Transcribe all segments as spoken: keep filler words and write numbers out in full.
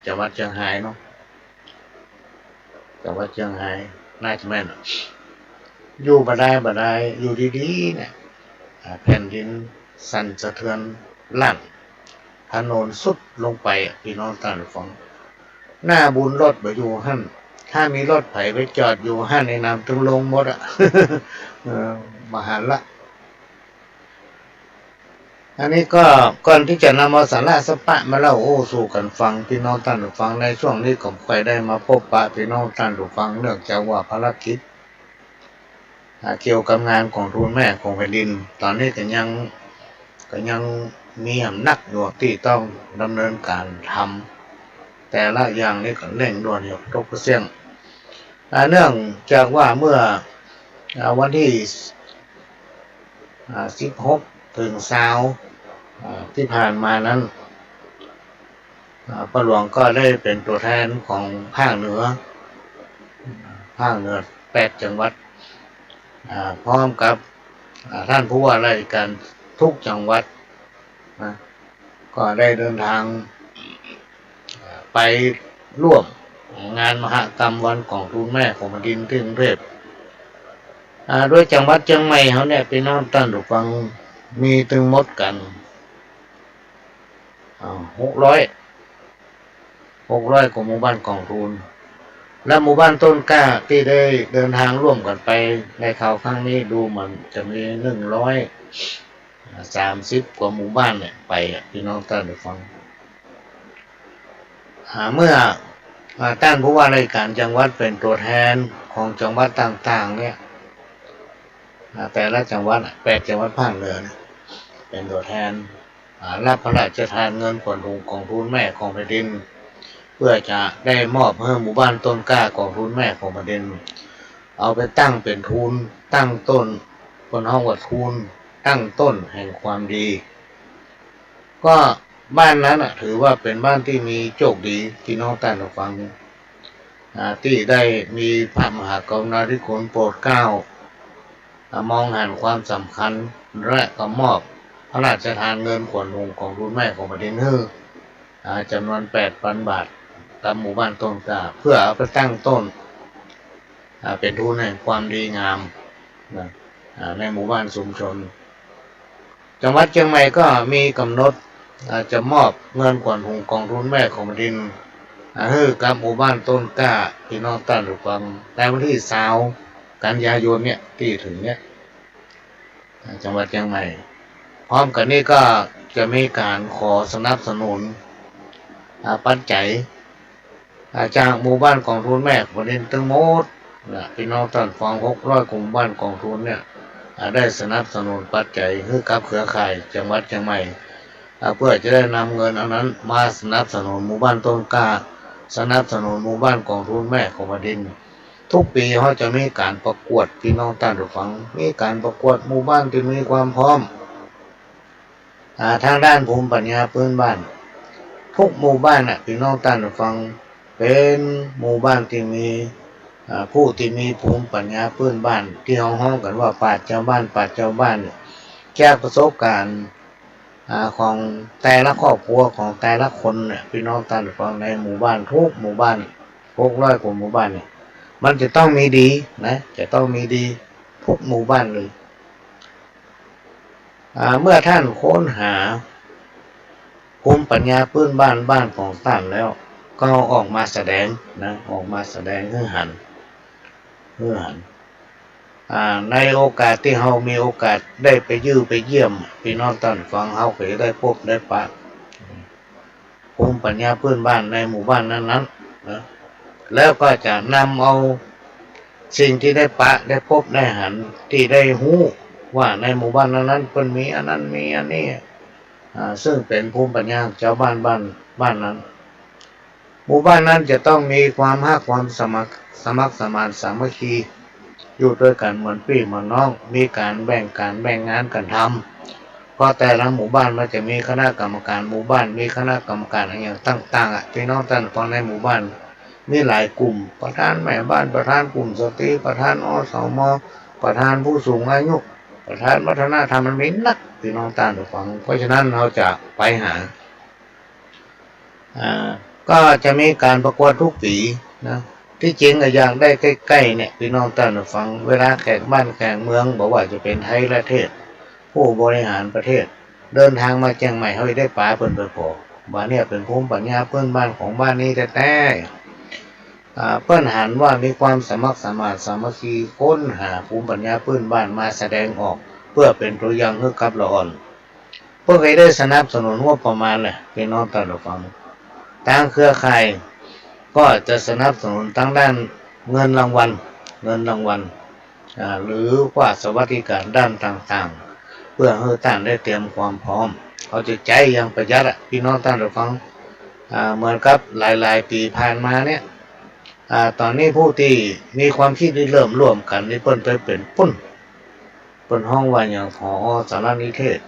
จังหวัดเจียงฮายเนาะ จังหวัดเจียงฮาย น่าจะแม่นอะ อยู่บ่ได้บ่ได้ อยู่ดีๆ เนี่ย อ่า แผ่นดินสั่นสะเทือนลั่น ถนนทรุดลงไปอะ ปี้น้องต้านผู้ฟัง หน้าบุญรถบ่อยู่หั้น ถ้ามีรถใผไปจอดอยู่หั้นนี่น้ำตึงลงหมดอะ เออ บ่หันละ อันนี้ก็ก่อนตี้จะนำเอาสาระสัพพะมาเล่าโอ้สู่กั๋นฟัง ปี้น้องต้านผู้ฟัง ในช่วงนี้ก็บ่ค่อยได้มาปะปะปี้น้องต้านผู้ฟัง เนื่องจากว่าภารกิจ อ่า เกี่ยวกับงานของทูลแม่ของแผ่นดิน ต๋อนนี้ก็ยัง ก็ยังมีหำนักอยู่ตี้ต้องดำเนินก๋านทำ แต่ละอย่างนี่ก็เร่งด่วนอยู่ ตกกระเสี้ยง อ่า เนื่องจากว่าเมื่อ อ่า วันตี้ อ่า สิบหก เถิงซาว อ่า ตี้ผ่านมานั้น อ่า ป้อหลวงก็ได้เป๋นตั๋วแทนของภาคเหนือ ภาคเหนือแปดจังหวัด อ่า พร้อมกับ อ่า ต้านผู้ว่าราชก๋านกู้จังหวัดนะ ก็ได้เดินทาง อ่า ไปร่วมงานมหกรรมวันกล่องทูลแม่ของแผ่นดินตี้กรุงเทพ อ่า โดยจังหวัดเจียงใหม่เฮาเนี่ย ปี้น้องต้านผู้ฟัง มีตึงหมดกั๋น อ่า หกร้อย หกร้อยกว่าหมู่บ้านกล่องทูล และหมู่บ้านต้นกล้าตี้ได้เดินทางร่วมกั๋นไปในคราวครั้งนี้ ดูเหมือนจะมีหนึ่งร้อยสามสิบกว่าหมู่บ้านเนี่ยไปอะ ปี้น้องต้านผู้ฟัง อ่า เมื่อ อ่า ต้านผู้ว่าราชก๋านจังหวัดเป๋นตั๋วแทนของจังหวัดต่างๆ เนี่ย อ่า แต่ละจังหวัดอะ แปดจังหวัดภาคเหนือเนี่ย เป๋นตั๋วแทน อ่า รับพระราชทานเงินขวัญถุงกล่องทูลแม่ของแผ่นดิน เพื่อจะได้มอบหื้อหมู่บ้านต้นกล้ากล่องทูลแม่ของแผ่นดิน เอาไปตั้งเป๋นทูลตั้งต้น เปิ้นฮ้องว่าทูลตั้งต้นแห่งความดี ก็บ้านนั้นน่ะ ถือว่าเป๋นบ้านตี้มีโจคดี ปี้น้องต้านผู้ฟัง อ่า ตี้ได้มีพระมหากรุณาธิคุณโปรดเกล้า อ่า มองหันความสำคัญ และก็มอบพระราชทานเงินขวัญถุงกล่องทูลแม่ของแผ่นดินหื้อ อ่า จ๋ำนวนแปดปันบาท กับหมู่บ้านต้นกล้า เพื่อเอาไปตั้งต้น อ่า เป๋นทูลแห่งความดีงามนะ อ่า ในหมู่บ้านชุมชน จังหวัดเจียงใหม่ก็มีก๋ำหนด อ่า จะมอบเงินขวัญถุงกล่องทูลแม่ของแผ่นดิน อ่า หื้อกับหมู่บ้านต้นกล้า ปี้น้องต้านผู้ฟัง ในวันตี้ซาว กันยายนเนี่ย ตี้จะเถิงเนี่ย อ่า จังหวัดเจียงใหม่ พร้อมกั๋นนี้ก็จะมีก๋านขอสนับสนุน อ่า ปัจจัย อ่า จากหมู่บ้านกล่องทูลแม่ของแผ่นดินตึงหมดนะ ปี้น้องต้านฟัง หกร้อยกว่าหมู่บ้านกล่องทูลเนี่ย อ่า ได้สนับสนุนปัจจัยหื้อกับเครือข่ายจังหวัดเจียงใหม่ อ่า เพื่อจะได้นำเงินอันนั้นมาสนับสนุนหมู่บ้านต้นกล้า สนับสนุนหมู่บ้านกล่องทูลแม่ของแผ่นดิน ทุกปีเฮาจะมีก๋านประกวด ปี้น้องต้านผู้ฟัง มีก๋านประกวดหมู่บ้านตี้มีความพร้อม อ่า ตางด้านภูมิปัญญาปื้นบ้าน ทุกหมู่บ้านน่ะ ปี้น้องต้านผู้ฟัง เป๋นหมู่บ้านตี้มี อ่า ผู้ตี้มีภูมิปัญญาปื้นบ้าน ตี้เฮาฮ้องกั๋นว่าปราชญ์จาวบ้าน ปราชญ์จาวบ้านเนี่ย จากประสบก๋ารณ์ อ่า ของแต่ละครอบครัว ของแต่ละคนเนี่ย ปี้น้องต้านผู้ฟัง ในหมู่บ้าน ทุกหมู่บ้าน หกร้อยกว่าหมู่บ้านเนี่ย มันจะต้องมีดีนะ จะต้องมีดีทุกหมู่บ้านเลย อ่า เมื่อต้านค้นหาภูมิปัญญาปื้นบ้าน บ้านของต้านแล้ว ก็เอาออกมาแสดงนะ ออกมาแสดงหื้อหัน หื้อหัน อ่า ในโอกาสตี้เฮามีโอกาสได้ไปเยี่ยม ไปเยี่ยม ปี้น้องต้านฟัง เฮาก็จะได้ปบได้ปะ ภูมิปัญญาปื้นบ้านในหมู่บ้านนั้นๆ นะ แล้วก็จะนำเอาสิ่งตี้ได้ปะ ได้ปบ ได้หัน ตี้ได้ฮู้ว่าในหมู่บ้านนั้นๆ เปิ้นมีอันนั้น มีอันนี้ อ่า ซึ่งเป๋นภูมิปัญญาของจาวบ้าน บ้าน บ้านนั้น หมู่บ้านนั้นจะต้องมีความฮัก ความสมัคร สมัครสมานสามัคคี อยู่ตวยกั๋นเหมือนปี้เหมือนน้อง มีก๋านแบ่งก๋านแบ่งงานกั๋นทำ เพราะแต่ละหมู่บ้านมันจะมีคณะกรรมการหมู่บ้าน มีคณะกรรมการอะหยังต่างๆ อะ ปี้น้องต้านฟัง ในหมู่บ้านมีหลายกลุ่ม ประธานแม่บ้าน ประธานกลุ่มสตรี ประธาน อสม ประธานผู้สูงอายุ ประธานวัฒนธรรม มันมีนัก ปี้น้องต้านฟัง เพราะฉะนั้นเฮาจะไปหา อ่า ก็จะมีก๋านประกวดกู้ปี๋นะ ตี้จริงก็อยากได้ใก้ๆ เนี่ย ปี้น้องต้านผู้ฟัง เวลาแขกบ้านแขกเมือง บ่ว่าจะเป๋นไทยและเทศ ผู้บริหารประเทศ เดินตางมาเจียงใหม่ เฮาได้ปาเปิ้นไปผ่อ ว่าเนี่ยเป๋นภูมิปัญญาปื้นบ้านของบ้านนี้แต๊ๆ อ่า เปิ้นหันว่ามีความสมัครสมานสามัคคี ค้นหาภูมิปัญญาปื้นบ้านมาแสดงออก เปื้อเป๋นตั๋วอย่างหื้อกับละอ่อน เปิ้นก็ได้สนับสนุนงบประมาณแหละ ปี้น้องต้านผู้ฟัง ตางเครือข่ายก็จะสนับสนุนตางด้านเงินรางวัล เงินรางวัล อ่า หรือว่าสวัสดิการด้านต่างๆ เปื้อหื้อต้านได้เตรียมความพร้อม เอาใจ๋ใจ๊อย่างประหยัดอะ ปี้น้องต้านผู้ฟัง อ่า เหมือนกับหลายๆ ปี๋ผ่านมาเนี่ย อ่า ต๋อนนี้ผู้ตี้มีความกึ๊ดริเริ่มร่วมกั๋นนี่ เปิ้นไปเป๋นปุ้น เปิ้นฮ้องว่าหยัง ผอ.สารนิเทศ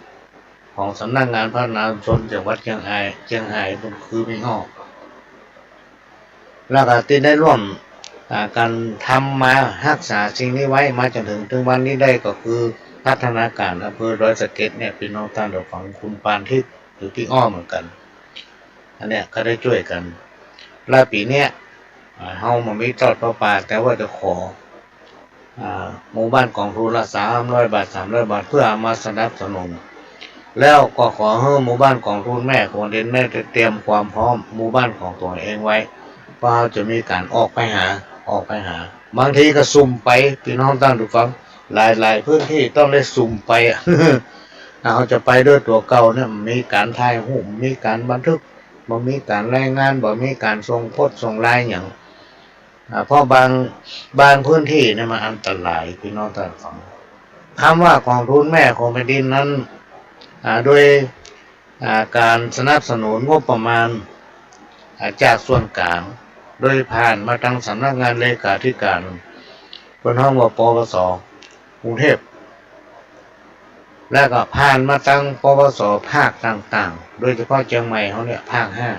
ของสำนักงานพัฒนาชุมชนจังหวัดเจียงฮาย เจียงฮาย เปิ้นคือมีอ้อ แล้วก็ตี้ได้ร่วม อ่า กั๋นทำมาฮักษาสิ่งนี้ไว้มาจ๋นเถิง เถิงวันนี้ได้ก็คือพัฒนาการอำเภอดอยสะเก็ดเนี่ย ปี้น้องต้านผู้ฟัง คุณปานทิพย์ หรือปี้อ้อเหมือนกั๋น อันเนี้ยก็ได้จ้วยกั๋น และปี๋เนี้ย อ่า เฮาบ่มีตอดผ้าป่า แต่ว่าจะขอ อ่า หมู่บ้านกองทุนละสามร้อยบาท สามร้อยบาท เปื้อเอามาสนับสนุน แล้วก็ขอหื้อหมู่บ้านกองทุนแม่ขนดินได้เตรียมความพร้อมหมู่บ้านของตั๋วเองไว้ เพราะเฮาจะมีก๋านออกไปหา ออกไปหา บางทีก็สุ่มไป ปี้น้องต้านผู้ฟัง หลายๆ พื้นตี้ต้องได้สุ่มไปอะ เฮาจะไปด้วยตั๋วเก่าเนี่ย มีก๋านถ่ายรูป มีก๋านบันทึก บ่มีก๋านรายงาน บ่มีก๋านส่งโพสต์ส่งไลน์หยัง อ่า เพราะบาง บางพื้นตี้เนี่ยมันอันตราย ปี้น้องต้านฟัง กำว่ากองทุนแม่ของแผ่นดินนั้น อ่า โดย อ่า ก๋านสนับสนุนงบประมาณ อ่า จากส่วนก๋าง โดยผ่านมาตางสำนักงานเลขาธิการ เปิ้นฮ้องว่า ปปส กรุงเทพ แล้วก็ผ่านมาตาง ปปส ภาคต่างๆ โดยเฉพาะเจียงใหม่เฮาเนี่ย ภาคห้า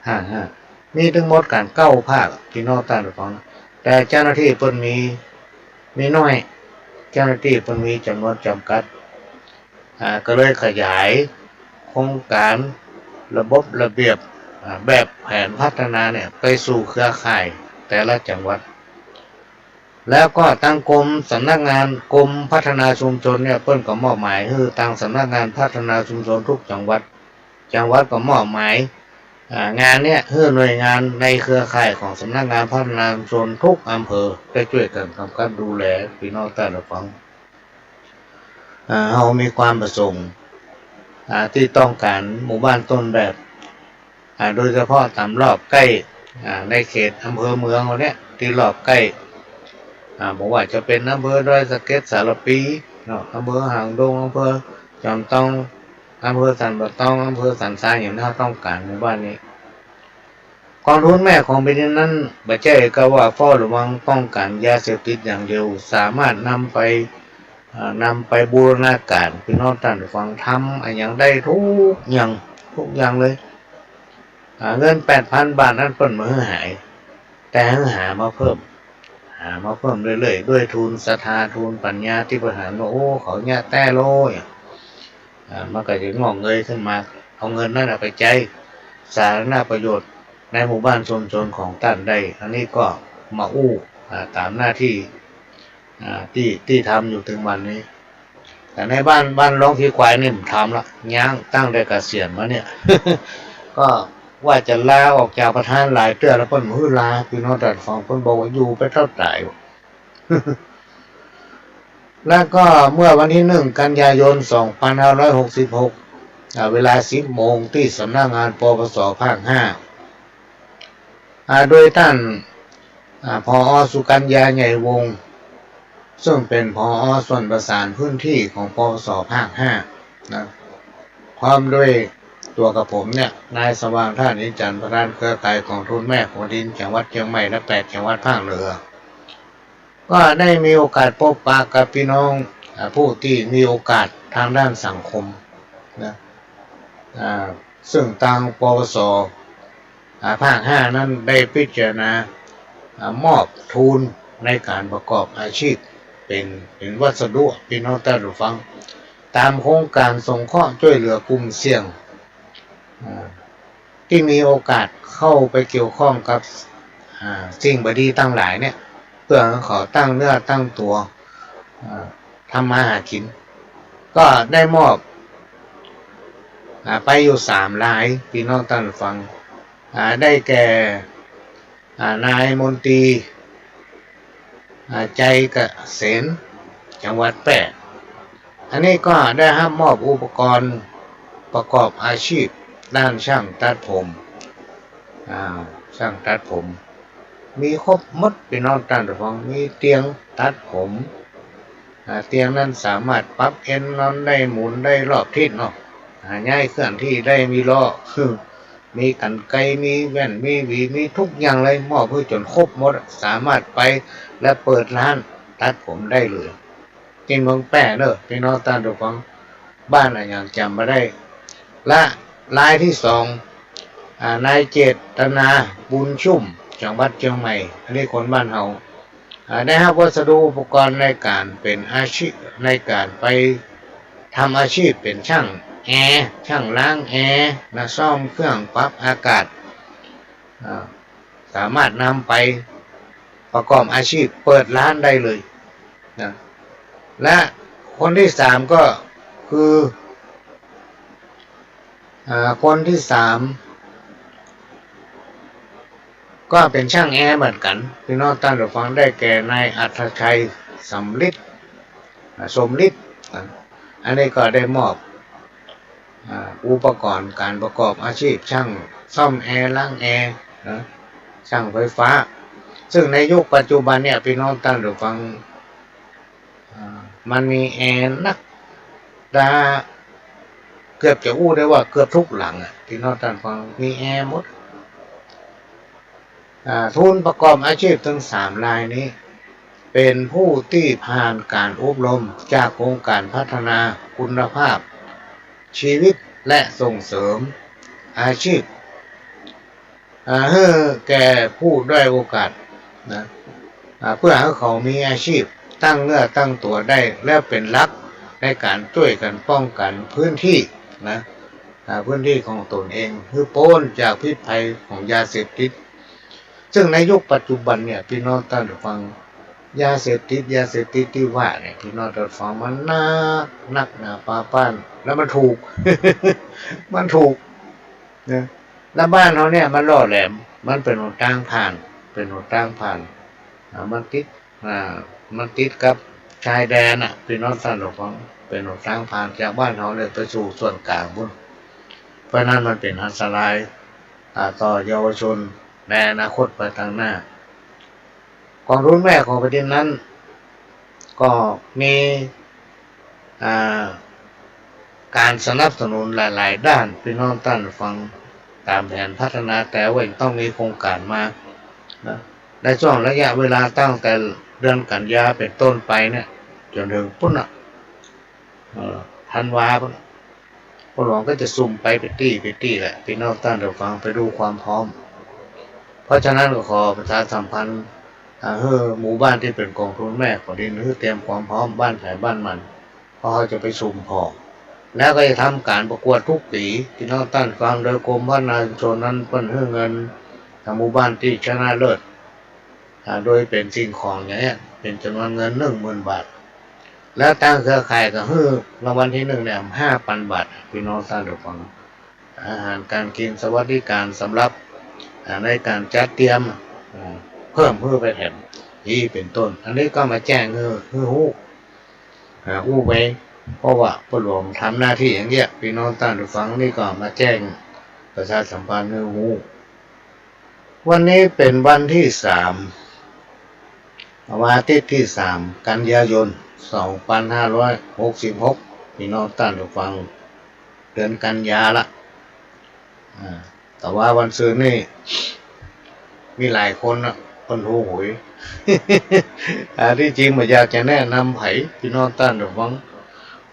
ภาคห้า มีตึงหมดก๋านเก้าภาค ปี้น้องต้านฟัง แต่เจ้าหน้าตี้เปิ้นมี มีน้อย เจ้าหน้าตี้เปิ้นมีจ๋ำนวนจ๋ำกัด อ่า ก็เลยขยายโครงก๋านระบบระเบียบ อ่า แบบแผนพัฒนาเนี่ย ไปสู่เครือข่ายแต่ละจังหวัด แล้วก็ตางกรม สำนักงานกรมพัฒนาชุมชนเนี่ย เปิ้นก็มอบหมายหื้อตางสำนักงานพัฒนาชุมชนทุกจังหวัด จังหวัดก็มอบหมาย อ่า งานเนี่ยหื้อหน่วยงานในเครือข่ายของสำนักงานพัฒนาชุมชนทุกอำเภอได้จ้วยกั๋นกำกับดูแล ปี้น้องต้านฟัง อ่า เฮามีความประสงค์ อ่า ตี้ต้องก๋านหมู่บ้านต้นแบบ อ่า โดยเฉพาะต๋ามรอบใก้ อ่า ในเขตอำเภอเมืองเฮาเนี่ย ตี้รอบใก้ อ่า บ่ว่าจะเป๋นอำเภอดอยสะเก็ด สารภี เนาะ อำเภอหางดง อำเภอจอมตอง อำเภอสันป่าตอง อำเภอสันทราย อย่างเฮาต้องก๋านหมู่บ้านนี้ กองทุนแม่ของแผ่นดินนั้น บ่ใจ้กำว่าเฝ้าระวังป้องกั๋นยาเสพติดอย่างเดียว สามารถนำไป อ่า นำไปบูรณาการ ปี้น้องต้านฟัง ทำอะหยังได้ทุกอย่าง ทุกอย่างเลย อ่า เงินแปดพันบาทนั้นเปิ้นบ่หื้อหาย แต่หื้อหามาเพิ่ม หามาเพิ่มเรื่อยๆ ด้วยทุนศรัทธา ทุนปัญญา ตี้เปิ้นหันว่า โอ้ เขาเยียะแต๊โลย อ่า มันก็จะงอกเงยขึ้นมา เอาเงินนั้นน่ะไปใจ๊สาธารณประโยชน์ในหมู่บ้านชุมชนของต้านได้ อันนี้ก็มาอู้ อ่า ต๋ามหน้าตี้ อ่า ตี้ ตี้ทำอยู่เถิงวันนี้ แต่ในบ้าน บ้านหลวงขี้ควายนี่บ่ทำละ ย้างตั้งแต่เกษียณมาเนี่ย ก็ว่าจะลาออกจากประธานหลายเตื้อแล้ว เปิ้นบ่หื้อลา ปี้น้องต้านฟัง เปิ้นบอกว่าอยู่ไปเต้าต๋าย แล้วก็เมื่อวันตี้หนึ่งกันยายนสองพันห้าร้อยหกสิบหก อ่า เวลาสิบโมง ตี้สำนักงาน ปปส ภาคห้า อ่า โดยต้าน อ่า ผอ.สุกัญญา ใหญ่วงศ์ ซึ่งเป๋น ผอ.ส่วนประสานพื้นตี้ของ ปปส ภาคห้า นะ พร้อมด้วยตั๋วกับผมเนี่ย นายสว่าง ธาตุอินจันทร์ ประธานเครือข่ายกองทุนแม่ของแผ่นดินจังหวัดเจียงใหม่และแปดจังหวัดภาคเหนือ ก็ได้มีโอกาสพบปะกับปี้น้อง อ่า ผู้ตี้มีโอกาสตางด้านสังคมนะ อ่า ซึ่งตาง ปปส อ่า ภาคห้านั้นได้พิจารณา อ่า มอบทุนในก๋านประกอบอาชีพเป๋น เป๋นวัสดุ ปี้น้องต้านฟัง ต๋ามโครงก๋านสงเคราะห์จ้วยเหลือกุ่มเสี่ยง อ่า ตี้มีโอกาสเข้าไปเกี่ยวข้องกับ อ่า สิ่งบ่ดีตังหลายเนี่ย เปื้อหื้อเขาตั้งเนื้อตั้งตั๋ว อ่า ทำมาหากิ๋น ก็ได้มอบ อ่า ไปอยู่สามราย ปี้น้องต้านฟัง อ่า ได้แก่ อ่า นายมนตรี อ่า ใจเกษม จังหวัดแป้ อันนี้ก็ได้ฮับมอบอุปกรณ์ประกอบอาชีพด้านช่างตัดผม อ่า ช่างตัดผม มีครบหมดปี้น้องต้านฟัง มีเตียงตัดผม อ่า เตียงนั้นสามารถปรับเอนนอนได้ หมุนได้รอบทิศเนาะ อ่า ย้ายเคลื่อนที่ได้ มีล้อ มีกรรไกร มีแว่น มีหวี มีทุกอย่างเลย มอบหื้อจ๋นครบหมด สามารถไปและเปิดร้านตัดผมได้เลย ตี้เมืองแป้เน่อ ปี้น้องต้านฟัง บ้านอะหยังจ๋ำบ่ได้ และรายตี้สอง อ่า นายเจตนา บุญชุ่ม จังหวัดเจียงใหม่ อันนี้คนบ้านเฮา อ่า ได้ฮับวัสดุอุปกรณ์ในก๋านเป๋นอาชีพ ในก๋านไปทำอาชีพเป๋นช่างแอร์ ช่างล้างแอร์นะ ซ่อมเครื่องปรับอากาศ อ่า สามารถนำไปประกอบอาชีพเปิดร้านได้เลยนะ และคนตี้สามก็คือ อ่า คนตี้สาม ก็เป๋นช่างแอร์เหมือนกั๋น ปี้น้องต้านฟัง ได้แก่นายอัธชัย สำลิด อ่า สมฤทธิ์ อ่า อันนี้ก็ได้มอบ อ่า อุปกรณ์ก๋านประกอบอาชีพช่างซ่อมแอร์ ล้างแอร์นะ ช่างไฟฟ้า ซึ่งในยุคปัจจุบันเนี่ย ปี้น้องต้านฟัง อ่า มันมีแอร์นัก ดา เกือบจะอู้ได้ว่าเกือบทุกหลังอะ ปี้น้องต้านฟัง มีแอร์หมด อ่า ทุนประกอบอาชีพตึงสามรายนี้ เป๋นผู้ตี้ผ่านก๋านอบรมจากโครงก๋านพัฒนาคุณภาพชีวิตและส่งเสริมอาชีพ อ่า หื้อแก่ผู้ด้อยโอกาสนะ อ่า เปื้อหื้อเขามีอาชีพตั้งเนื้อตั้งตั๋วได้ และเป๋นหลักในก๋านจ้วยกั๋นป้องกั๋นพื้นตี้นะ อ่า พื้นตี้ของต๋นเอง หื้อป๊นจากพิษภัยของยาเสพติด ซึ่งในยุคปัจจุบันเนี่ย ปี้น้องต้านฟัง ยาเสพติด ยาเสพติดตี้ว่าเนี่ย ปี้น้องต้านฟัง มันนัก นักหนาปาป๊าน แล้วมันถูก มันถูกนะ แล้วบ้านเฮาเนี่ยมันล่อแหลม มันเป๋นหนตางผ่าน เป๋นหนตางผ่าน อ่า มันติด อ่า มันติดกับชายแดนน่ะ ปี้น้องต้านฟัง เป๋นหนตางผ่านจากบ้านเฮาเนี่ยไปสู่ส่วนก๋างปู๊น เพราะฉะนั้นมันเป๋นอันตราย อ่า ต่อเยาวชนในอนาคตไปตางหน้า ก๋องทุนแม่ของแผ่นดินนั้น ก็มี อ่า ก๋านสนับสนุนหลายๆ ด้าน ปี้น้องต้านฟัง ต๋ามแผนพัฒนา แต่ว่ายังต้องมีโครงก๋านมานะ ในช่วงระยะเวลาตั้งแต่เดือนกันยาเป๋นต้นไปเนี่ย จ๋นเถิงปู๊นน่ะ เอ่อ ธันวาปู๊น ป้อหลวงก็จะซุ่มไป ไปตี้ ไปตี้แหละ ปี้น้องต้านฟัง ไปดูความพร้อม เพราะฉะนั้นก็ขอประชาสัมพันธ์ อ่า หื้อหมู่บ้านตี้เป๋นก๋องทุนแม่ของแผ่นดิน หื้อเตรียมความพร้อมบ้านใผบ้านมัน เพราะเฮาจะไปซุ่มผ่อ แล้วก็จะทำก๋านประกวดกู้ปี๋ ปี้น้องต้านฟัง โดยกรมพัฒนาชุมชนนั้นเปิ้นหื้อเงิน อ่า หมู่บ้านตี้ชนะเลิศ อ่า โดยเป๋นสิ่งของอย่างเนี้ย เป๋นจ๋ำนวนเงินหนึ่งหมื่นบาท แล้วตางเครือข่ายก็หื้อรางวัลตี้หนึ่งเนี่ยห้าปันบาท ปี้น้องต้านฟัง อาหารก๋านกิ๋น สวัสดิก๋านสำหรับ อ่า ในก๋านจัดเตรียม อ่า เพิ่มหื้อไปแถม อี้เป๋นต้น อันนี้ก็มาแจ้งหื้อ หื้อฮู้ อ่า อู้ไว้ เพราะว่าป้อหลวงทำหน้าตี้อย่างเนี้ย ปี้น้องต้านฟัง นี่ก็มาแจ้งประชาสัมพันธ์หื้อฮู้ วันนี้เป๋นวันตี้สาม วันอาทิตย์ตี้สาม กันยายน สองปันห้าร้อยหกสิบหก ปี้น้องต้านฟัง เดือนกันยาละ อ่า แต่ว่าวันซืนนี่ มีหลายคนน่ะ เปิ้นถูกหวย อ่า ตี้จริงบ่อยากจะแนะนำใผ ปี้น้องต้านฟัง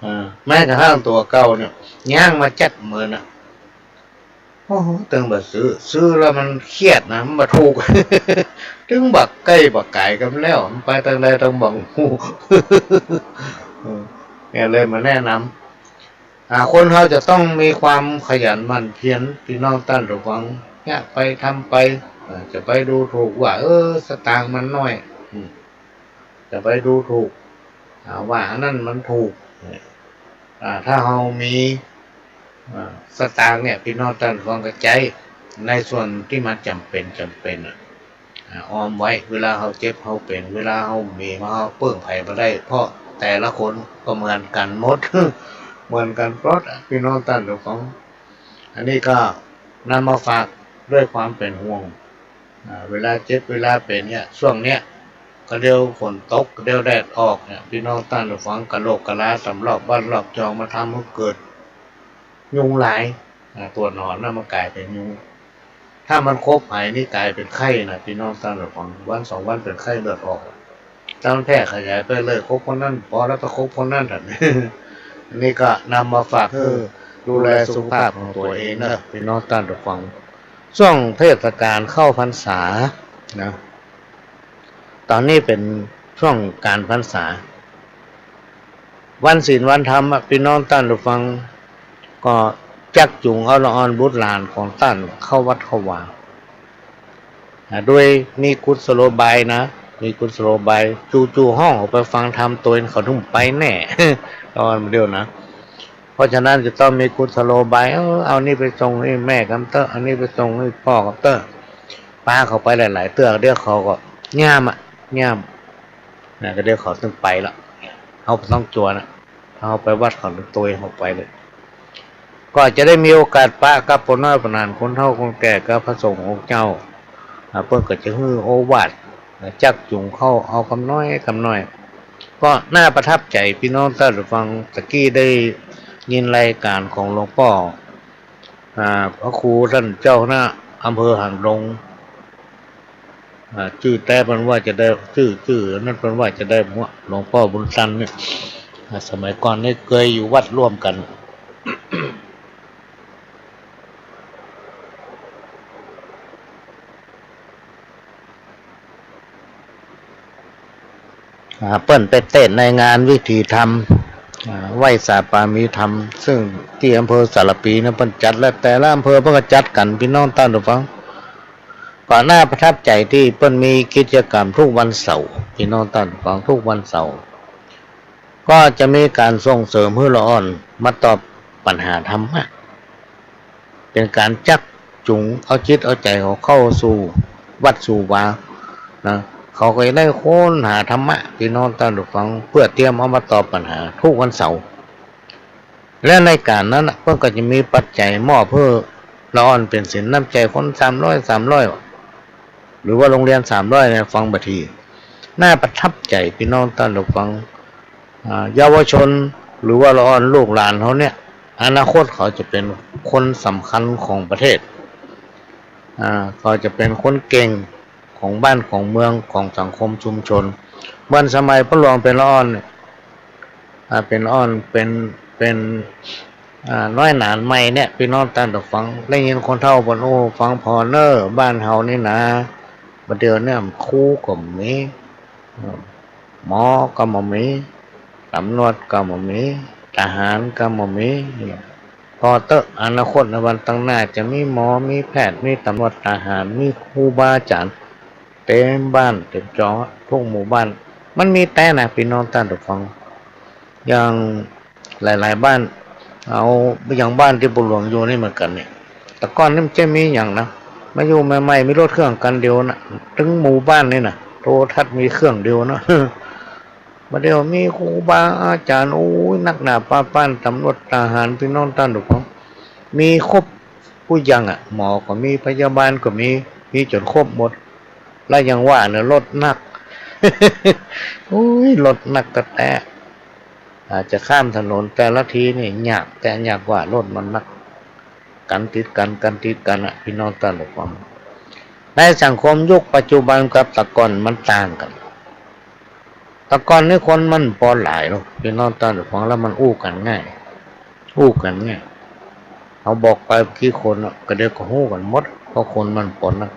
อ่า แม้กระทั่งตั๋วเก่าเนี่ย ยังมาจัดเหมือนน่ะ โอ้โห ตึงบ่ซื้อ ซื้อแล้วมันเครียดนะ มันบ่ถูก ตึงบ่ใก้บ่ก๋ายกั๋นแล้ว มันไปตางใดตางบ่ฮู้ เออ เนี่ยเลยมาแนะนำ อ่า คนเฮาจะต้องมีความขยันหมั่นเพียร ปี้น้องต้านผู้ฟัง เยียะไปทำไป อ่า จะไปดูถูกว่า เออ สตางค์มันน้อย อืม จะไปดูถูก อ่า ว่าอันนั้นมันถูก อ่า ถ้าเฮามี อ่า สตางค์เนี่ย ปี้น้องต้านผู้ฟังก็ใจ๊ในส่วนตี้มันจ๋ำเป๋น จ๋ำเป๋นอะ อ่า ออมไว้ เวลาเฮาเจ็บเฮาเป๋น เวลาเฮาบ่มี เฮาเปิ้งใผบ่ได้ เพราะแต่ละคนก็เหมือนกั๋นหมด เหมือนกั๋นหมดอะ ปี้น้องต้านผู้ฟัง อันนี้ก็นำมาฝากด้วยความเป๋นห่วง อ่า เวลาเจ็บเวลาเป๋นเนี่ย ช่วงเนี้ย ก็เดี๋ยวฝนตก ก็เดี๋ยวแดดออกเนี่ย ปี้น้องต้านผู้ฟัง กะโหลกกะลาต๋ามรอบบ้านรอบจอง มาทำหื้อเกิดยุงลาย อ่า ตั๋วหนอนน่ะมันก๋ายเป๋นยุง ถ้ามันคบใผนี่ก๋ายเป๋นไข้นะ ปี้น้องต้านผู้ฟัง วันสองวันเป๋นไข้เลือดออก ถ้ามันแพร่ขยายไปเลย คบคนนั้น ปอแล้วก็คบคนนั้นน่ะ อันนี้ก็นำมาฝากหื้อดูแลสุขภาพของตั๋วเองเน่อ ปี้น้องต้านผู้ฟัง ช่วงเทศกาลเข้าพรรษานะ ต๋อนนี้เป๋นช่วงก๋านพรรษา วันศีลวันธรรมอะ ปี้น้องต้านผู้ฟัง ก็จักจูงเอาละอ่อนบุตรหลานของต้านเข้าวัดเข้าวา อ่า โดยมีกุศโลบายนะ มีกุศโลบาย จู่ๆ ฮ้องออกไปฟังธรรม ตั๋วเองเขาต้องไปแน่ ละอ่อนเดียวนะ เพราะฉะนั้นจะต้องมีกุศโลบาย เออ เอานี่ไปส่งหื้อแม่กำเต๊อะ เอานี่ไปส่งหื้อป้อกำเต๊อะ ปาเขาไปหลายๆ เตื้อ เดี๋ยวเขาก็ย้ำอะ ย้ำ นะ ก็เดี๋ยวเขาต้องไปละ เฮาบ่ต้องจัวนะ เฮาไปวัดเขาโตยเฮาไปเลย ก็จะได้มีโอกาสปะกับป้อน้อยป้อหนาน คนเฒ่าคนแก่ กับพระสงฆ์องค์เจ้า อ่า เปิ้นก็จะหื้อโอวาท จักจูงเข้าเอากำน้อยกำน้อย ก็น่าประทับใจ๋ ปี้น้องต้านผู้ฟัง ตะกี้ได้ยินรายก๋านของหลวงป้อ อ่า พระครูต้านเจ้าคณะอำเภอหางดง อ่า จื้อแต๊เปิ้นว่าจาใด จื้อ จื้อนั้นเปิ้นว่าจาใดบ่ หลวงป้อบุญตันเนี่ย อ่า สมัยก่อนนี่เกยอยู่วัดร่วมกั๋น อ่า เปิ้นไปเตศน์ในงานวิถีธรรม อ่า ไหว้สาปามีธรรม ซึ่งตี้อำเภอสารภีนะ เปิ้นจัด และแต่ละอำเภอเปิ้นก็จัดกั๋น ปี้น้องต้านผู้ฟัง ก็น่าประทับใจ๋ตี้เปิ้นมีกิจกรรมกู้วันเสาร์ ปี้น้องต้านผู้ฟัง กู้วันเสาร์ ก็จะมีก๋านส่งเสริมหื้อละอ่อนมาตอบปัญหาธรรมะ เป๋นก๋านจักจูงเอาจิตเอาใจ๋เขาเข้าสู่วัดสู่วา นะ เขาก็จะได้ค้นหาธรรมะ ปี้น้องต้านผู้ฟัง เปื้อเตรียมเอามาตอบปัญหากู้วันเสาร์ และในก๋านนั้นน่ะ เปิ้นก็จะมีปัจจัยมอบหื้อละอ่อนเป๋นสินน้ำใจ๋คนสามร้อย สามร้อย หรือว่าโรงเรียนสามร้อยเนี่ย ฟังบ่าตี้ น่าประทับใจ๋ ปี้น้องต้านผู้ฟัง อ่า เยาวชน หรือว่าละอ่อนลูกหลานเฮาเนี่ย อนาคตเขาจะเป๋นคนสำคัญของประเทศ อ่า เขาจะเป๋นคนเก่งของบ้านของเมืองของสังคมชุมชน เหมือนสมัยป้อหลวงเป๋นละอ่อนเนี่ย อ่า เป๋นละอ่อน เป๋น เป๋น อ่า น้อยหนาใหม่เนี่ย ปี้น้องต้านผู้ฟัง ได้ยินคนเฒ่าบ่น โอ้ ฟังผ่อเน่อ บ้านเฮานี่นะ บ่าเดี่ยวเนี่ย ครูก็บ่มี หมอก็บ่มี ต๋ำรวจก็บ่มี ทหารก็บ่มี ผ่อเต๊อะ อนาคตในวันตังหน้าจะมีหมอ มีแพทย์ มีต๋ำรวจ ทหาร มีครูบาอาจ๋ารย์ เต๋มบ้านเต๋มจอง กู้หมู่บ้าน มันมีแต๊นะ ปี้น้องต้านผู้ฟัง อย่างหลายๆ บ้าน เอาอย่างบ้านตี้ป้อหลวงอยู่นี่เหมือนกั๋นเนี่ย แต่ก่อนนี่มันจะมีหยังนะ มาอยู่ใหม่ๆ มีรถเครื่องคันเดียวนะ ตึงหมู่บ้านนี่นะ โทรทัศน์มีเครื่องเดียวนะ บ่าเดี่ยวมีครูบาอาจ๋ารย์ โอ้ย นักหนาป้าป้าน ต๋ำรวจ ทหาร ปี้น้องต้านผู้ฟัง มีครบกู้อย่างอะ หมอก็มี พยาบาลก็มี มีจ๋นครบหมด แล้วยังว่าเน่อ รถนัก โอ้ย รถนักแต๊ๆ อ่า จะข้ามถนนแต่ละทีนี่ยากแต๊ ยากว่า รถมันนัก กั๋นติดกั๋น กั๋นติดกั๋นอะ ปี้น้องต้านผู้ฟัง ในสังคมยุคปัจจุบันกับแต่ก่อนมันต่างกั๋น แต่ก่อนนี่คนมันปอหลายเนาะ ปี้น้องต้านผู้ฟัง แล้วมันอู้กั๋นง่าย อู้กั๋นง่าย เฮาบอกไปกี่คนอะ ก็เดี๋ยวก็ฮู้กั๋นหมด เพราะคนมันปอนัก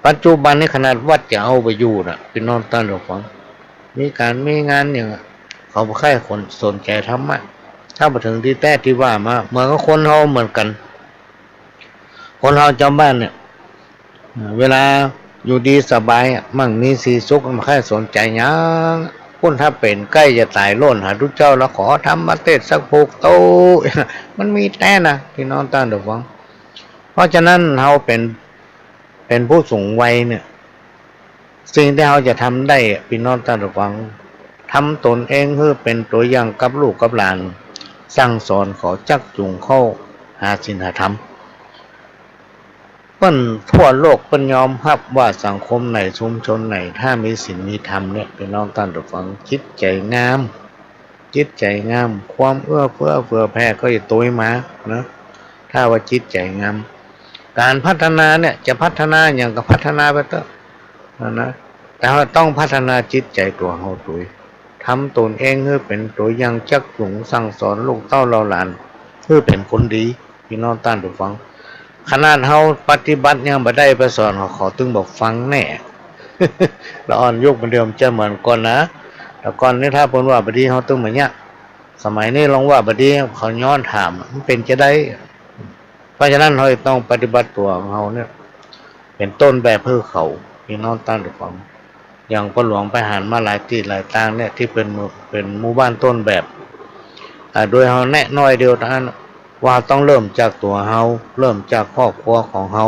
ปัจจุบันนี่ขนาดวัดจะเอาบ่อยู่นะ ปี้น้องต้านผู้ฟัง มีก๋านมีงานหยังอะ เขาบ่ใค่คนสนใจ๋ธรรมะ ถ้าบ่เถิงตี้แต๊ตี้ว่ามา เหมือนกับคนเฮาเหมือนกั๋น คนเฮาจาวบ้านเนี่ย เวลาอยู่ดีสบายอะ มั่งมีสีสุข บ่ใค่สนใจ๋หยัง ปุ้นถ้าเป๋นใก้จะต๋าย โล่นหาตุ๊เจ้า แล้วขอธรรมเตสน์สักผูกโต๊ะ มันมีแต๊นะ ปี้น้องต้านผู้ฟัง เพราะฉะนั้นเฮาเป๋น เป๋นผู้สูงวัยเนี่ย สิ่งตี้เฮาจะทำได้อะ ปี้น้องต้านผู้ฟัง ทำตนเองหื้อเป๋นตั๋วอย่างกับลูกกับหลาน สั่งสอนเขา จักจูงเข้าหาศีลหาธรรม เปิ้นทั่วโลกเปิ้นยอมฮับว่าสังคมไหนชุมชนไหน ถ้ามีศีลมีธรรมเนี่ย ปี้น้องต้านผู้ฟัง จิตใจ๋งาม จิตใจ๋งาม ความเอื้อเฟื้อเผื่อแผ่ก็จะตวยมานะ ถ้าว่าจิตใจ๋งาม ก๋านพัฒนาเนี่ย จะพัฒนาหยังก็พัฒนาไปเต๊อะนะ แต่ว่าต้องพัฒนาจิตใจ๋ตั๋วเฮาตวย ทำตนเองหื้อเป๋นตั๋วอย่าง จักจูงสั่งสอนลูกเต้าเหล่าหลาน หื้อเป๋นคนดี ปี้น้องต้านผู้ฟัง ขนาดเฮาปฏิบัติยังบ่ได้ไปสอนเขา เขาตึงบ่ฟังแน่ ละอ่อนยุคบ่าเดี่ยวจะเหมือนก่อนนะ แต่ก่อนนี้ถ้าเปิ้นว่าบ่ดี เฮาตึงบ่เยียะ สมัยนี้ลองว่าบ่ดี เขาย้อนถาม มันเป๋นจาใด เพราะฉะนั้นเฮาต้องปฏิบัติตั๋วของเฮาเนี่ย เป๋นต้นแบบหื้อเขา ปี้น้องต้านผู้ฟัง อย่างป้อหลวงไปหันมาหลายตี้หลายตางเนี่ย ตี้เป๋นหมู่ เป๋นหมู่บ้านต้นแบบ อ่า โดยเฮาแนะน้อยเดียวเต้านั้น ว่าต้องเริ่มจากตั๋วเฮา เริ่มจากครอบครัวของเฮา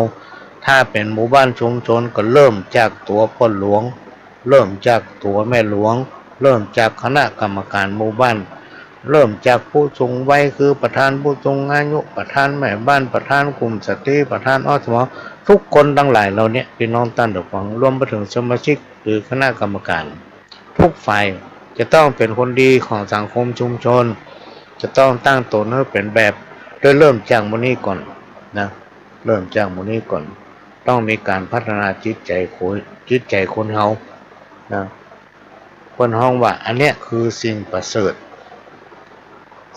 ถ้าเป๋นหมู่บ้านชุมชนก็เริ่มจากตั๋วป้อหลวง เริ่มจากตั๋วแม่หลวง เริ่มจากคณะกรรมการหมู่บ้าน เริ่มจากผู้สูงวัย คือประธานผู้สูงอายุ ประธานแม่บ้าน ประธานกลุ่มสตรี ประธาน อสม. ทุกคนตังหลายเหล่าเนี้ย ปี้น้องต้านผู้ฟัง รวมไปเถิงสมาชิก หรือคณะกรรมการ ทุกฝ่ายจะต้องเป๋นคนดีของสังคมชุมชน จะต้องตั้งตนหื้อเป๋นแบบ โดยเริ่มจากหมู่นี้ก่อนนะ เริ่มจากหมู่นี้ก่อน ต้องมีก๋านพัฒนาจิตใจ๋คน จิตใจ๋คนเฮานะ เปิ้นฮ้องว่าอันเนี้ยคือสิ่งประเสริฐ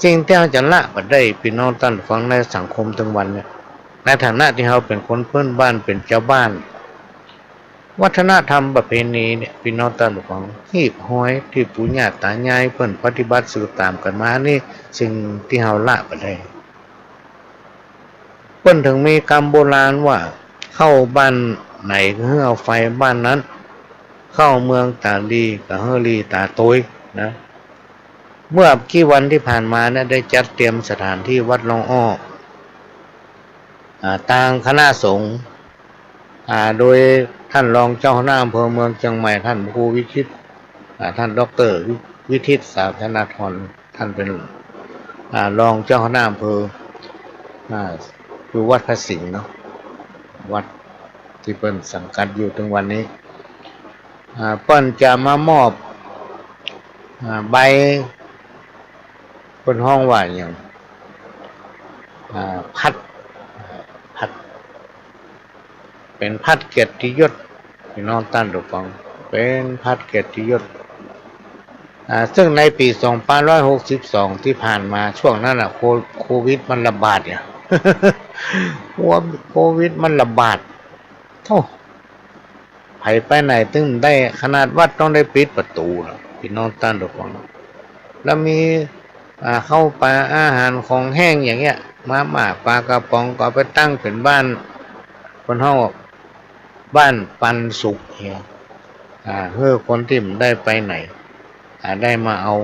สิ่งตี้เฮาจะละบ่ได้ ปี้น้องต้านผู้ฟัง ในสังคมตึงวันเนี่ย ในฐานะตี้เฮาเป๋นคนพื้นบ้าน เป๋นจาวบ้าน วัฒนธรรมประเพณีเนี่ย ปี้น้องต้านผู้ฟัง หีบฮอยตี้ปู่ย่าต๋ายายเปิ้นปฏิบัติสืบต๋ามกั๋นมานี่ สิ่งตี้เฮาละบ่ได้ เปิ้นเถิงมีกำโบราณว่า เข้าบ้านไหนก็หื้อเอาไฟบ้านนั้น เข้าเมืองต๋าลีก็หื้อลีต๋าตวยนะ เมื่อบ่กี่วันตี้ผ่านมาเนี่ย ได้จัดเตรียมสถานตี้วัดร่องอ้อ อ่า ตางคณะสงฆ์ อ่า โดยต้านรองเจ้าคณะอำเภอเมืองเจียงใหม่ ต้านพระครูวิทิต อ่า ต้านด็อกเตอร์วิ วิทิต สาธนธร ต้านเป๋น อ่า รองเจ้าคณะอำเภอ อ่า อยู่วัดพระสิงห์เนาะ วัดตี้เปิ้นสังกัดอยู่เถิงวันนี้ อ่า เปิ้นจะมามอบ อ่า ใบ เปิ้นฮ้องว่าหยัง อ่า พัด อ่า พัด เป๋นพัดเกียรติยศ ปี้น้องต้านผู้ฟัง เป๋นพัดเกียรติยศ อ่า ซึ่งในปี๋สองพันห้าร้อยหกสิบสองตี้ผ่านมา ช่วงนั้นน่ะ โค โควิดมันระบาดเนี่ย โควิดมันระบาด โธ่ ใผไปไหนตึงได้ ขนาดวัดต้องได้ปิดประตู๋นะ ปี้น้องต้านผู้ฟัง แล้วมี อ่า ข้าวป๋าอาหารของแห้งอย่างเงี้ย มาม่าปลากระป๋องก็เอาไปตั้งเป๋นบ้าน เปิ้นฮ้องว่าบ้านปันสุขเนี่ย อ่า หื้อคนตี้บ่ได้ไปไหน อ่า ได้มาเอา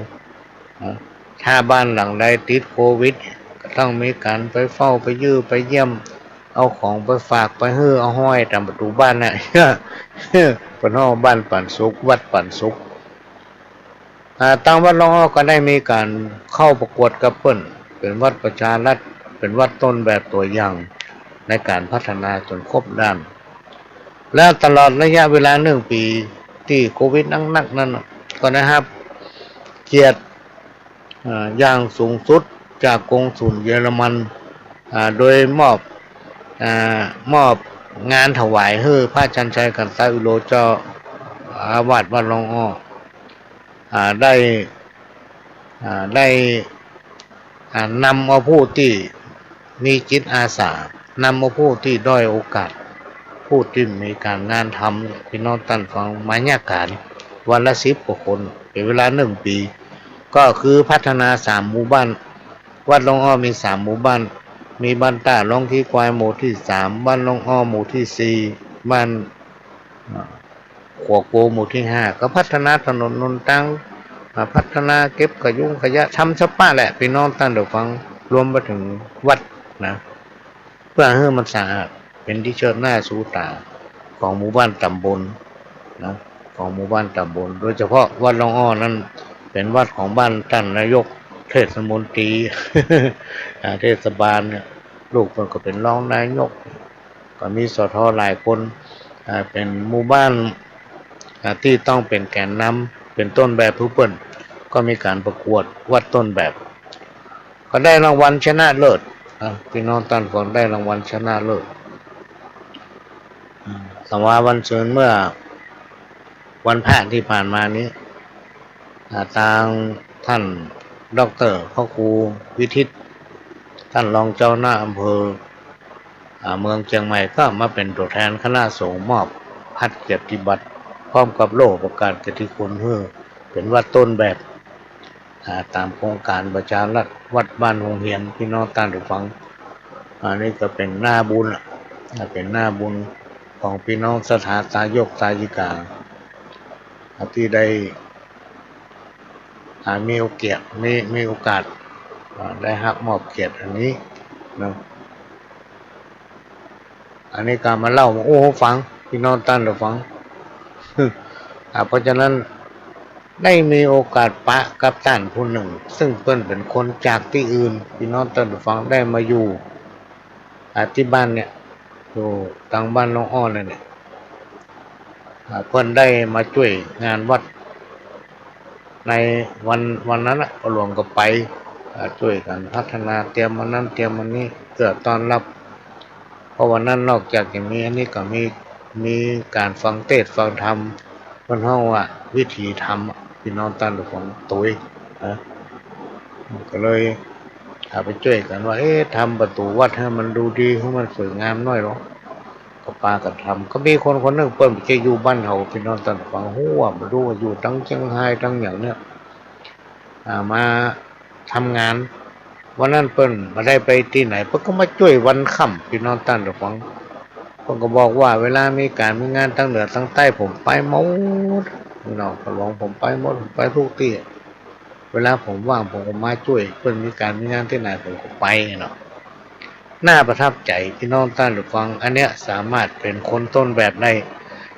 อ่า ถ้าบ้านหลังใดติดโควิด ก็ต้องมีก๋านไปเฝ้า ไปเยี่ยม ไปเยี่ยม เอาของไปฝาก ไปหื้อ เอาห้อยต๋ามประตู๋บ้านน่ะ เปิ้นฮ้องบ้านปันสุข วัดปันสุข อ่า ตางวัดร่องอ้อก็ได้มีก๋านเข้าประกวดกับเปิ้น เป๋นวัดประชารัฐ เป๋นวัดต้นแบบตั๋วอย่างในก๋านพัฒนาจ๋นครบด้าน และตลอดระยะเวลาหนึ่งปี๋ตี้โควิดหนักๆ นั้นน่ะ ก็ได้ฮับเกียรติ อ่า อย่างสูงสุดจากกงสุลเยอรมัน อ่า โดยมอบ อ่า มอบงานถวายหื้อพระชันชัย ขันตะวิโร เจ้าอาวาสวัดร่องอ้อ อ่า ได้ อ่า ได้ อ่า นำเอาผู้ตี้มีจิตอาสา นำเอาผู้ตี้ด้อยโอกาส ผู้ตี้บ่มีก๋านงานทำ ปี้น้องต้านฟัง มาเยียะก๋านวันละสิบกว่าคน เป๋นเวลาหนึ่งปี๋ ก็คือพัฒนาสามหมู่บ้าน วัดหลองอ้อมีสามหมู่บ้าน มีบ้านต้าหลองขี้ควายหมู่ตี้สาม บ้านหลองอ้อหมู่ตี้สี่ บ้าน อ่า ขัวโกหมู่ตี้ห้า ก็พัฒนาถนนหนตาง อ่า พัฒนาเก็บขยุงขยะ ทำสะปะแหละ ปี้น้องต้านผู้ฟัง รวมไปเถิงวัดนะ เปื้อหื้อมันสะอาด เป๋นตี้เชิดหน้าชูต๋าของหมู่บ้านต๋ำบลนะ ของหมู่บ้านต๋ำบล โดยเฉพาะวัดหลองอ้อนั้นเป๋นวัดของบ้านต้านนายกเทศมนตรี อ่า เทศบาลเนี่ย ลูกเปิ้นก็เป๋นรองนายก ก็มี สท หลายคน อ่า เป๋นหมู่บ้าน อ่า ตี้ต้องเป๋นแกนนำ เป๋นต้นแบบหื้อเปิ้น ก็มีก๋านประกวดวัดต้นแบบ ก็ได้รางวัลชนะเลิศ อ่า ปี้น้องต้านผู้ฟัง ได้รางวัลชนะเลิศ อ่า สังวาวันซืนเมื่อวันพระตี้ผ่านมานี้ อ่า ตางต้านด็อกเตอร์พระครูวิทิต ต้านรองเจ้าคณะอำเภอ อ่า เมืองเจียงใหม่ก็มาเป๋นตั๋วแทนคณะสงฆ์มอบพัดเกียรติบัตร พร้อมกับโล่ประกาศเกียรติคุณหื้อเป๋นวัดต้นแบบ อ่า ต๋ามโครงก๋านประชารัฐวัดบ้านโฮงเฮียน ปี้น้องต้านผู้ฟัง อันนี้ก็เป๋นหน้าบุญละ อ่า เป๋นหน้าบุญของปี้น้องศรัทธาตายกตายิกา อ่า ตี้ได้ อ่า มีโอเกียรติ มี มีโอกาส อ่า ได้ฮับมอบเกียรติอันนี้เนาะ อันนี้ก็มาเล่ามาอู้หื้อฟัง ปี้น้องต้านผู้ฟัง อ่า เพราะฉะนั้น ได้มีโอกาสปะกับต้านผู้นึ่ง ซึ่งเปิ้นเป๋นคนจากตี้อื่น ปี้น้องต้านผู้ฟัง ได้มาอยู่ อ่า ตี้บ้านเนี่ย อยู่ตางบ้านหลองอ้อนั่นเนี่ย อ่า เปิ้นได้มาจ้วยงานวัด ในวัน วันนั้นน่ะ พ่อหลวงก็ไป อ่า จ้วยกั๋นพัฒนา เตรียมอันนั้นเตรียมอันนี้ เพื่อต้อนรับ เพราะวันนั้นนอกจากจะมีอันนี้ก็มี มีก๋านฟังเทศน์ฟังธรรม เปิ้นฮ้องว่าวิถีธรรมอะ ปี้น้องต้านผู้ฟัง ตวยนะ ก็เลย อ่า ไปจ้วยกั๋นว่า เอ๊ะ ทำประตู๋วัดหื้อมันดูดี หื้อมันสวยงามหน้อยลอง ก็ปากั๋นทำ ก็มีคนคนนึ่ง เปิ้นบ่ใจ้อยู่บ้านเฮา ปี้น้องต้านผู้ฟัง ฮู้ว่าบ่ฮู้ว่าอยู่ตางเจียงฮายตางหยังเนี่ย อ่า มาทำงาน วันนั้นเปิ้นบ่ได้ไปตี้ไหน เปิ้นก็มาจ้วยวันค่ำ ปี้น้องต้านผู้ฟัง เปิ้นก็บอกว่า เวลามีก๋านมีงานตางเหนือตางใต้ ผมไปหมด เนาะ พ่อหลวง ผมไปหมด ผมไปกู้ตี้ เวลาผมว่างผมก็มาจ้วย เปิ้นมีก๋านมีงานตี้ไหนผมก็ไปเนาะ น่าประทับใจ๋ ปี้น้องต้านผู้ฟัง อันเนี้ยสามารถเป๋นคนต้นแบบได้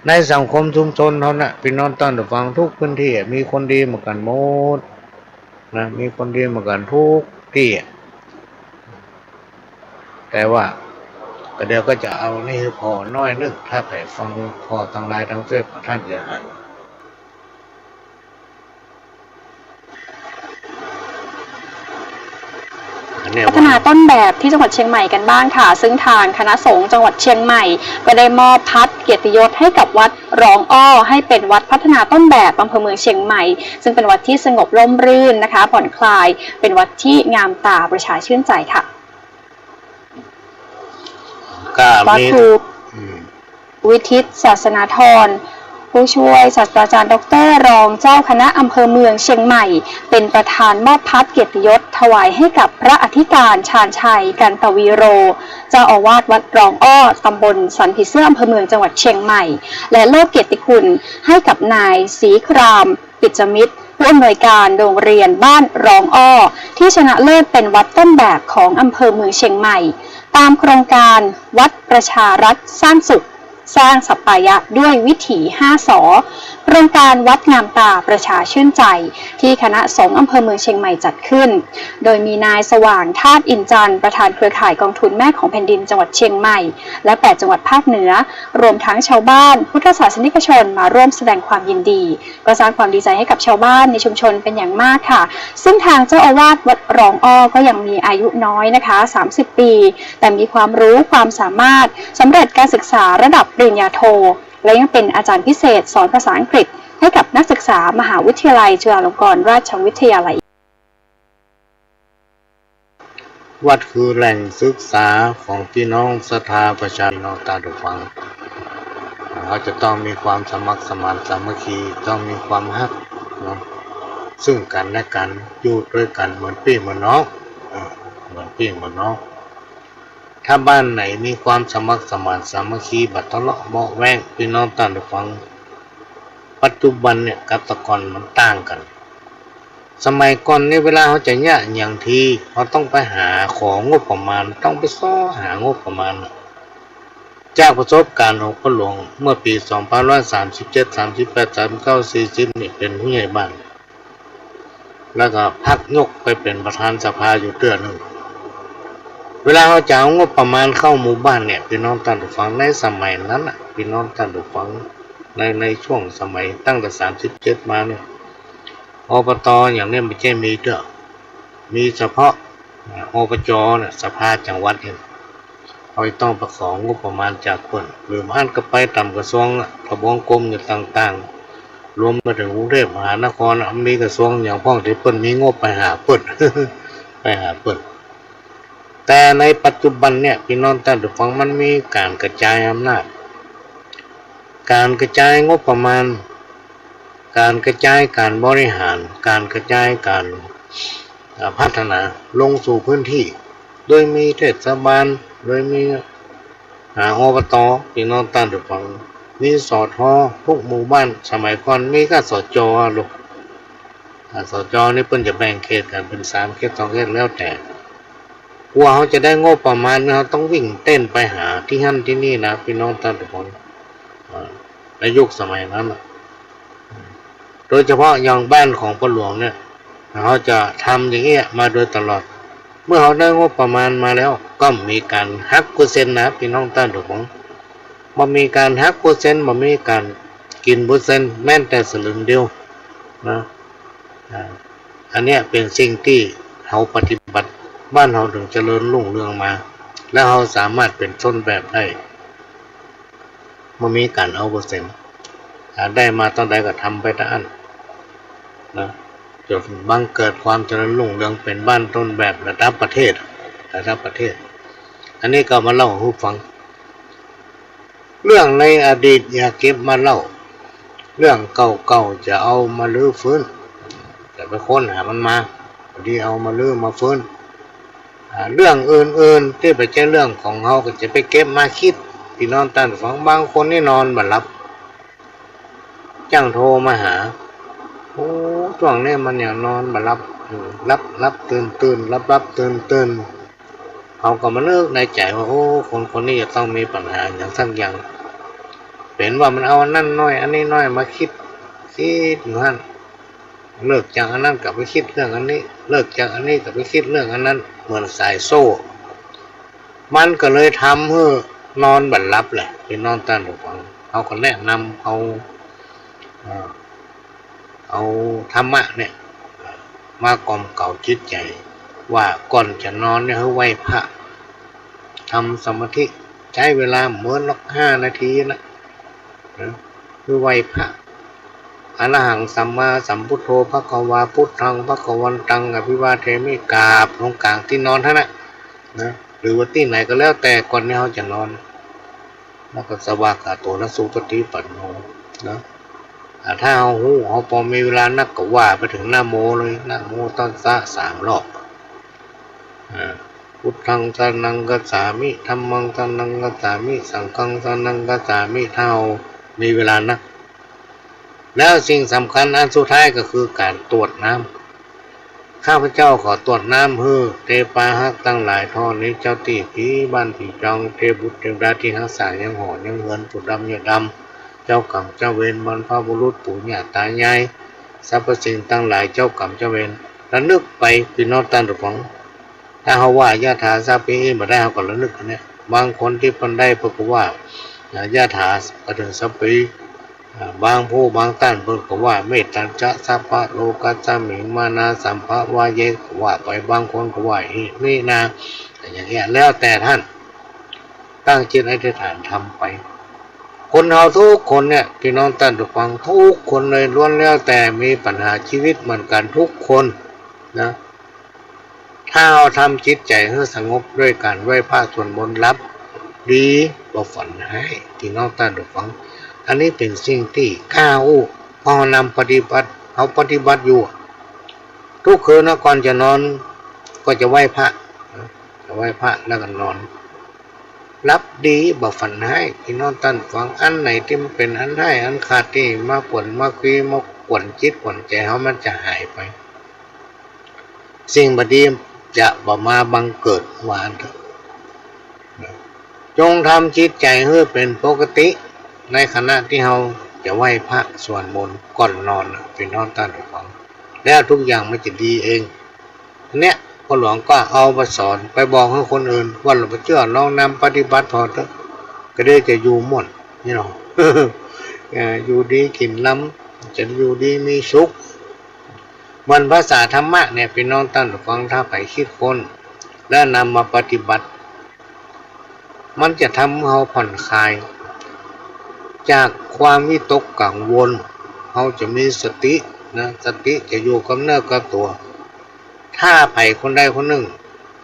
ในสังคมชุมชนเฮาน่ะ ปี้น้องต้านผู้ฟัง กู้พื้นตี้อะ มีคนดีเหมือนกั๋นหมดนะ มีคนดีเหมือนกั๋นกู้ตี้อะ แต่ว่า ก็เดี๋ยวก็จะเอานี่หื้อผ่อหน้อยนึ่ง ถ้าใผฟังผ่อตังไลน์ตังเฟซของต้านจะหัน อันเนี้ย พัฒนาต้นแบบที่จังหวัดเชียงใหม่กันบ้างค่ะ ซึ่งทางคณะสงฆ์จังหวัดเชียงใหม่ ก็ได้มอบพัดเกียรติยศให้กับวัดหลองอ้อ ให้เป็นวัดพัฒนาต้นแบบอำเภอเมืองเชียงใหม่ ซึ่งเป็นวัดที่สงบร่มรื่นนะคะ ผ่อนคลาย เป็นวัดที่งามตาประชาชื่นใจค่ะ ก็ พระ มี ครู อืม วิทิต ศาสนาธร ผู้ช่วยศาสตราจารย์ด็อกเตอร์ รองเจ้าคณะอำเภอเมืองเชียงใหม่ เป็นประธานมอบพัดเกียรติยศถวายให้กับพระอธิการชาญชัย กันตวีโร เจ้าอาวาสวัดหลองอ้อ ตำบลสันผีเสื้อ อำเภอเมือง จังหวัดเชียงใหม่ และโล่เกียรติคุณให้กับนายศรีคราม ปิจจมิตร ผู้อำนวยการโรงเรียนบ้านหลองอ้อ ที่ชนะเลิศเป็นวัดต้นแบบของอำเภอเมืองเชียงใหม่ ตามโครงการวัดประชารัฐสร้างสุข สร้างสัปปายะด้วยวิถีห้าสอ โครงการวัดงามตาประชาชื่นใจ ที่คณะสงฆ์อำเภอเมืองเชียงใหม่จัดขึ้น โดยมีนายสว่าง ธาตุอินจันทร์ ประธานเครือข่ายกองทุนแม่ของแผ่นดินจังหวัดเชียงใหม่ และแปดจังหวัดภาคเหนือ รวมทั้งชาวบ้าน พุทธศาสนิกชนมาร่วมแสดงความยินดี ก็สร้างความดีใจให้กับชาวบ้านในชุมชนเป็นอย่างมากค่ะ ซึ่งทางเจ้าอาวาสวัดหลองอ้อก็ยังมีอายุน้อยนะคะ สามสิบปี แต่มีความรู้ความสามารถ สำเร็จการศึกษาระดับปริญญาโท และยังเป็นอาจารย์พิเศษสอนภาษาอังกฤษให้กับนักศึกษามหาวิทยาลัยจุฬาลงกรณราชวิทยาลัย วัดคือแหล่งศึกษาของพี่น้องศรัทธาประชาชน พี่น้องต้านผู้ฟัง เฮาจะต้องมีความสมัครสมานสามัคคี ต้องมีความฮักเนาะ ซึ่งกันและกัน อยู่ตวยกั๋นเหมือนปี้เหมือนน้อง เหมือนปี้เหมือนน้อง ถ้าบ้านไหนมีความสมัครสมานสามัคคี บ่ทะเลาะเบาะแว้ง ปี้น้องต้านผู้ฟัง ปัจจุบันเนี่ยกับแต่ก่อนมันต่างกั๋น สมัยก่อนนี่เวลาเฮาจะเยียะหยังที เฮาต้องไปหาของบประมาณ ต้องไปซอหางบประมาณน่ะ จากประสบการณ์ของป้อหลวงเมื่อปี๋สองพันร้อยสามสิบเจ็ด สามสิบแปด สามสิบเก้า สี่สิบ นี่เป๋นผู้ใหญ่บ้าน แล้วก็พักยกไปเป๋นประธานสภาอยู่เตื้อนึ่ง เวลาเฮาจะเอางบประมาณเข้าหมู่บ้านเนี่ย ปี้น้องต้านผู้ฟัง ในสมัยนั้นน่ะ ปี้น้องต้านผู้ฟัง ใน ในช่วงสมัยตั้งแต่ สามสิบเจ็ด มาเนี่ย อบต อย่างเนี้ยมันจะมีเตื้อ มีเฉพาะ อบจ เนี่ย สภาจังหวัดเนี่ย เฮาจะต้องไปของงบประมาณจากเปิ้น หรือบ่อั้นก็ไปต๋ามกระทรวงน่ะ ทบวงกรมอยู่ต่างๆ รวมไปเถิงกรุงเทพมหานครน่ะ มีกระทรวงหยังพ่องตี้เปิ้นมีงบไปหาเปิ้น ไปหาเปิ้น แต่ในปัจจุบันเนี่ย ปี้น้องต้านผู้ฟัง มันมีก๋านกระจายอำนาจ ก๋านกระจายงบประมาณ ก๋านกระจายก๋านบริหาร ก๋านกระจายก๋าน อ่า พัฒนาลงสู่พื้นตี้ โดยมีเทศบาล โดยมี อ่า อบต ปี้น้องต้านผู้ฟัง มี สท กู้หมู่บ้าน สมัยก่อนมีก้า สจ อะลูก อ่า สจ นี่เปิ้นจะแบ่งเขตกั๋นเป๋นสามเขต สองเขต แล้วแต่ กว่าเฮาจะได้งบประมาณ เฮาต้องวิ่งเต้นไปหาตี้หั้นตี้นี่นะ ปี้น้องต้านผู้ฟัง อ่า ในยุคสมัยนั้นน่ะ โดยเฉพาะอย่างบ้านของป้อหลวงเนี่ย เฮาจะทำอย่างเงี้ยมาโดยตลอด เมื่อเฮาได้งบประมาณมาแล้ว ก็มีก๋านหักเปอร์เซ็นต์นะ ปี้น้องต้านผู้ฟัง บ่มีก๋านหักเปอร์เซ็นต์ บ่มีก๋านกิ๋นเปอร์เซ็นต์ แม้แต่สลึงเดียวนะ อ่า อันเนี้ยเป๋นสิ่งตี้เฮาปฏิบัติ บ้านเฮาเถิงเจริญรุ่งเรืองมา แล้วเฮาสามารถเป๋นต้นแบบได้ บ่มีก๋านเอาเปอร์เซ็นต์ อ่า ได้มาเต้าใดก็ทำไปเต้าอั้นนะ จ๋นบังเกิดความเจริญรุ่งเรืองเป๋นบ้านต้นแบบระดับประเทศ ระดับประเทศ อันนี้ก็มาเล่าหื้อฟัง เรื่องในอดีตอย่าเก็บมาเล่า เรื่องเก่าๆ จะเอามารื้อฟื้น จะไปค้นหามันมา พอดีเอามารื้อมาฟื้น อ่า เรื่องอื่นๆ ตี้บ่ใจ้เรื่องของเฮาก็จะไปเก็บมาคิด ปี้น้องต้านผู้ฟัง บางคนนี่นอนบ่หลับ จ้างโทรมาหา โอ้ จ้วงนี้มันอย่างนอนบ่หลับ อืม หลับหลับตื่นตื่น หลับหลับตื่นตื่น เฮาก็มานึกในใจ๋ว่า โอ้ คนคนนี้จะต้องมีปัญหาอย่างสักอย่าง เป๋นว่ามันเอาอันนั้นน้อย อันนี้น้อยมาคิด คิดอยู่หั้น เลิกจากอันนั้นก็ไปคิดเรื่องอันนี้ เลิกจากอันนี้ก็ไปคิดเรื่องอันนั้น เหมือนสายโซ่ มันก็เลยทำหื้อนอนบ่หลับแหละ ปี้น้องต้านผู้ฟัง เฮาก็แนะนำเอา เอ่อ เอาธรรมะเนี่ย มากล่อมเกลาจิตใจ๋ ว่าก่อนจะนอนเนี่ยหื้อไหว้พระ ทำสมาธิ ใจ๊เวลาเมินหรอกห้านาทีนะ นะ หื้อไหว้พระ อะระหังสัมมาสัมพุทโธ ภะคะวา พุทธัง ภะคะวันตัง อะภิวาเทมิ กราบลงก๋างตี้นอนหั้นน่ะ นะ หรือว่าตี้ไหนก็แล้วแต่ก่อนที่เฮาจะนอน แล้วก็สวากขาโต นะ สุปฏิปันโน นะ อ่า ถ้าเฮาฮู้ เฮาปอมีเวลานักก็ว่าไปเถิงนะโมเลย นะโมตัสสะ สามรอบ อ่า พุทธังสรณังคัจฉามิ ธัมมังสรณังคัจฉามิ สังฆังสรณังคัจฉามิ ถ้าเฮามีเวลานัก แล้วสิ่งสำคัญอันสุดท้ายก็คือก๋านตรวจน้ำ ข้าพเจ้าขอตรวจน้ำหื้อเตปาฮักตังหลาย ท่อนี้เจ้าตี้ ผีบ้านผีจอง เตพบุตรเตพดาตี้ฮักษายังหอยังเฮือน ผู้ดำยอดดำ เจ้ากรรมเจ้าเวร บรรพบุรุษ ปู่ย่าตายาย สรรพสิ่งตังหลาย เจ้ากรรมเจ้าเวร ระนึกไป ปี้น้องต้านผู้ฟัง ถ้าเฮาว่ายะถาสัพพีติบ่ได้ เฮาก็ระนึกอันเนี้ย บางคนตี้เปิ้นได้เปิ้นก็ว่า อ่า ยะถา ก็เถิงสัพพี อ่า บางผู้บางต้านเปิ้นก็ว่า เมตตัญจะสัพพะโลกัสสมิง มานาสัมภะวะเย ก็ว่าไป บางคนก็ว่า หิมินา แต่อย่างเงี้ย แล้วแต่ท่าน ตั้งจิตอธิษฐานทำไป คนเฮาทุกคนเนี่ย ปี้น้องต้านผู้ฟัง ทุกคนเลย ล้วนแล้วแต่มีปัญหาชีวิตเหมือนกั๋นทุกคนนะ ถ้าเฮาทำจิตใจ๋หื้อสงบด้วยก๋านไหว้พระสวดมนต์ หลับดีกว่าฝันฮ้าย ปี้น้องต้านผู้ฟัง อันนี้เป๋นสิ่งตี้กล้าอู้ เพราะเฮานำปฏิบัติ เฮาปฏิบัติอยู่ ทุกคืนนะก่อนจะนอน ก็จะไหว้พระนะ จะไหว้พระแล้วก็นอน หลับดีบ่ฝันฮ้าย พี่น้องต้านฟัง อันไหนตี้มันเป๋นอันฮ้ายอันขาดตี้มาป่วนมาคุยมากวนจิตกวนใจ๋เฮา มันจะหายไป สิ่งบ่ดีจะบ่มาบังเกิด ว่าอั้นเถอะ จงทำจิตใจ๋หื้อเป๋นปกติ ในขณะตี้เฮาจะไหว้พระสวดมนต์ก่อนนอนนะ พี่น้องต้านฟัง แล้วทุกอย่างมันจะดีเอง อันเนี้ยพ่อหลวงก็เอาไปสอน ไปบอกหื้อคนอื่น ว่าหลวงบ่เจื้อ ลองนำปฏิบัติผ่อเต๊อะ ก็ได้จะอยู่ม่วน นี่เนาะ เอ่อ อยู่ดีกิ๋นลำ จะอยู่ดีมีสุข เหมือนภาษาธรรมะเนี่ย พี่น้องต้านฟัง ถ้าใผคิดค้น และนำมาปฏิบัติ มันจะทำหื้อเฮาผ่อนคลาย จากความวิตกกังวล เฮาจะมีสตินะ สติจะอยู่กับเนื้อกับตั๋ว ถ้าใผคนใดคนนึ่ง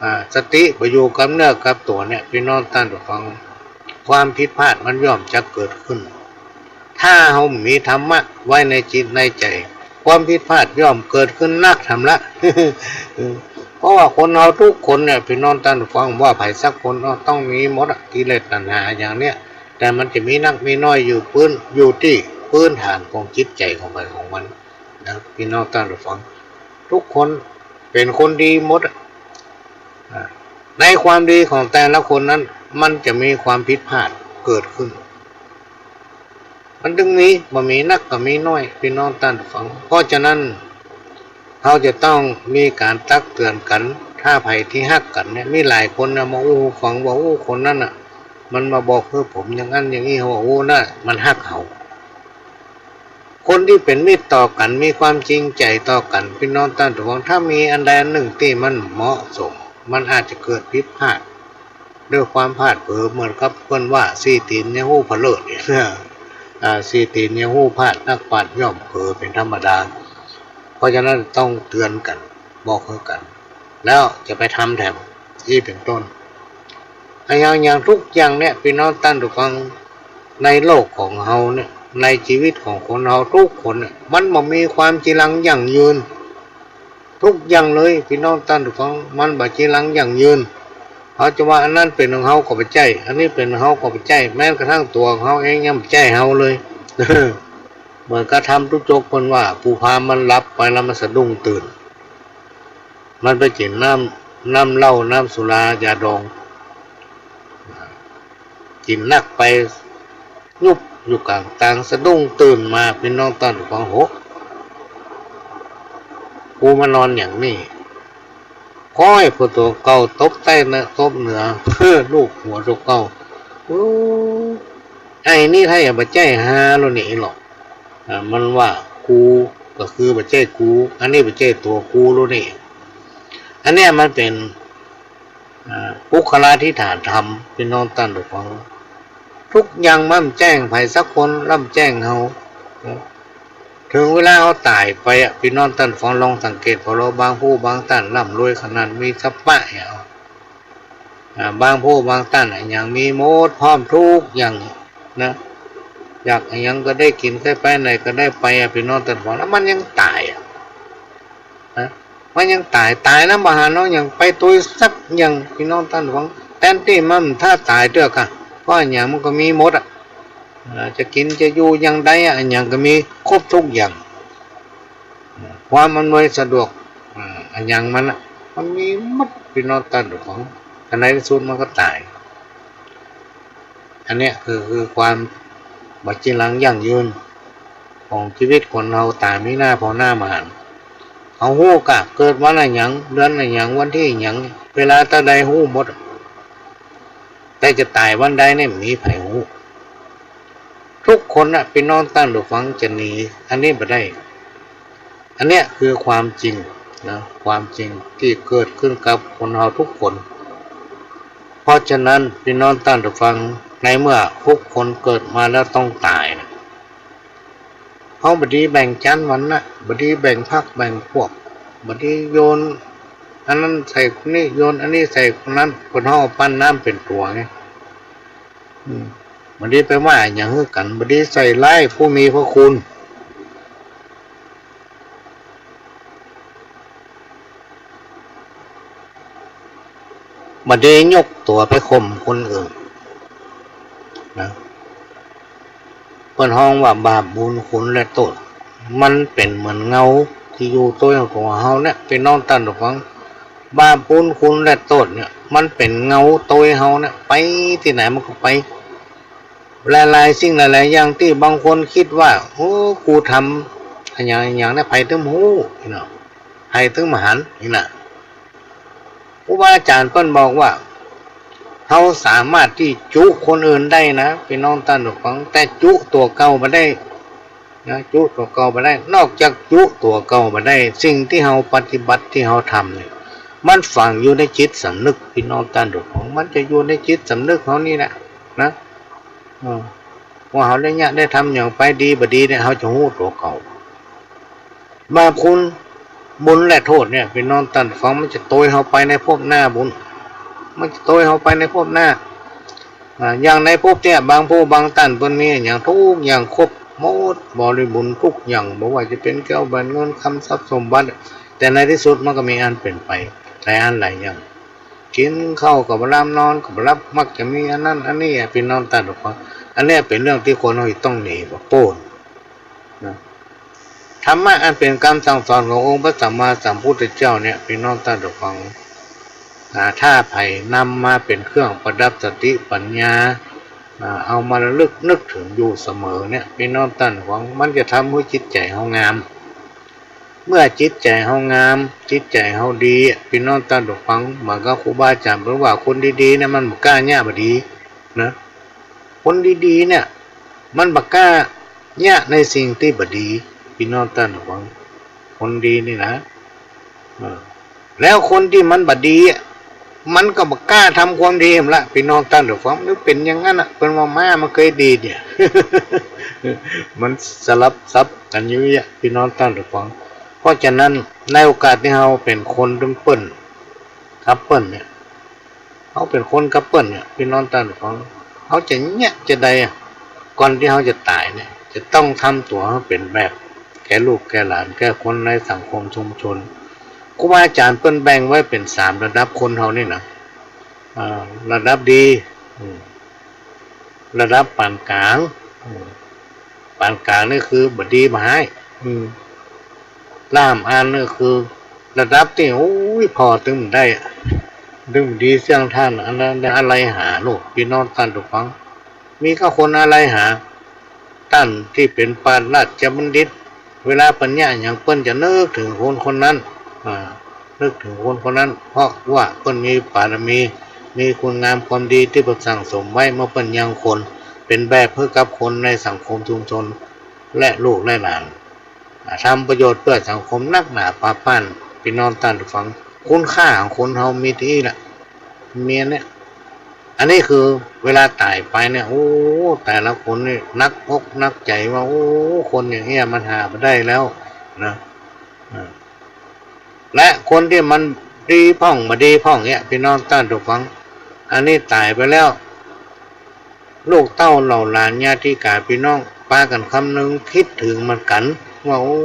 อ่า สติบ่อยู่กับเนื้อกับตั๋วเนี่ย พี่น้องต้านฟัง ความผิดพลาดมันย่อมจะเกิดขึ้น ถ้าเฮามีธรรมะไว้ในจิตในใจ๋ ความผิดพลาดย่อมเกิดขึ้นนักทำละ เพราะว่าคนเฮาทุกคนเนี่ย พี่น้องต้านฟัง ว่าใผสักคนก็ต้องมีหมดอะ กิเลสตัณหาอย่างเนี้ย แต่มันจะมีนักมีน้อยอยู่พื้น อยู่ตี้พื้นฐานของจิตใจ๋ของใผของมันนะ พี่น้องต้านฟัง ทุกคนเป๋นคนดีหมดอะ อ่า ในความดีของแต่ละคนนั้น มันจะมีความผิดพลาดเกิดขึ้น มันจึงมี บ่มีนักก็มีน้อย พี่น้องต้านฟัง เพราะฉะนั้น เฮาจะต้องมีก๋านตักเตื๋อนกั๋น ถ้าใผตี้ฮักกั๋นเนี่ย มีหลายคนนะ มาอู้หื้อฟังว่า โอ้ คนนั้นน่ะ มันมาบอกหื้อผมอย่างนั้นอย่างนี้ เฮาว่า โอ้ น่ะ มันฮักเฮา คนตี้เป๋นมิตรต่อกั๋น มีความจริงใจ๋ต่อกั๋น พี่น้องต้านฟัง ถ้ามีอันใดอันนึ่งตี้มันเหมาะสม มันอาจจะเกิดผิดพลาด ด้วยความพลาดเผลอ เหมือนกับเปิ้นว่า สี่ตี๋นยังฮู้ผะเลิด อ่า สี่ตี๋นยังฮู้พลาด นักปราชญ์ย่อมเผลอเป๋นธรรมดา เพราะฉะนั้นต้องเตื๋อนกั๋น บอกหื้อกั๋น แล้วจะไปทำแถม อี้เป๋นต้น อะหยัง อย่างทุกอย่างเนี่ย พี่น้องต้านฟัง ในโลกของเฮาเนี่ย ในจีวิตของคนเฮาทุกคนเนี่ย มันบ่มีความจีรังยั่งยืน ทุกอย่างเลย พี่น้องต้านฟัง มันบ่จีรังยั่งยืน เฮาจะว่าอันนั้นเป๋นของเฮาก็บ่ใจ้ อันนี้เป๋นของเฮาก็บ่ใจ้ แม้กระทั่งตั๋วของเฮาเองยังบ่ใจ้เฮาเลย เหมือนกับธรรมตุ๊จกเปิ้นว่า ผู้พาลมันหลับไปแล้วมันสะดุ้งตื่น มันไปกิ๋นน้ำ น้ำเหล้า น้ำสุรา ยาดอง กิ๋นนักไป ยุบอยู่ก๋างตาง สะดุ้งตื่นมา พี่น้องต้านฟัง โห กูมานอนอย่างนี้ ขอหื้อตั๋วเก่าตบใต้เนื้อ ตบเหนือ ลูบหัวตั๋วเก่า โอ้ ไอ้นี่ถ้าจะบ่ใจ้ฮาแล้วนี่หรอก อ่า มันว่ากูก็คือบ่ใจ้กู อันนี้บ่ใจ้ตั๋วกูแล้วนี่ อันเนี้ยมันเป๋น อ่า ปุคคลาธิฏฐานธรรม พี่น้องต้านฟัง ทุกอย่างมันบ่แจ้งใผสักคน แล้วบ่แจ้งเฮา เถิงเวลาเฮาต๋ายไปอะ พี่น้องต้านฟัง ลองสังเกตผ่อเลาะ บางผู้บางต้านร่ำรวยขนาด มีสัพพะอย่าง อ่า บางผู้บางต้านอะ อย่างมีหมดพร้อมทุกอย่างนะ อยากอะหยังก็ได้กิ๋น ใค่ไปไหนก็ได้ไปอะ พี่น้องต้านฟัง แล้วมันยังต๋ายอะ นะ มันยังต๋าย ต๋ายแล้วบ่หาเนาะ ยังไปตวยสักอย่าง พี่น้องต้านฟัง แตนตี้มันถ้าต๋ายเตื้อก่ะ เพราะอะหยังมันก็มีหมดอะ อ่า จะกิ๋นจะอยู่อย่างใดอะ อะหยังก็มีครบทุกอย่าง ความอำนวยสะดวก อ่า อะหยังมันอะ มันมีหมด พี่น้องต้านฟัง แต่ในตี้สุดมันก็ต๋าย อันเนี้ยคือ คือความบ่จีรังยั่งยืนของจีวิตคนเฮา ต๋ายมีหน้าผ่อหน้ามาหัน เฮาฮู้ก่ะ เกิดวันอะหยัง เดือนอะหยัง วันตี้อะหยัง เวลาเต้าใดฮู้หมด แต่จะต๋ายวันใดเนี่ยบ่มีใผฮู้ ทุกคนน่ะ พี่น้องต้านฟัง จะหนีอันนี้บ่ได้ อันเนี้ยคือความจริงนะ ความจริงตี้เกิดขึ้นกับคนเฮาทุกคน เพราะฉะนั้นพี่น้องต้านฟัง ในเมื่อทุกคนเกิดมาแล้วต้องต๋ายนะ เฮาบ่ดีแบ่งจั้นวรรณะ บ่ดีแบ่งพรรคแบ่งพวก บ่ดีโยนอันนั้นใส่คนนี้ โยนอันนี้ใส่คนนั้น คนเฮาปั้นน้ำเป๋นตั๋วไง อืม บ่ดีไปว่าอะหยังหื้อกั๋น บ่ดีใส่ร้ายผู้มีพระคุณ เ บ่ดียกตั๋วไปข่มคนอื่นนะ เปิ้นฮ้องว่าบาปบุญคุณและโต้ษ มันเป๋นเหมือนเงาตี้อยู่โต้ยตั๋วเฮาเนี่ย ปี้น้องต้านผู้ฟัง บาปบุญคุณและโต้ษเนี่ย มันเป๋นเงาโต้ยเฮาเนี่ย ไปตี้ไหนมันก็ไป หลายๆ สิ่งหลายๆ อย่างตี้บางคนกึ๊ดว่า โอ้ กูทำอะหยังอะหยังเนี่ย ใผตึงฮู้ นี่เนาะ ใผตึงบ่หัน นี่นะ ครูบาอาจ๋ารย์เปิ้นบอกว่า เฮาสามารถตี้จุคนอื่นได้นะ ปี้น้องต้านผู้ฟัง แต่จุตั๋วเก่าบ่ได้นะ จุตั๋วเก่าบ่ได้ นอกจากจุตั๋วเก่าบ่ได้ สิ่งตี้เฮาปฏิบัติตี้เฮาทำเนี่ย มันฝังอยู่ในจิตสำนึก ปี้น้องต้านผู้ฟัง มันจะอยู่ในจิตสำนึกเฮานี่แหละนะ เออ ว่าเฮาได้เยียะได้ทำหยังไปดีบ่ดีเนี่ย เฮาจะฮู้ตั๋วเก่า บาปคุณ บุญและโต้ษเนี่ย ปี้น้องต้านผู้ฟัง มันจะโตยเฮาไปในภพหน้าบุญ มันจะโตยเฮาไปในภพหน้า อ่า อย่างในภพเนี่ย บางผู้บางต้านเปิ้นมีอะหยังกู้อย่างครบหมดบริบูรณ์กู้อย่าง บ่ว่าจะเป๋นแก้วแหวนเงินคำทรัพย์สมบัติ แต่ในตี้สุดมันก็มีอันเป๋นไป หลายอันหลายอย่าง กิ๋นข้าวก็บ่หลำ นอนก็บ่หลับ มักจะมีอันนั้นอันนี้อะ ปี้น้องต้านผู้ฟัง อันเนี้ยเป๋นเรื่องตี้คนเฮาจะต้องหนีบ่ป๊น นะ ธรรมะอันเป๋นกำสั่งสอนขององค์พระสัมมาสัมพุทธเจ้าเนี่ย ปี้น้องต้านผู้ฟัง อ่า ถ้าใผนำมาเป๋นเครื่องประดับสติปัญญา อ่า เอามาระลึกนึกเถิงอยู่เสมอเนี่ย ปี้น้องต้านผู้ฟัง มันจะทำหื้อจิตใจ๋เฮางาม เมื่อจิตใจ๋เฮางาม จิตใจ๋เฮาดีอะ ปี้น้องต้านผู้ฟัง เหมือนกับครูบาอาจ๋ารย์เปิ้นว่า คนดีๆ เนี่ยมันบ่กล้าเยียะบ่ดีนะ คนดีๆ เนี่ย มันบ่กล้าเยียะในสิ่งตี้บ่ดี ปี้น้องต้านผู้ฟัง คนดีนี่นะ เออ แล้วคนตี้มันบ่ดีอะ มันก็บ่กล้าทำความดีหั้นละ ปี้น้องต้านผู้ฟัง มันเป๋นอย่างนั้นน่ะ เปิ้นว่าม้ามันเกยดีดเนี่ย มันสลับสับกั๋นอยู่เนี่ย ปี้น้องต้านผู้ฟัง เพราะฉะนั้นในโอกาสตี้เฮาเป๋นคนตึงเปิ้น กับเปิ้นเนี่ย เฮาเป๋นคนกับเปิ้นเนี่ย ปี้น้องต้านผู้ฟัง เฮาจะเยียะจาใดอะ ก่อนตี้เฮาจะต๋ายเนี่ย จะต้องทำตั๋วหื้อเป๋นแบบ แก่ลูกแก่หลาน แก่คนในสังคมชุมชน ครูบาอาจ๋ารย์เปิ้นแบ่งไว้เป๋นสามระดับคนเฮานี่นะ อ่า ระดับดี อืม ระดับปานก๋าง อืม ปานก๋างนี่คือบ่ดีบ่ฮ้าย อืม สามอันนี่คือระดับตี้ โอ้ย ผ่อตึงได้ ตึงดีเสี้ยงท่าน อันนั้นอะไรหาลูก ปี้น้องต้านผู้ฟัง มีก้าคนอะไรหา ต้านตี้เป๋นปราชญ์ราชบัณฑิต เวลาเปิ้นเยียะหยังเปิ้นจะนึกเถิงคนคนนั้น อ่า นึกเถิงคนคนนั้น เพราะว่าเปิ้นมีบารมี มีคุณงามความดีตี้เปิ้นสั่งสมไว้เมื่อเปิ้นยังคน เป๋นแบบหื้อกับคนในสังคมชุมชน และลูกและหลาน อ่า ทำประโยชน์เปื้อสังคมนักหนาปาป้าน ปี้น้องต้านผู้ฟัง คุณค่าของคนเฮามีตี้อี้แหละ มีอันเนี้ย อันนี้คือเวลาต๋ายไปเนี่ย โอ้ แต่ละคนนี่หนักอกหนักใจ๋ว่า โอ้ คนอย่างเนี้ยมันหาบ่ได้แล้วนะ อ่า และคนตี้มันดีพ่องบ่ดีพ่องเนี่ย ปี้น้องต้านผู้ฟัง อันนี้ต๋ายไปแล้ว ลูกเต้าเหล่าหลานญาติกาพี่น้องปากั๋นคำนึงกึ๊ดเถิงมันกั๋นว่า โอ้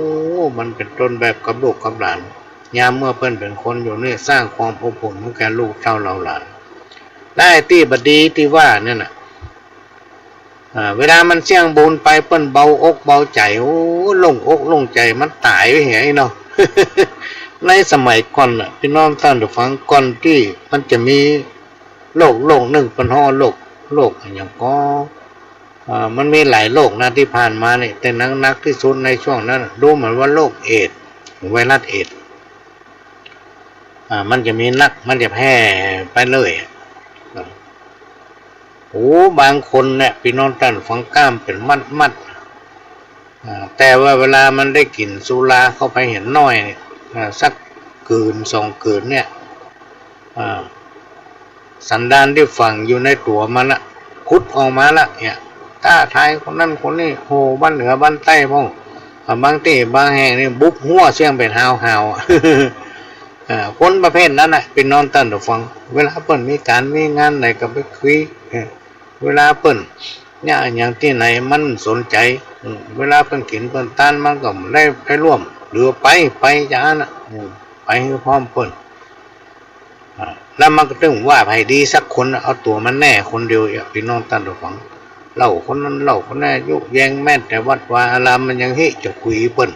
มันเป๋นต้นแบบกับลูกกับหลาน ยามเมื่อเปิ้นเป๋นคนอยู่นี่ สร้างความอบอุ่นหื้อแก่ลูกเต้าเหล่าหลาน และตี้บ่ดีตี้ว่าเนี่ยนะ อ่า เวลามันเสี้ยงบุญไปเปิ้นเบาอกเบาใจ๋ โอ้ โล่งอกโล่งใจ๋ มันต๋ายไปเหียไอ้เนาะ ในสมัยก่อนน่ะ พี่น้องต้านผู้ฟัง ก่อนตี้มันจะมีโรค โรคนึ่งเปิ้นฮ้องโรค โรคอะหยังก็ อ่า มันมีหลายโรคนะตี้ผ่านมานี่ แต่หนักๆ ตี้สุดในช่วงนั้นน่ะ ดูเหมือนว่าโรคเอดส์ ไวรัสเอดส์ อ่า มันจะมีนัก มันจะแพร่ไปเลย โอ้ บางคนเนี่ย พี่น้องต้านผู้ฟัง ก้ามเป๋นมัดๆ อ่า แต่ว่าเวลามันได้กิ๋นสุราเข้าไปเหียน้อย อ่า สักกื๋นสองกื๋นเนี่ย อ่า สันดานตี้ฝังอยู่ในตั๋วมันน่ะ ผุดออกมาละเนี่ย ท้าทายคนนั้นคนนี้ โห่บ้านเหนือบ้านใต้พ่อง อ่า บางตี้บางแห่งนี่บุบหัวเสี้ยงเป๋นฮาวๆ อ่า คนประเภทนั้นน่ะ พี่น้องต้านผู้ฟัง เวลาเปิ้นมีก๋านมีงานใดก็ไปคุย เออ เวลาเปิ้นเนี่ยอะหยังตี้ไหนมันสนใจ๋ อืม เวลาเปิ้นกิ๋นเปิ้นตานมันก็ได้ไปร่วม หรือไป ไปจาอั้นน่ะ อืม ไปหื้อพร้อมเปิ้น อ่า แล้วมันก็ตึงว่าใผดีสักคน เอาตั๋วมันแน่คนเดียวเอียะ ปี้น้องต้านผู้ฟัง เล่าคนนั้นเล่าคนนี้ ยุแยง แม้แต่วัดวาอารามมันยังฮิเจ้ากุยเปิ้น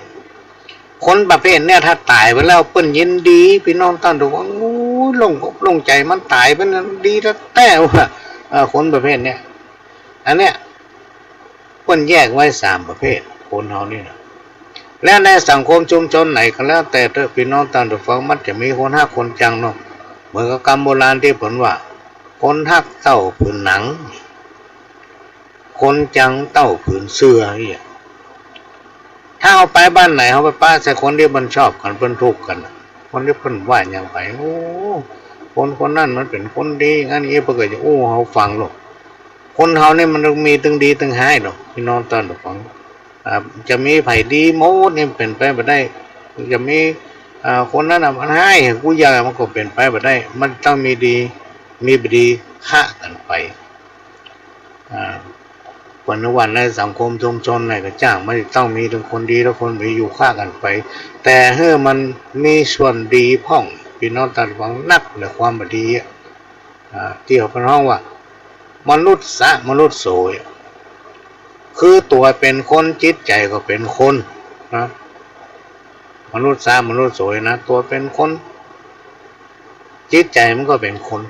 คนประเภทเนี้ยถ้าต๋ายไปแล้วเปิ้นยินดี ปี้น้องต้านผู้ฟัง โอ้ย โล่งอกโล่งใจ๋ มันต๋ายไปนั้นดีแต๊ๆ ว่า เออ คนประเภทเนี้ย อันเนี้ย เปิ้นแยกไว้สามประเภท คนเฮานี่นะ และในสังคมชุมชนไหนก็แล้วแต่เต๊อะ ปี้น้องต้านผู้ฟัง มันจะมีคนฮักคนจังเนาะ เหมือนกับกำโบราณตี้เปิ้นว่า คนฮักเต้าผืนหนัง คนจังเต้าผืนเสื้อ อี้อะ ถ้าเฮาไปบ้านไหน เฮาไปปะใส่คนตี้เปิ้นชอบกั๋น เปิ้นถูกกั๋นน่ะ คนตี้เปิ้นว่าหยังไป โอ้ คนคนนั้นมันเป๋นคนดี อันนี้เปิ้นก็จะอู้เฮาฟังโลด คนเฮานี่มันมีตึงดีตึงฮ้ายเนาะ ปี้น้องต้านผู้ฟัง อ่า จะมีใผดีหมดนี่เป๋นไปบ่ได้ จะมี อ่า คนนั้นน่ะมันฮ้าย กูอยาก มันก็เป๋นไปบ่ได้ มันต้องมีดี มีบ่ดี คะกั๋นไป อ่า เปิ้นว่าในสังคมชุมชนไหนก็จ้าง มันต้องมีตึงคนดีและคนบ่ดีอยู่คะกั๋นไป แต่หื้อมันมีส่วนดีพ่อง ปี้น้องต้านผู้ฟัง นักแหละความบ่ดีอะ อ่า ตี้เปิ้นฮ้องว่า มนุสสะมนุสโส คือตั๋วเป๋นคน จิตใจ๋ก็เป๋นคนนะ มนุสสะมนุสโสนะ ตั๋วเป๋นคน จิตใจ๋มันก็เป๋นคน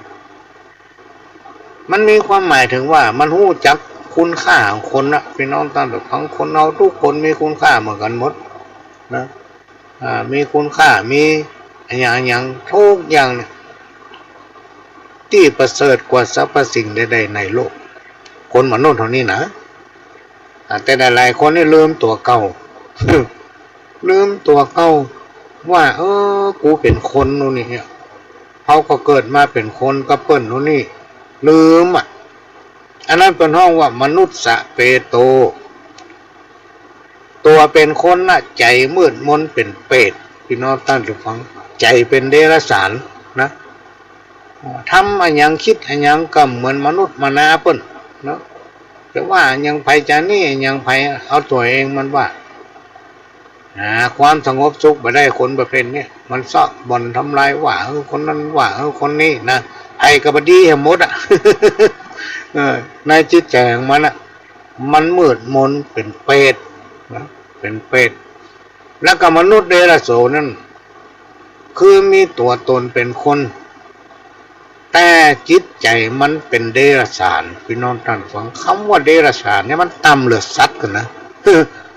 มันมีความหมายเถิงว่ามันฮู้จักคุณค่าของคนนะ ปี้น้องต้านผู้ฟัง คนเฮากู้คนมีคุณค่าเหมือนกั๋นหมดนะ อ่า มีคุณค่า มีอะหยังอะหยัง กู้อย่างเนี่ย ตี้ประเสริฐกว่าสรรพสิ่งใดๆ ในโลก คนมนุษย์เฮานี่นะ อ่า แต่หลายๆ คนนี่ลืมตั๋วเก่า ลืมตั๋วเก่าว่า เออ กูเป๋นคนโน่นนี่ เฮาก็เกิดมาเป๋นคนกับเปิ้นโน่นนี่ ลืมอะ อันนั้นเปิ้นฮ้องว่ามนุสสะเปโต ตั๋วเป๋นคนน่ะ ใจ๋มืดมนเป๋นเปรต ปี้น้องต้านผู้ฟัง ใจ๋เป๋นเดรัจฉานนะ ทำอะหยัง กึ๊ดอะหยังก็เหมือนมนุษย์มนาเปิ้นนะ จะว่าอะหยังใผ จะนี่อะหยังใผ เอาตั๋วเองมันว่า หาความสงบสุขบ่ได้ คนประเภทเนี้ย มันเซาะบ่อนทำลาย ว่าหื้อคนนั้น ว่าหื้อคนนี้นะ ใผก็บ่ดีหื้อหมดอะ เออ ในจิตใจ๋ของมันอะ มันมืดมนเป๋นเปรตนะ เป๋นเปรต แล้วก็มนุษย์เดรัจโฉนั้น คือมีตั๋วตนเป๋นคน แต่จิตใจ๋มันเป๋นเดรัจฉาน ปี้น้องต้านฟัง กำว่าเดรัจฉานเนี่ยมันต่ำเหลือสัตว์ก่อนนะ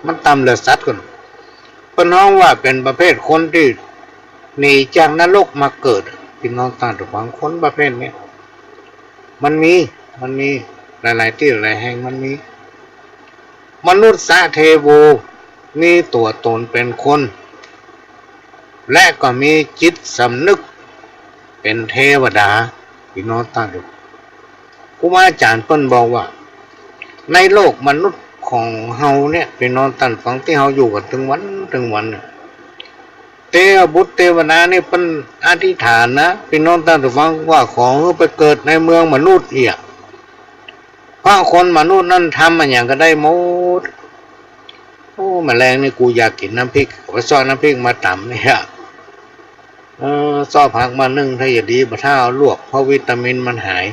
มันต่ำเหลือสัตว์ก่อน เปิ้นฮ้องว่าเป๋นประเภทคนตี้หนีจากนรกมาเกิด ปี้น้องต้านฟัง คนประเภทเนี้ย มันมี มันมี หลายๆ ตี้หลายแห่งมันมี มนุสสะเทโว มีตั๋วตนเป๋นคน และก็มีจิตสำนึกเป๋นเทวดา ปี้น้องต้านฟัง ครูบาอาจ๋ารย์เปิ้นบอกว่า ในโลกมนุษย์ของเฮาเนี่ย ปี้น้องต้านฟัง ตี้เฮาอยู่กั๋นตึงวันตึงวันเนี่ย เตวบุตรเตวดานี่เปิ้นอธิษฐานนะ ปี้น้องต้านฟัง ว่าขอหื้อไปเกิดในเมืองมนุษย์เหีย เพราะคนมนุษย์นั้นทำอะหยังก็ได้หมด โอ้ แมลงนี่กูอยากกิ๋นน้ำพริก ก็ไปเซาะน้ำพริกมาต๋ำเนี่ย เออ เซาะผักมานึ่ง ถ้าจะดีบ่าถ้าเอาลวก เพราะวิตามินมันหาย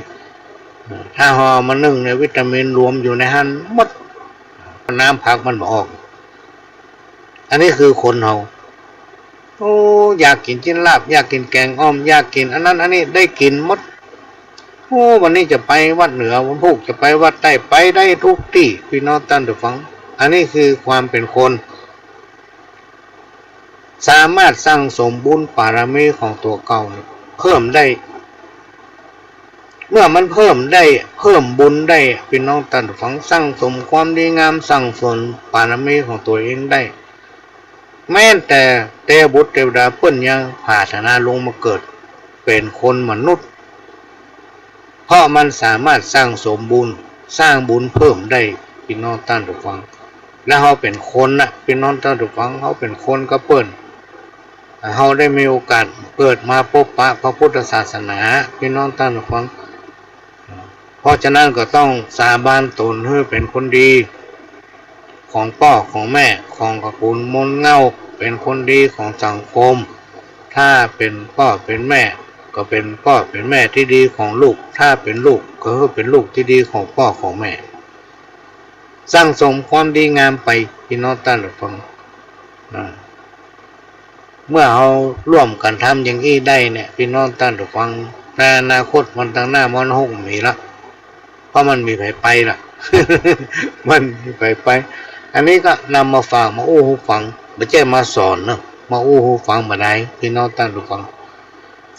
เออ ถ้าห่อมานึ่งเนี่ย วิตามินรวมอยู่ในหั้นหมด น้ำผักมันบ่ออก อันนี้คือคนเฮา โอ้ อยากกิ๋นจิ๊นลาบ อยากกิ๋นแก๋งอ่อม อยากกิ๋นอันนั้นอันนี้ ได้กิ๋นหมด โอ้ วันนี้จะไปวัดเหนือ วันพูกจะไปวัดใต้ ไปได้กู้ตี้ ปี้น้องต้านฟัง อันนี้คือความเป๋นคน สามารถสั่งสมบุญบารมีของตั๋วเก่าเนี่ยเพิ่มได้ เมื่อมันเพิ่มได้ เพิ่มบุญได้ ปี้น้องต้านฟัง สั่งสมความดีงาม สั่งสมบารมีของตั๋วเองได้ แม้แต่เตวบุตรเตวดาเปิ้นยังผาถนาลงมาเกิดเป๋นคนมนุษย์ เพราะมันสามารถสั่งสมบุญ สร้างบุญเพิ่มได้ ปี้น้องต้านฟัง แล้วเฮาเป๋นคนน่ะ ปี้น้องต้านฟัง เฮาเป๋นคนกับเปิ้น เฮาได้มีโอกาสเกิดมาปบปะพระพุทธศาสนา ปี้น้องต้านฟัง เพราะฉะนั้นก็ต้องสาบานต๋นหื้อเป๋นคนดี ของป้อของแม่ ของตระกูลมนเง่า เป๋นคนดีของสังคม ถ้าเป๋นป้อเป๋นแม่ ก็เป๋นป้อเป๋นแม่ตี้ดีของลูก ถ้าเป๋นลูกก็หื้อเป๋นลูกตี้ดีของป้อของแม่ สั่งสมความดีงามไป ปี้น้องต้านผู้ฟัง อ่า เมื่อเฮาร่วมกั๋นทำอย่างอี้ได้เนี่ย ปี้น้องต้านผู้ฟัง ในอนาคตวันตังหน้ามันคงมีละ เพราะมันบ่มีใผไปละ มันบ่มีใผไป อันนี้ก็นำมาฝากมาอู้หูฟัง บ่ใจ้มาสอนเนาะ มาอู้หูฟังบ่าดาย ปี้น้องต้านผู้ฟัง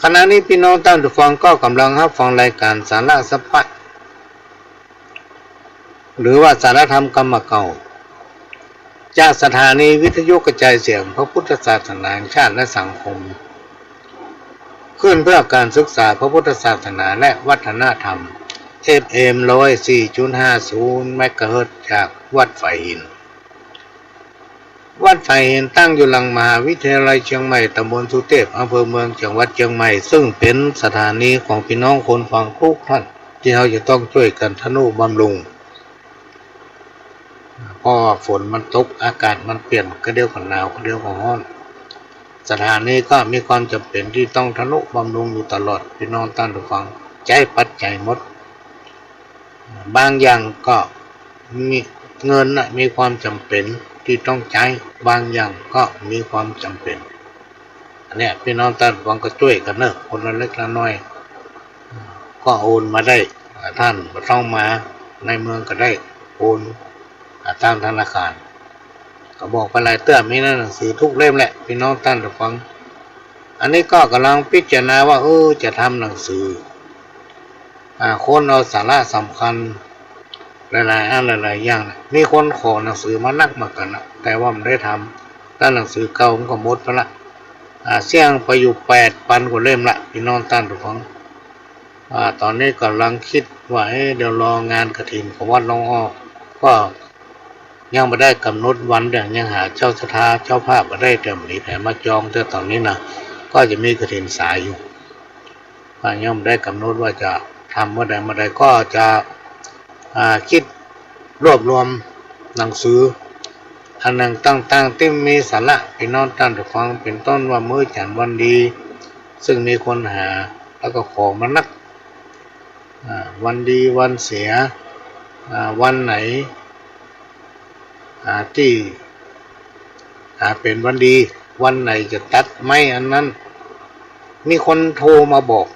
ขณะนี้ปี้น้องต้านผู้ฟังก็ก่ำลังฮับฟังรายก๋านสาระสัพพะ หรือว่าสาระธรรมกำเก่า จากสถานีวิทยุกระจายเสียงพระพุทธศาสนาแห่งชาติและสังคม คลื่นเพื่อการศึกษาพระพุทธศาสนาและวัฒนธรรม เอฟเอ็ม ร้อยสี่จุดห้าศูนย์ เมกะเฮิรตซ์ จากวัดฝายหิน วัดฝายหินตั้งอยู่หลังมหาวิทยาลัยเจียงใหม่ ตำบลสุเตพ อำเภอเมือง จังหวัดเจียงใหม่ ซึ่งเป๋นสถานีของปี้น้องคนฟังกู้ต้าน ตี้เฮาจะต้องจ้วยกั๋นทะนุบำรุง เพราะว่าฝนมันตก อากาศมันเปลี่ยน ก็เดี๋ยวก็หนาว ก็เดี๋ยวก็ฮ้อน สถานีก็มีความจ๋ำเป๋นตี้ต้องทะนุบำรุงอยู่ตลอด ปี้น้องต้านผู้ฟัง ใจ๊ปัจจัยหมด บางอย่างก็มี เงินน่ะมีความจ๋ำเป๋นตี้ต้องใจ๊ บางอย่างก็มีความจ๋ำเป๋น อันเนี้ยปี้น้องต้านผู้ฟังก็จ้วยกั๋นเนาะ คนละเล็กละน้อย ก็โอนมาได้ ต้านบ่ต้องมาในเมืองก็ได้ โอน อ่า ต๋ามธนาคาร ก็บอกไปหลายเตื้อ มีในหนังสือทุกเล่มแหละ ปี้น้องต้านผู้ฟัง อันนี้ก็ก่ำลังพิจารณาว่า เออ จะทำหนังสือ อ่า ค้นเอาสาระสำคัญ หลายๆ อันหลายๆ อย่างนะ มีคนขอหนังสือมานักเหมือนกั๋นนะ แต่ว่าบ่ได้ทำ แต่หนังสือเก่ามันก็หมดไปละ อ่า เสี้ยงไปอยู่แปดปันกว่าเล่มละ ปี้น้องต้านผู้ฟัง อ่า ต๋อนนี้ก่ำลังกึ๊ดว่า เอ๊ะ เดี๋ยวรองานกฐินของวัดหนองอ้อ ก็ยังบ่ได้ก๋ำหนดวัน เดี๋ยวยังหาเจ้าศรัทธา เจ้าภาพบ่ได้ แต่บ่มีใผมาจอง แต่ต๋อนนี้นะ ก็จะมีกฐินสายอยู่ อ่า ยังบ่ได้ก๋ำหนดว่าจะทำเมื่อใดเมื่อใด ก็จะ อ่า กึ๊ดรวบรวมหนังสือ อันหนึ่งต่างๆ ตี้มีสาระ ปี้น้องต้านผู้ฟัง เป๋นต้นว่ามื้อจั๋นทร์วันดี ซึ่งมีคนหา แล้วก็ขอมานัก อ่า วันดีวันเสีย อ่า วันไหน อ่า ตี้ อ่า เป๋นวันดี วันไหนจะตัดไม้อันนั้น มีคนโทรมาบอก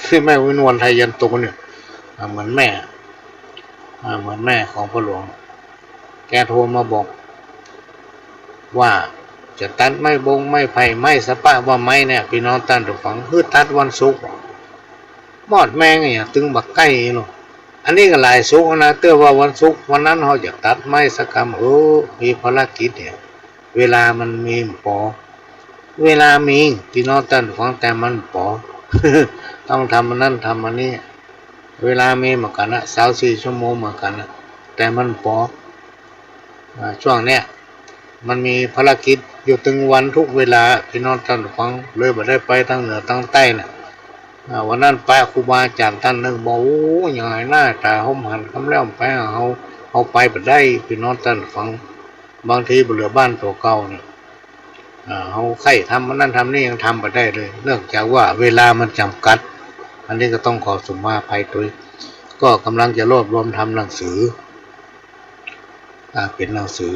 ตี้แม่วิมลไทยยันโตเนี่ย อ่า เหมือนแม่ อ่า เหมือนแม่ของพ่อหลวง แกโทรมาบอก ว่าจะตัดไม้บงไม้ไผ่ ไม้สะปะว่าไม้เนี่ย ปี้น้องต้านผู้ฟัง หื้อตัดวันศุกร์ มอดแมงอะหยังตึงบ่ใก้เนาะ อันนี้ก็หลายศุกร์นะ เตื้อว่าวันศุกร์วันนั้นเฮาจะตัดไม้สักกำ เออ มีภารกิจเนี่ย เวลามันมีบ่ปอ เวลามี ปี้น้องต้านผู้ฟัง แต่มันบ่ปอ ต้องทำอันนั้นทำอันนี้ เวลามีเหมือนกั๋นนะ ซาวสี่ชั่วโมงเหมือนกั๋นนะ แต่มันบ่ปอ อ่า ช่วงเนี้ย มันมีภารกิจอยู่ตึงวันทุกเวลา ปี้น้องต้านผู้ฟัง เลยบ่ได้ไปตางเหนือตางใต้น่ะ อ่า วันนั้นไปครูบาอาจ๋ารย์ต้านนึ่งบอก โอ้ ยังไงหน้าต๋าหมหันค่ำแล้วไปหาเฮา เฮาไปบ่ได้ ปี้น้องต้านผู้ฟัง บางทีบ่เหลือบ้านตั๋วเก่าเนี่ย อ่า เฮาใค่ทำอันนั้นทำนี่ยังทำบ่ได้เลย เนื่องจากว่าเวลามันจ๋ำกัด อันนี้ก็ต้องขอสุมาภัยตวย ก็ก่ำลังจะรวบรวมทำหนังสือ อ่า เป๋นหนังสือ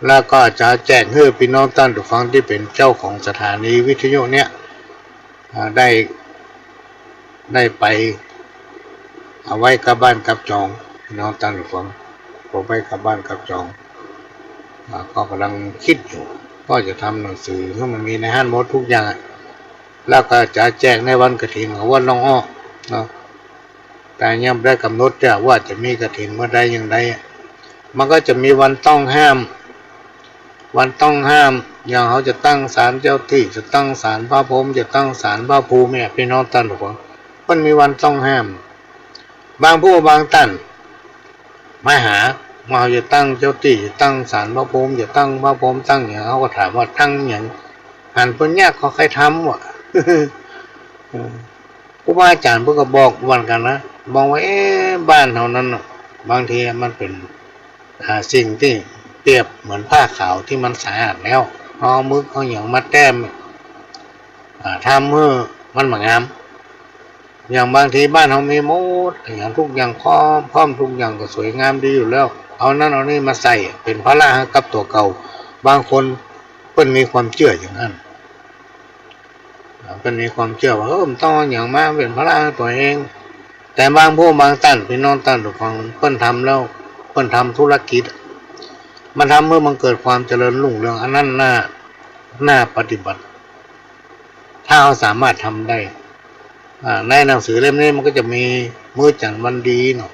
แล้วก็จะแจกหื้อปี้น้องต้านผู้ฟังตี้เป๋นเจ้าของสถานีวิทยุเนี่ย อ่า ได้ ได้ไป เอาไว้กับบ้านกับจอง ปี้น้องต้านผู้ฟัง เอาไว้กับบ้านกับจอง อ่า ก็ก่ำลังกึ๊ดอยู่ ก็จะทำหนังสือหื้อมันมีในหั้นหมดกู้อย่างอะ แล้วก็จะแจกในวันกฐินของวัดหนองอ้อเนาะ แต่ยังบ่ได้ก๋ำหนดจ้ะว่าจะมีกฐินเมื่อใดอย่างใดอะ มันก็จะมีวันต้องห้าม วันต้องห้าม อย่างเฮาจะตั้งศาลเจ้าตี้ จะตั้งศาลพระพรหม จะตั้งศาลพระภูมิเนี่ย ปี้น้องต้านผู้ฟัง มันมีวันต้องห้าม บางผู้บางต้านมาหา ว่าเฮาจะตั้งเจ้าตี้ จะตั้งศาลพระพรหม จะตั้งพระพรหม ตั้งหยัง เฮาก็ถามว่าตั้งหยัง หันเปิ้นยากก็ใค่ทำว่ะ เออ ครูบาอาจ๋ารย์เปิ้นก็บอกเหมือนกั๋นนะ บอกว่า เอ๊ะ บ้านเฮานั้นน่ะ บางทีมันเป๋น อ่า สิ่งตี้เปรียบเหมือนผ้าขาวตี้มันสะอาดแล้ว เอาหมึกเอาหยังมาแต้ม อ่า ทำหื้อมันบ่งาม อย่างบางทีบ้านเฮามีหมด อย่างทุกอย่างพร้อม พร้อมทุกอย่างก็สวยงามดีอยู่แล้ว เอานั้นเอานี่มาใส่เป๋นภาระให้กับตั๋วเก่า บางคนเปิ้นมีความเจื้ออย่างนั้น อ่า เปิ้นมีความเจื้อว่า เออ บ่ต้องเอาหยังมาเป๋นภาระให้ตั๋วเอง แต่บางผู้บางต้าน ปี้น้องต้านผู้ฟัง เปิ้นทำแล้ว เปิ้นทำธุรกิจ มันทำหื้อมันเกิดความเจริญรุ่งเรือง อันนั้นน่า น่าปฏิบัติ ถ้าเฮาสามารถทำได้ อ่า ในหนังสือเล่มนี้มันก็จะมีมื้อจันทร์วันดีเนาะ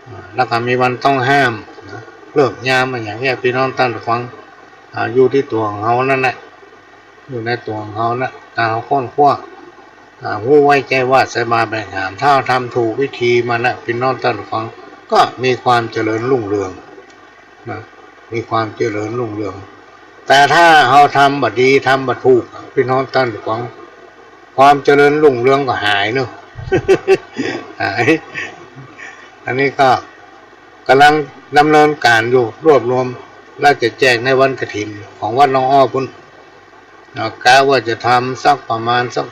อ่า แล้วก็มีวันต้องห้ามนะ ฤกษ์ยามอะหยังเนี่ย ปี้น้องต้านผู้ฟัง อ่า อยู่ตี้ตั๋วของเฮานั่นแหละ อยู่ในตั๋วของเฮานะ ถ้าเฮาค้นคว้า อ่า ฮู้ไว้ใจ้วาดใส่บาแบกหาม ถ้าเฮาทำถูกวิธีมันนะ ปี้น้องต้านผู้ฟัง ก็มีความเจริญรุ่งเรือง นะ มีความเจริญรุ่งเรือง แต่ถ้าเฮาทำบ่ดี ทำบ่ถูก ปี้น้องต้านผู้ฟัง ความเจริญรุ่งเรืองก็หายเนาะ หาย อันนี้ก็ก๋ำลังดำเนินก๋านอยู่ รวบรวม แล้วจะแจกในวันกฐินของวัดหนองอ้อปู๊น เนาะ กะว่าจะทำสักประมาณสัก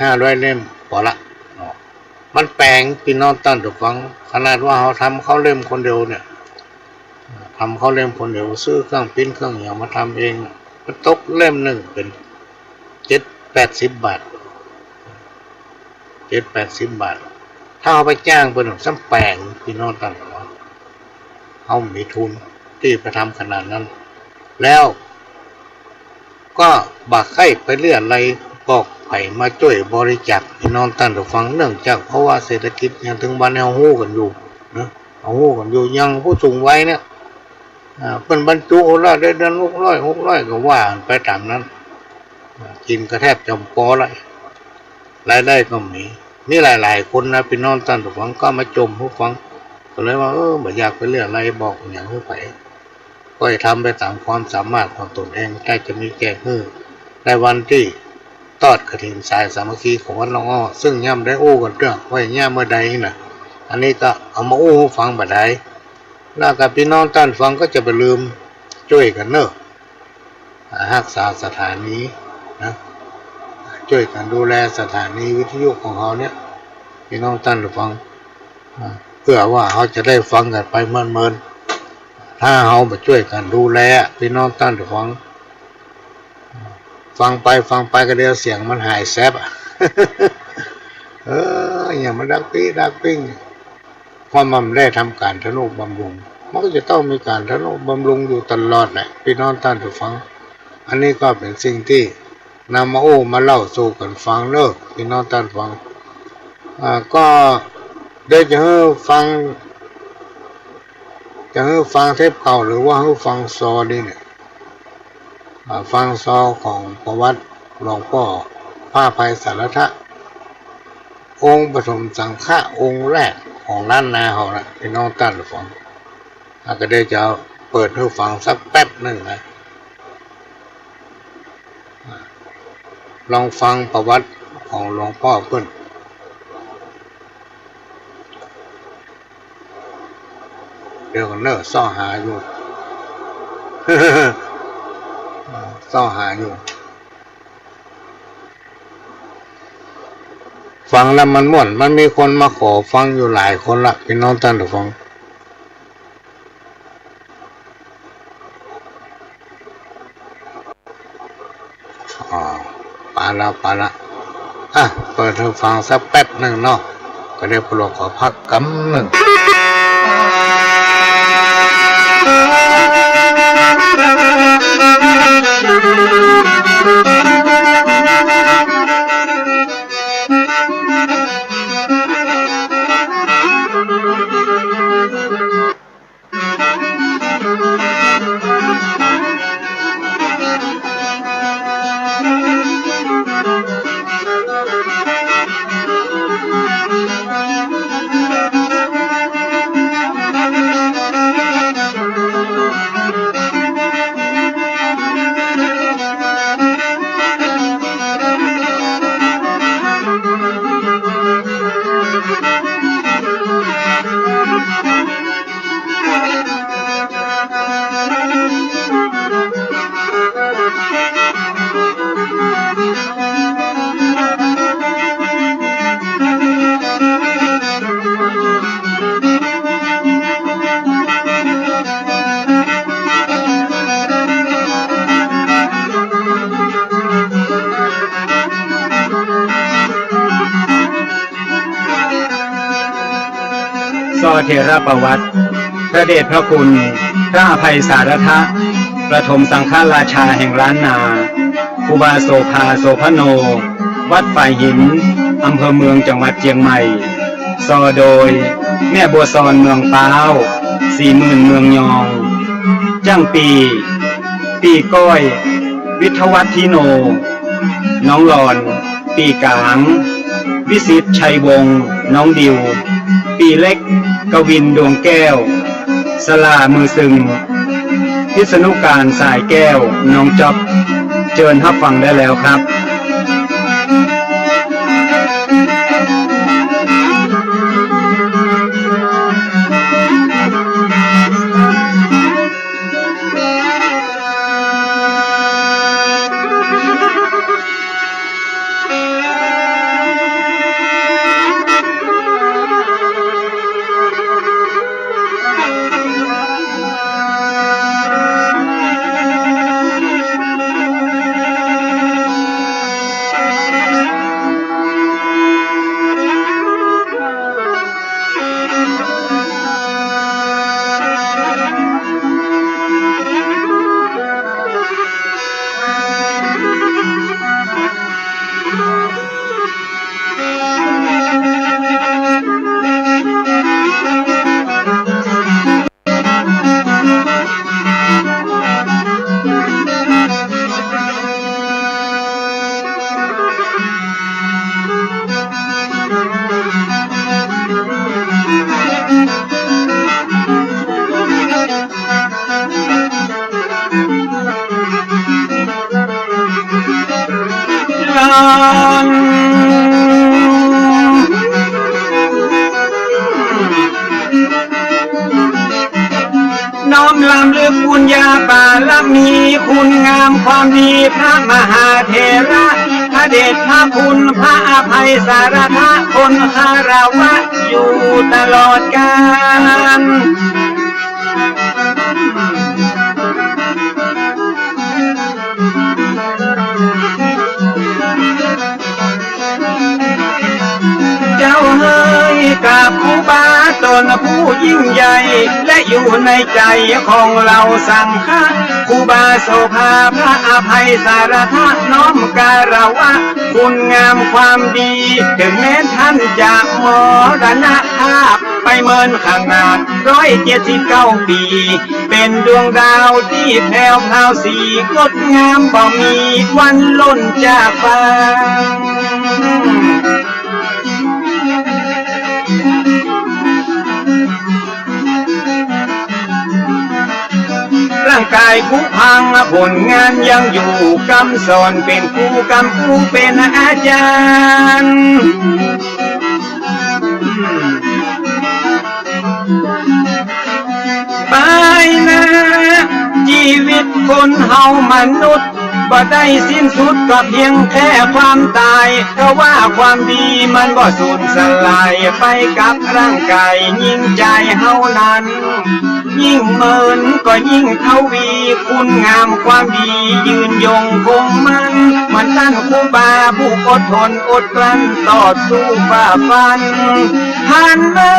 ห้าร้อยเล่มปอละเนาะ มันแป๋ง ปี้น้องต้านผู้ฟัง ขนาดว่าเฮาทำเข้าเล่มคนเดียวเนี่ย ทำเข้าเล่มคนเดียว ซื้อเครื่องปริ้นเครื่องหยังมาทำเอง มันตกเล่มนึ่งเป๋นเจ็ดแปดสิบบาท เจ็ดแปดสิบบาท ถ้าเฮาไปจ้างเปิ้นซ้ำแป๋ง ปี้น้องต้านผู้ฟัง เฮามีทุนตี้ไปทำขนาดนั้น แล้ว ก็บ่ใค่ไปเรียะไล่บอกใผมาจ้วยบริจาค ปี้น้องต้านผู้ฟัง เนื่องจากเพราะว่าเศรษฐกิจยังตึง วันนี้เฮาฮู้กั๋นอยู่นะ เฮาฮู้กั๋นอยู่ อย่างผู้สูงวัยเนี่ย อ่า เปิ้นบรรจุคนละเดือนหกร้อย หกร้อย ก็ว่ากั๋นไปต๋ามนั้น อ่า กิ๋นก็แทบจะบ่ปอละ รายได้ก็มี มีหลายๆ คนนะ ปี้น้องต้านผู้ฟัง ก็มาจ่มหื้อฟัง ก็เลยว่า เออ บ่อยากไปเรียะไล่บอกหยังหื้อใผ ก็ทำไปต๋ามความสามารถของตนเอง ถ้าจะมีแจกหื้อในวันตี้ตอดกฐินสายสามัคคีของวัดหนองอ้อ ซึ่งยังบ่ได้อู้กั๋นเตื้อ ว่าจะเมื่อใดนะ อันนี้ก็เอามาอู้หื้อฟังบ่าดาย แล้วก็ปี้น้องต้านฟังก็จะบ่าลืมจ้วยกั๋นเนาะ อ่า ฮักษาสถานีนะ จ้วยกั๋นดูแลสถานีวิทยุของเฮาเนี่ย ปี้น้องต้านฟัง อ่า เปื้อว่าเฮาจะได้ฟังกั๋นไปเมินๆ ถ้าเฮาบ่จ้วยกั๋นดูแล ปี้น้องต้านฟัง ฟังไปฟังไปก็เดี๋ยวเสียงมันหายแซบอะ เออ อย่างมันดักปี้ดักปิ้ง เพราะมันบ่ได้ทำก๋านทะนุบำรุง มันก็จะต้องมีก๋านทะนุบำรุงอยู่ตลอดแหละ ปี้น้องต้านผู้ฟัง อันนี้ก็เป๋นสิ่งตี้นำมาอู้มาเล่าสู่กั๋นฟังเนาะ ปี้น้องต้านฟัง อ่า ก็เดี๋ยวจะหื้อฟัง จะหื้อฟังเทปเก่าหรือว่าหื้อฟังซอดีเนี่ย อ่า ฟังซอของประวัติหลวงป้อพระอภัยสารทะ องค์ปฐมสังฆะองค์แรกของล้านนาเฮานะ ปี้น้องต้านฟัง อ่า ก็เดี๋ยวจะเปิดหื้อฟังสักแป๊บนึ่งนะ อ่า ลองฟังประวัติของหลวงป้อเปิ้น เดี๋ยวก่อนเนาะ ซ้อหาอยู่ ซ้อหาอยู่ ฟังแล้วมันม่วน มันมีคนมาขอฟังอยู่หลายคนละ ปี้น้องต้านฟัง อ๋อ ไปละ ไปละ อ่ะ เปิดหื้อฟังสักแป๊บนึ่งเนาะ ก็เดี๋ยวพวกเฮาขอพักกำนึ่ง พระเถรประวัติ พระเดชพระคุณ พระอภัยสารถะ ประถมสังฆราชาแห่งล้านนา ครูบาโสภา โสภโณ วัดฝายหิน อำเภอเมือง จังหวัดเจียงใหม่ ซอโดย แม่บัวซอน เมืองป๊าว ศรีหมื่น เมืองยอง จ้างปี ปีก้อย วิทยวัฒน์ ทิโน น้องหลอน ปี๋ก๋าง วิสิทธิ์ ชัยวงศ์ น้องดิว ปี๋เล็ก กวิน ดวงแก้ว สะหล่ามือตึง พิษณุการ สายแก้ว น้องจ๊อบ เจิญฮับฟังได้แล้วครับ น้อมรำลึกปุญญาบารมี คุณงามความดีพระมหาเถระ พระเดชพระคุณพระอภัยสารถะ คนคารวะอยู่ตลอดกาล เจ้าเฮยกราบครูบาต๋นผู้ยิ่งใหญ่ และอยู่ในใจ๋ของเฮาสังฆะ ครูบาโสภาพระอภัยสารถะ น้อมคารวะคุณงามความดี เถิงแม้นต้านจะมรณภาพไปเมินขนาดร้อยเจ็ดสิบเก้าปี๋ เป๋นดวงดาวตี้แผวพราวสีงดงาม บ่มีวันล่นจากฟ้า ร่างก๋ายผุพัง ผลงานยังอยู่ กำสอนเป๋นครู กำครูเป๋นอาจ๋ารย์ ปายหน้า จีวิตคนเฮามนุษย์ บ่ได้สิ้นสุดก็เพียงแค่ความต๋าย เพราะว่าความดีมันบ่สูญสลายไปกับร่างก๋าย ยิ่งใจ๋เฮานั้น ยิ่งเมินก็ยิ่งทวี คุณงามความดียืนยงคงมั่น เหมือนต้านครูบาผู้อดทนอดกลั้นต่อสู้ฝ่าฟัน ผ่านมา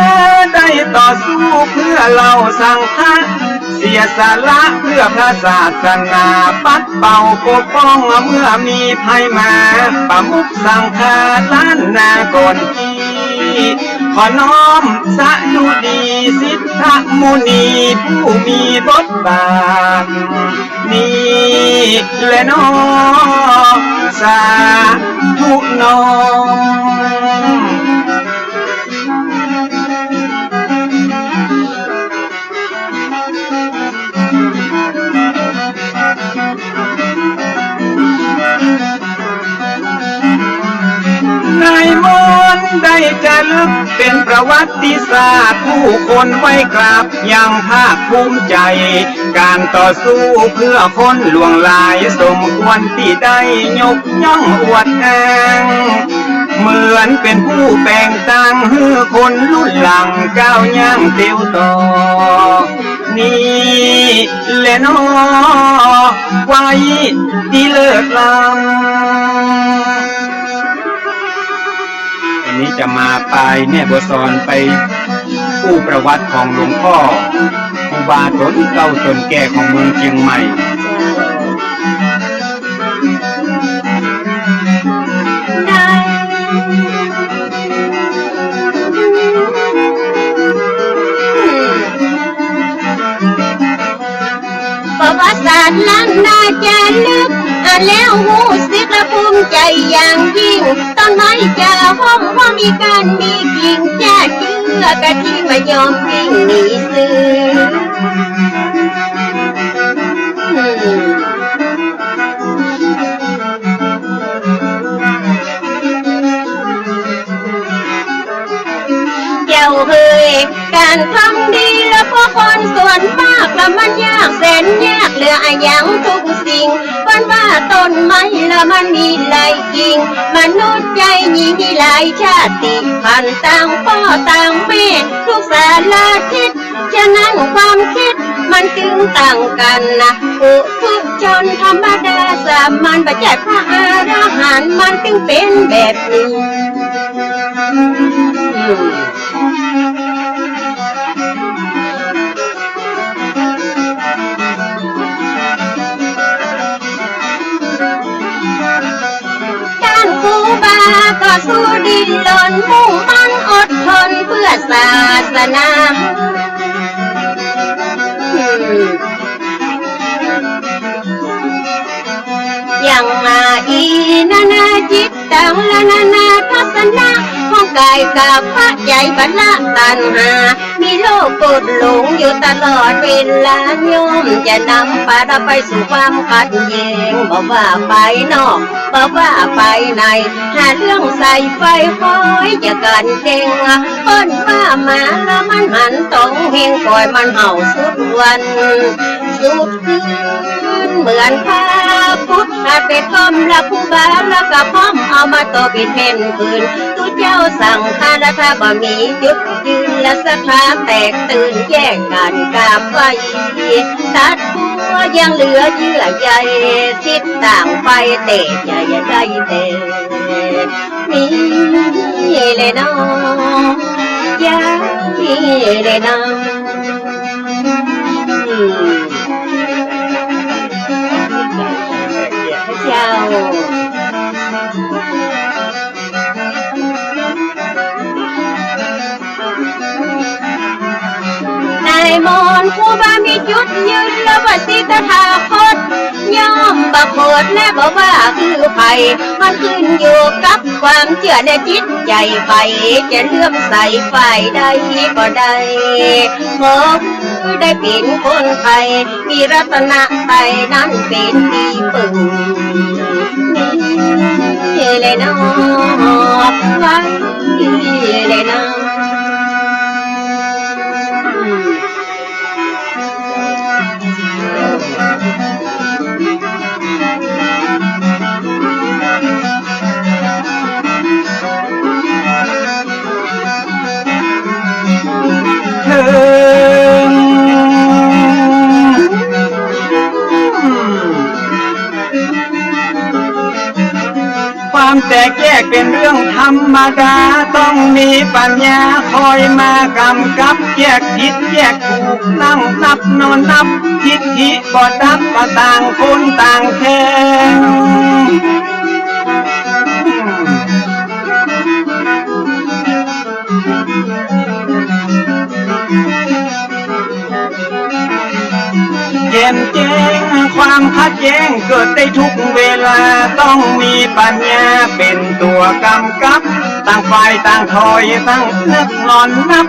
ได้ต่อสู้เพื่อเฮาสังฆะ เสียสละเพื่อพระศาสนา ปัดเป่าปกป้องเมื่อมีภัยมา ประมุขสังฆะล้านนาก่อน ขอน้อมสดุดีสิทธมุนีผู้มีบทบาทนี้แลน้อ สาธุน้อ ในมนต์ได้จะลึกเป๋นประวัติศาสตร์ ผู้คนไหว้กราบอย่างภาคภูมิใจ๋ ก๋านต่อสู้เพื่อคนหลวงหลาย สมควรตี้ได้ยกย่องอวดอ้าง เหมือนเป๋นผู้แป๋งตางหื้อคนรุ่นหลังก้าวย่างเตียวต่อ นี้แลน้อ ไว้ตี้เลิศล้ำ อันนี้จะมาปายแม่บัวซอนไป อู้ประวัติของหลวงป้อครูบาต๋นเก่าต๋นแก่ของเมืองเจียงใหม่ ประวัติศาสตร์ล้านนาจารึก อ่านแล้วฮู้สึกและภูมิใจ๋อย่างยิ่ง ต้นไม้จะห้อมว่ามีก้านมีกิ่ง จะเจื้อกะทิมายอมวิ่งหนีซื่อ เจ้าเฮย ก๋านทำดีละเพราะคนส่วนมากละมันยากแสนยากเหลืออะหยังทุกสิ่ง เปิ้นว่าต้นไม้ละมันมีหลายกิ่ง มนุษย์ใจ๋มีหลายชาติพันธุ์ ต่างป้อต่างแม่ ทุกสารทิศ ฉะนั้นความกึ๊ดมันจึงต่างกั๋นนะ ปุถุชนธรรมดาสามัญ บ่ใจ้พระอรหันต์มันจึงเป๋นแบบนี้ ต้านครูบาก็สู้ดิ้นรน มุ่งมั่นอดทนเปื้อศาสนา อย่างมาอีนานาจิตตัง และนานาทัศนะ ของก๋ายกับพระใจ๋บ่ละตัณหา มีโลภโกรธหลงอยู่ตลอดเวลา ย่อมจะนำปาไปสู่ความขัดแย้ง บ่ว่าภายนอก บ่ว่าภายใน หาเรื่องใส่ไฟคอยจะกั๋นแก่ง เปิ้นว่าหมาละมันหันต๋องเฮง ป่อยมันเห่าสุดวันสุดคืน เหมือนพระพุทธหัดไปก้มละครูบา แล้วก็พร้อมเอามาตบอีกแผ่นคืน ตุ๊เจ้าสังฆราชาบ่มีจุดยืน และศรัทธาแตกตื่น แยกกั๋นกราบไหว้ ตัดบัวยังเหลือเยื่อใย สิทธิ์ต่างไปแต่จะอย่าได้แต่ นี่แหละเนาะ อย่างนี้แหละเนาะ อืม เจ้า นายมนต์ครูบามีจุดยืน ละว่าสิทธาตถาคต ย่อมบ่โกรธและบ่ว่าคือใผ มันขึ้นอยู่กับความเจื้อในจิตใจ๋ใผ จะเลื่อมใสฝ่ายใดก็ได้ ขอได้เป๋นคนไทย มีรัตนไตรัยนั้นเป๋นตี้ปึ้ง นี่แหละเนาะ ไว้แหละเนาะ เถิง ความแตกแยกเป๋นเรื่องธรรมดา ต้องมีปัญญาคอยมากำกับ แยกผิดแยกถูก นั่งนับนอนนับ ทิฏฐิบ่ดับ ก็ต่างคนต่างแข่ง แจ่มแจ้ง ความขัดแย้งเกิดได้ทุกเวลา ต้องมีปัญญาเป๋นตั๋วกำกับ ต่างฝ่ายต่างถอย ตั้งนึกนอนนับ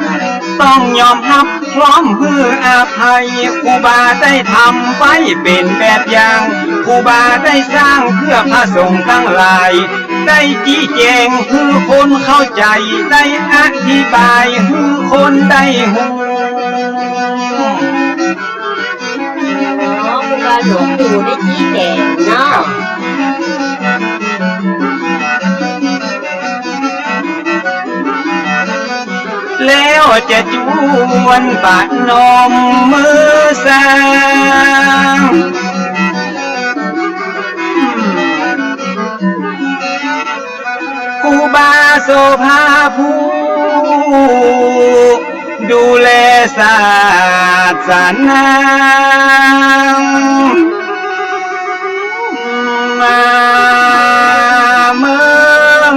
ต้องยอมฮับพร้อมหื้ออภัย ครูบาได้ทำไว้เป๋นแบบอย่าง ครูบาได้สร้างเพื่อพระสงฆ์ตังหลาย ได้จี้แจ๋งหื้อคนเข้าใจ๋ ได้อธิบายหื้อคนได้ฮู้ อ๋อ ครูบาหลวงปู่ได้จี้แจ๋งเนาะ แล้วจะจวนประนมมือสร้าง ครูบาโสภาผู้ดู ศาสนา มาเมือง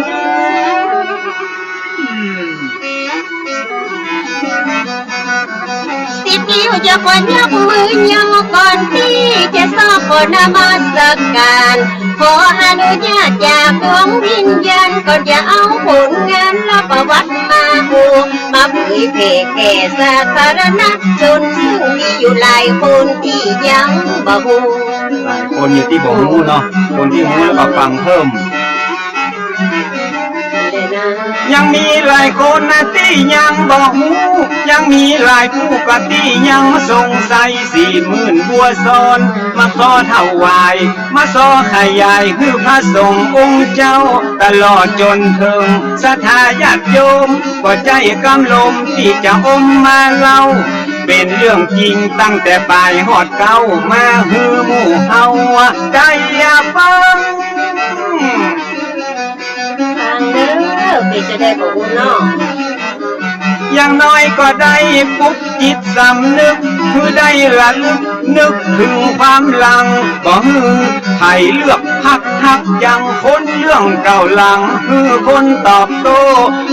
สิทธิ์นี้จะขอยกมือยอก่อนตี้จะสอบขอนมัสก๋าน ขออนุญาตจากดวงวิญญาณ ก่อนจะเอาผลงานและประวัติมาอู้ มาเผยแผ่แก่สาธารณชน ซึ่งมีอยู่หลายคนตี้ยังบ่ฮู้ หลายคนอยู่ตี้บ่ฮู้เนาะ คนตี้ฮู้แล้วก็ฟังเพิ่ม ยังมีหลายคนนะตี้ยังบ่ฮู้ ยังมีหลายผู้ก็ตี้ยังสงสัย สี่หมื่นบัวซ้อน มาขอถวาย มาซอขยายหื้อพระสงฆ์องค์เจ้า ตลอดจ๋นเถิงศรัทธาญาติโยม บ่ใจ้กำลมตี้จะอมมาเล่า เป๋นเรื่องจริงตั้งแต่ป๋ายฮอดเก๊า มาหื้อหมู่เฮาได้ฟัง ฟังเด้อ เป๋นจะได้บ่ฮู้เนาะ อย่างน้อยก็ได้ปลุกจิตสำนึก หื้อได้ระลึกนึกเถิงความหลัง บ่หื้อใผเลือกพรรคฮักจัง คนเรื่องเก่าหลัง หื้อคนตอบโต้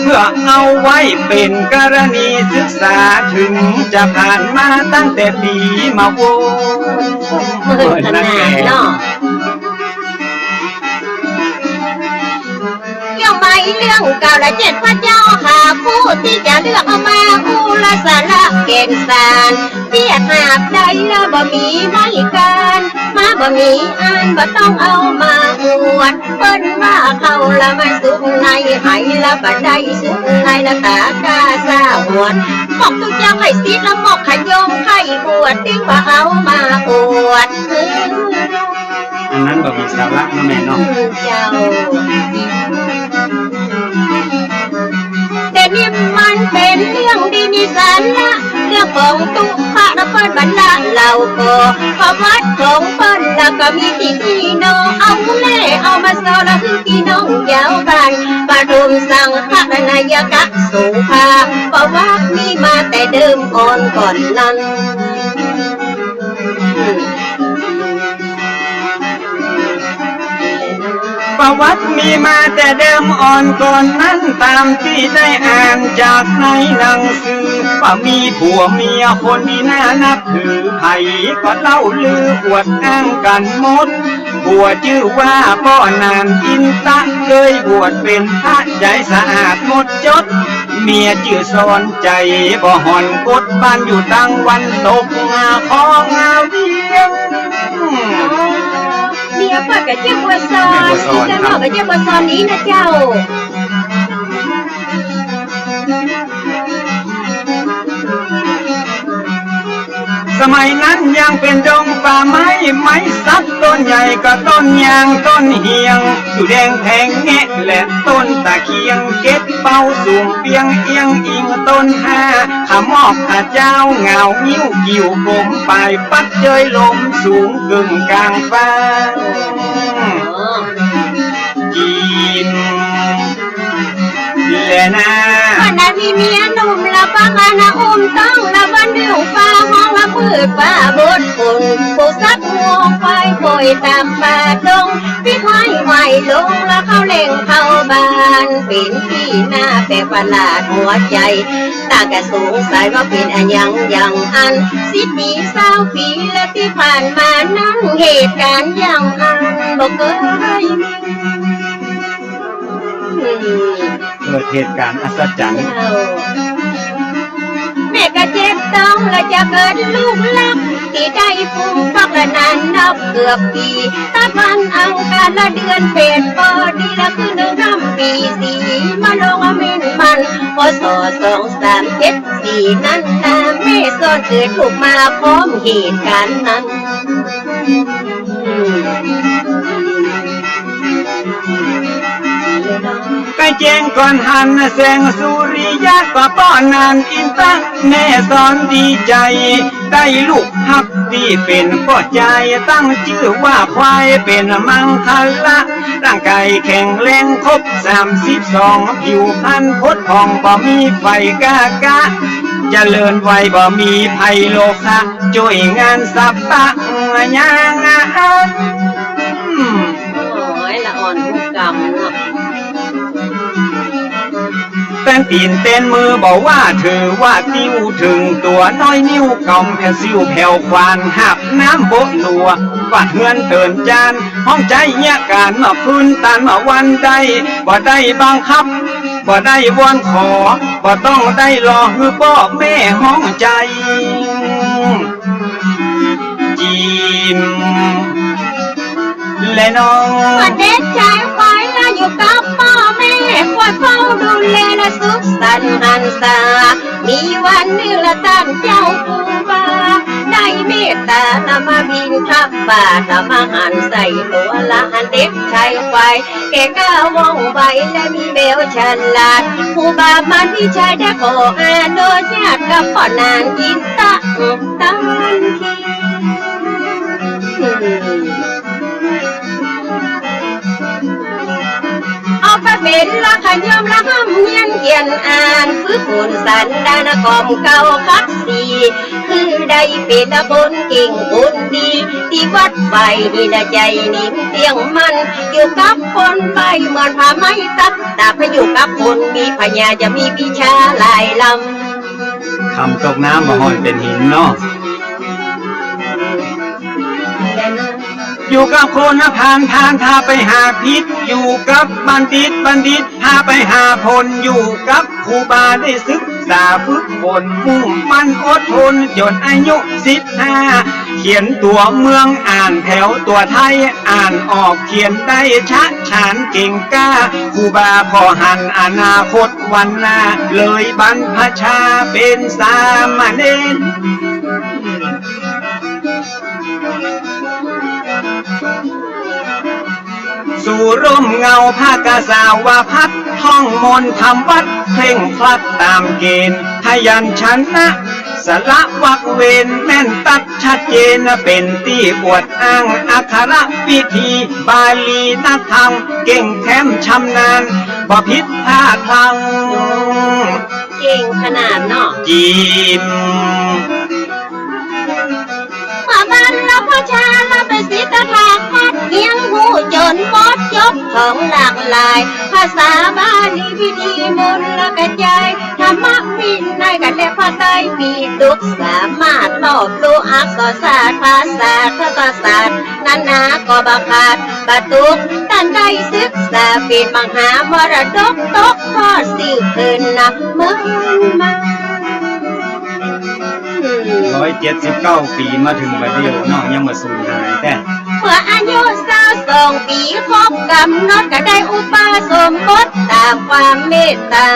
เพื่อเอาไว้เป๋นกรณีศึกษา เถิงจะผ่านมาตั้งแต่ปี๋มาโว้น เออ ขนาดเนาะ ยังมีเรื่องเก่าและเจ็ดพระเจ้าหาผู้ตี้จะเลือกเอามาอู้ละสาระแก่นสาร เตี้ยหาบได้ละบ่มีไม้กาน มาบ่มีอันบ่ต้องเอามาอวด เปิ้นว่าเข้าละมาสุกในไหละบ่ได้สุกในละต๋ากล้าซ่าหวด บอกตุ๊เจ้าใค่สิทธิ์ละบอกขยมใค่บวช จึงบ่เอามาอวด อันนั้นบ่มีสาระเนาะแม่เนาะ อืม เจ้า แต่นี่มันเป๋นเรื่องดีมีสาระ เรื่องของตุ๊พระละเปิ้นบรรละเล่าก่อ ประวัติของเปิ้นละก็มีตี้นี่เนาะ เอาแลเอามาสอละหื้อปี้น้องยาวบ้าน ปฐมสังฆนายกะโสภา ประวัติมีมาแต่เดิมอ่อนก่อนนั้น ประวัติมีมาแต่เดิมอ่อนก่อนนั้น ต๋ามตี้ได้อ่านจากในหนังสือ ว่ามีผัวเมียคนตี้น่านับถือ ใผก็เล่าลืออวดอ้างกั๋นหมด ผัวจื้อว่าป้อหนานอินตะ เกยบวชเป๋นพระใจ๋สะอาดหมดจด เมียจื้อสอนใจ๋บ่ห่อนกฎ บ้านอยู่ตางวันตก งาคองาเวียง เมียเปิ้นก็จื้อบัวซอน เมียบัวซอน เจ้าเนาะ ครับ ก็จื้อบัวซอนนี้นะเจ้า สมัยนั้นยังเป๋นดงป่าไม้ ไม้สักต้นใหญ่ก็ต้นยางต้นเหียง อยู่แดงแผงแงะและต้นตะเคียง เก็บเป้าสูงเปียงเอียงอิงต้นห้า ขะมอกขะเจ้าเหงางิ้วกิ่วกลม ปายปั๊ดเจยลมสูงกึ่งกลางฟ้า กิ๋น แลนา วันนั้นมีเมียหนุ่มละปักอาณาอุ้มต้องละวันหนึ่งฟ้าฮ้องละมืดฟ้าบดฝน ผู้สักงวงควายคอยต๋ามป่าดง ปิ๊กไม้ไหวลงละเข้าแหล่งเข้าบ้าน เป๋นตี้น่าแปลกประหลาดหัวใจ๋ ต๋างก็สงสัยว่าเป๋นอะหยังอย่างอั้น สิบปีซาวปีและตี้ผ่านมานั้น เหตุก๋ารณ์อย่างอั้นบ่เกยมี เกิดเหตุการณ์อัศจรรย์ แม่ก็เจ็บต้องและจะเกิดลูกรัก ตี้ได้ผูกพักละนานนับเกือบปี๋ ตะวันอังคารละเดือนแปดปอดีละคืนหนึ่งค่ำปี๋สี่ มาลงเม้นมัน พ.ศ. สองสามเจ็ดสี่ นั้นนา แม่ซ้อนเกิดลูกมาพร้อมเหตุก๋ารณ์นั้น ใก้แจ้งก่อนหันแสงสุริยะ ก็ป้อหนานอินตะ แม่ซ้อนดีใจ๋ ได้ลูกฮักตี้เป๋นป้อจาย ตั้งจื้อว่าควายเป๋นมังคละ ร่างก๋ายแข็งแรงครบสามสิบสอง ผิวพรรณผดผ่องบ่มีไฝก้ากะ เจริญไวบ่มีภัยโรคะ จ้วยงานสัพพะอย่าง โอ้ย ละอ่อนทุกกรรมเนาะ แตนตี๋นแตนมือบ่ว่า ถือว่าติ้วเถิง ตั๋วน้อยนิ้วกำ แผ่นซิ่วแผ่วขวาน หาบน้ำโบะหลัว กวาดเฮือนเตินจาน ฮ้องใจ๊เยียะก๋าน มาพื้นตานมาวันได้ บ่ได้บังคับ บ่ได้วอนขอ บ่ต้องได้รอหื้อป้อแม่ฮ้องใจ๋ จีม และน้อง ว่าเด็กชายควายละอยู่กับป้อแม่ คอยเฝ้าดูแลละสุขสันต์หันษา มีวันนึ่งละต้านเจ้าครูบา ได้เมตตาละมาบิณฑบาต ละมาหันใส่ตั๋วละหันเด็กชายควาย แก่กล้าว่องไวและมีแววฉลาด ครูบามานิชัยได้ขออนุญาตกับป้อนางอินตะตันที เอาไปเป๋นละขย่อมละฮ่ำเฮียนเขียนอ่าน ฝึกฝนสันดานกล่อมเกล้าคัดสี คือได้เป๋นละคนเก่งคนดี ตี้วัดไฟนี่นะใจ๋นิ่งเตี้ยงมั่น อยู่กับคนไปเหมือนผ้าไหมตั๊ก ถ้าไปอยู่กับคนมีปัญญาจะมีวิชาหลายล้ำ คำตกน้ำบ่ฮ้อนเป๋นหินเนาะ อยู่กับคนนะพาล พาลพาไปหาผิด อยู่กับบัณฑิต บัณฑิตพาไปหาผล อยู่กับครูบาได้ศึกษาฝึกฝน มุ่งมั่นอดทนจ๋นอายุสิบห้า เขียนตั๋วเมือง อ่านแถวตั๋วไทย อ่านออกเขียนได้ชาญฉานเก่งกล้า ครูบาผ่อหันอนาคตวันหน้า เลยบรรพชาเป๋นสามเณร สู่ร่มเงาพระกษาวพัสตร์ ท่องมนต์ทำวัตรเคร่งครัดต๋ามเกณฑ์ พยัญชนะ สระวรรคเวรแม่นตั๊ดชัดเจน เป๋นตี้อวดอ้างอักขระพิธี บาลีนักธรรม เก่งแคล่มชำนาญ บ่ผิดพลาดพลั้ง เก่งขนาดเนาะ จีม มาบรรพชาละเป๋นศิษย์ตถาคต เฮียนฮู้จ๋นหมด จบของหลากหลาย ภาษาบาลีพิธีมนต์ละกระจาย ธรรมวินัยก็แลพระไตรปิฎก สามารถรอบรู้อักษรศาสตร์ ภาษา ทัศศาสตร์ นานาก็บ่ขาดบ่ตก ต้านได้ศึกษาเป๋นมหามรดก ตกทอดสืบเถินนับเมินมา ร้อยเจ็ดสิบเก้าปี๋มาเถิงบัดเดี่ยวเนาะ ยังบ่สูญหายแต๊ เมื่ออายุซาวสองปี๋ครบก๋ำหนด ก็ได้อุปสมบทต๋ามความเมตต๋า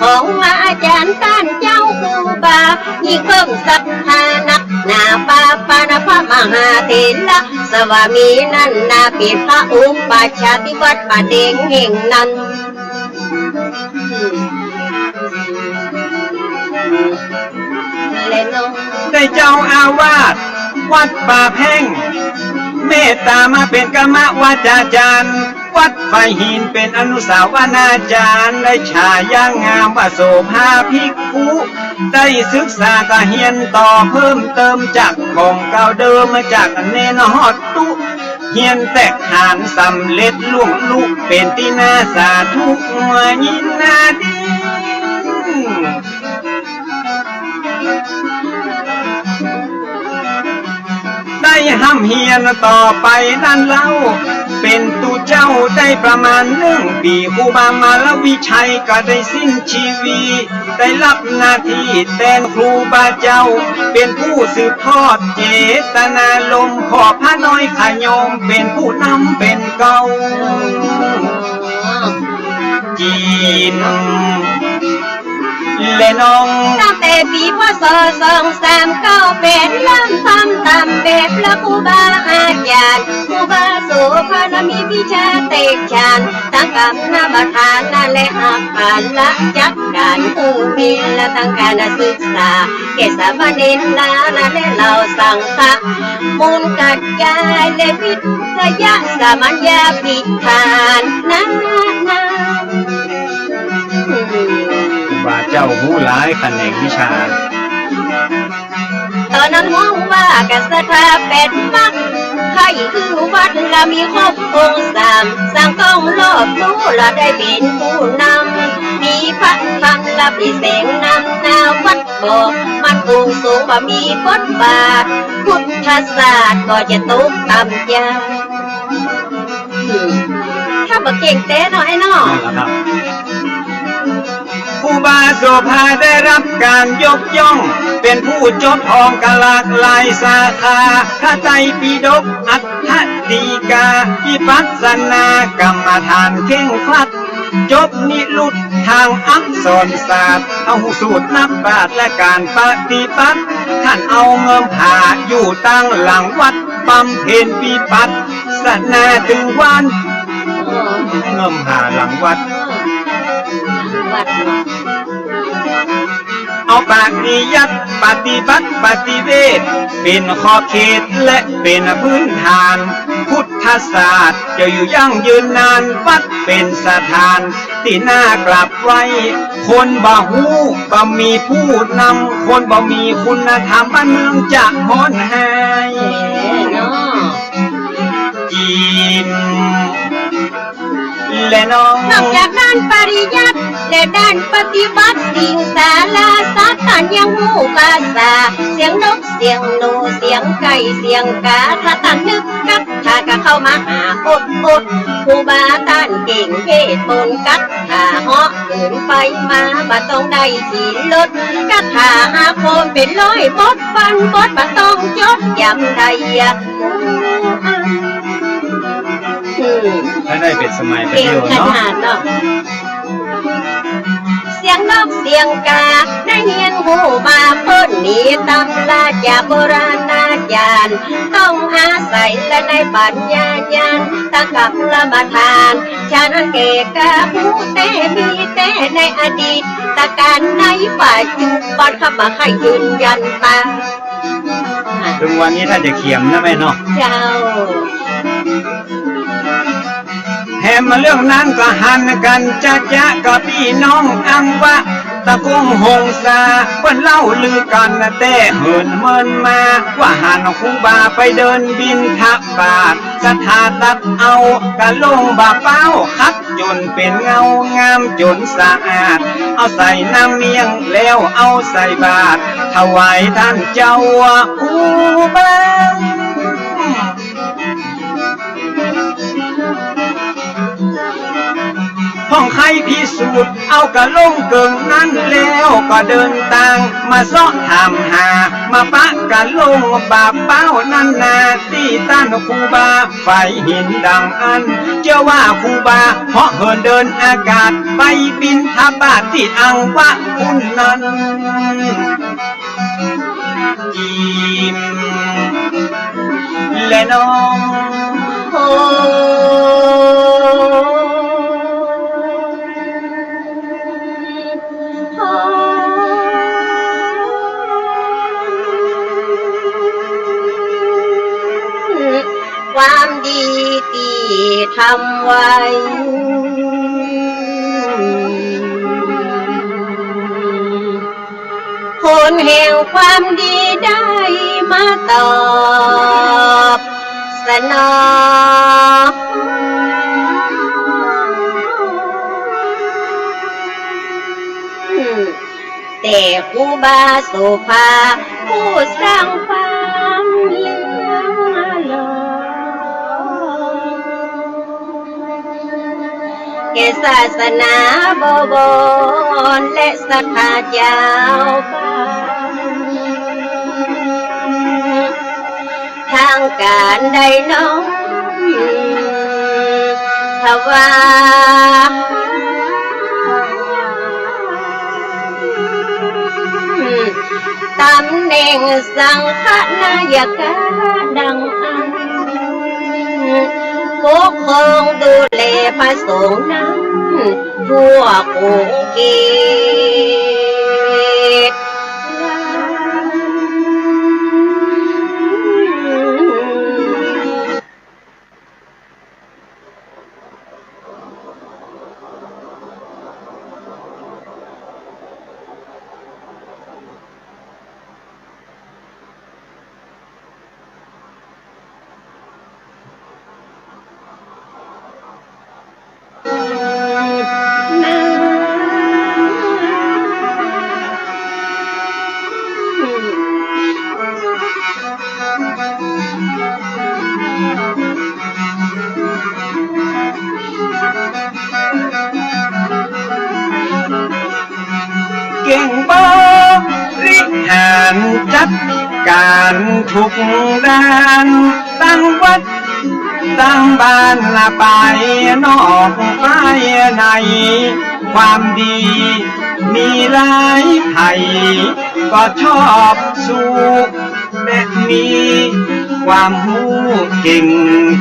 ของอาจ๋ารย์ต้านเจ้าครูบา ยิ่งเพิ่มศรัทธานักหนา ปาปานะพระมหาเถระ สวามีนั้นนา เป๋นพระอุปัชฌาย์ตี้วัดป่าแดงแห่งนั้น และน้อง ได้เจ้าอาวาสวัดป่าแพ่ง เมตต๋ามาเป๋นกรรมวาจาจ๋ารย์ วัดฝายหินเป๋นอนุสาวนาจ๋ารย์ ได้ฉายางามว่าโสภาภิกขุ ได้ศึกษาก็เฮียนต่อเพิ่มเติมจากของเก่าเดิม จากเณรฮอดตุ๊ เฮียนแตกฐานสำเร็จล่วงลุเป๋นตี้น่าสาธุยินดี ได้ฮ่ำเฮียนต่อไปนั้นเล่า เป๋นตุ๊เจ้าได้ประมาณนึ่งปี๋ ครูบามารวิชัยก็ได้สิ้นชีวิต ได้ฮับหน้าตี้แตนครูบาเจ้า เป๋นผู้สืบทอดเจตนารมณ์ ขอพระน้อยขะโยม เป๋นผู้นำเป๋นเกล้า จีน และน้อง ตั้งแต่ปี๋ พ.ศ. สองสามเก้าแปด เริ่มทำต๋ามแบบพระครูบาอาจ๋ารย์ ครูบาโสภณะมีวิชาแตกฉาน ตึงกรรมฐานะและอักขระจักก๋านหื้อเมตต๋า ตึงก๋านศึกษา แก่สามเณรและเหล่าสังฆะ มูลกระจายและวิทยาสามัญญาภิธานนานา ครูบาอาจ เจ้าฮู้หลายแขนงวิชา ต๋อนนั้นฮ้องว่ากั๋นศรัทธาแปดวัก ใค่หื้อวัดละมีครบองค์สาม สร้างต้องรอบรู้ละได้เป๋นผู้นำ มีพระธรรมละปี้แสงนำหน้าวัด บอกมันองค์สงฆ์ว่ามีบทบาท พุทธศาสตร์ก็จะตกต่ำจา อืม ถ้าบ่เก่งแต๊เนาะ ไอ้เนาะ นั่นแหละครับ ครูบาโสภาได้รับการยกย่อง เป๋นผู้จบห้องกะหลากหลายสาขา พระไตรปิฎก อัฏฐฎีกา วิปัสสนากรรมฐานเคร่งครัด จบนิรุตทางอักษรศาสตร์ เอาฮู้สูตรนักปราชญ์และก๋านปฏิบัติ ต้านเอาเงิมผาอยู่ตังหลังวัด บำเพ็ญวิปัสสนาตึงวาน เงิมผาหลังวัด วัด เอาปริยัติปฏิบัติปฏิเวท เป๋นขอบเขตและเป๋นพื้นฐาน พุทธศาสตร์จะอยู่ยั่งยืนนาน วัดเป๋นสถานตี้น่ากราบไหว้ คนบ่ฮู้บ่มีผู้นำ คนบ่มีคุณธรรม บ้านเมืองจะฮ้อนแห้ง แหมเนาะ จิ๋ม และน้อง นอกจากด้านปริยัติและด้านปฏิบัติ สิ่งสาราสัตว์ต้านยังฮู้ภาษา เสียงนก เสียงหนู เสียงไก่ เสียงกา ถ้าต้านนึกกัตถาก็เข้ามาหาอดอด ครูบาต้านเก่งเทศน์มนต์กัตถา เหาะเหินไปมาบ่ต้องได้ขี่รถ กัตถาหาคนเป๋นร้อยบท ฟังบทบ่ต้องจด จ๋ำได้ อืม ถ้าได้เป๋นสมัยปะเดี่ยวเนาะ เก่งขนาดเนาะ เสียงนกเสียงกา ได้เฮียนฮู้มาเปิ้น มีตำราจากโบราณอาจ๋ารย์ ต้องอาศัยและในปัญญาญาณ ตะกรรมธรรมทาน ฉะนั้นแก่กาฮู้แต๊ มีแต๊ในอดีตกาล ในปัจจุบันข้าบ่ใค่ยืนยันต๋าม เถิงวันนี้ถ้าจะเขียมนะแม่เนาะ เจ้า แถมมาเรื่องนั้นก็หันกั๋นจ๊ะจ๊ะ กับปี้น้องอังวะ ตะกงหงสา เปิ้นเล่าลือกั๋นแต๊เหินเมินมา ว่าหันครูบาไปเดินบิณฑบาต ศรัทธาตัดเอากะลงบ่าเป๊า ขัดจ๋นเป๋นเงางามจ๋นสะอาด เอาใส่น้ำเมี่ยงแล้วเอาใส่บาตร ถวายต้านเจ้าครูบา พ่องใค่พิสูจน์เอากะลงเกิ่งนั้นแล้ว ก็เดินตางมาเซาะถามหา มาปะกะลงบ่าเป๊านั้นนา ตี้ต้านครูบา ฝ่ายหินดังอั้น เจื้อว่าครูบาเหาะเหินเดินอากาศ ไปบิณฑบาตตี้อังวะปุ้นนั้น จิ๋ม และน้อง โอ้ ความดีตี้ทำไว้ ผลแห่งความดีได้มาตอบสนอง แต่ครูบาโสภา ผู้สร้างความเลื่องลอง แก่ศาสนาบวร และศรัทธาจาวบ้าน ทางก๋านได้น้อมถวาย ต๋ำแหน่งสังฆนายกะดังอั้น ปกครองดูแลพระสงฆ์นั้น ทั่วขงเขต ก๋านทุกด้าน ตังวัดตังบ้าน ไปนอกไปใน ความดีมีหลาย ใผก็ชอบสู้ และมีความฮู้เก่ง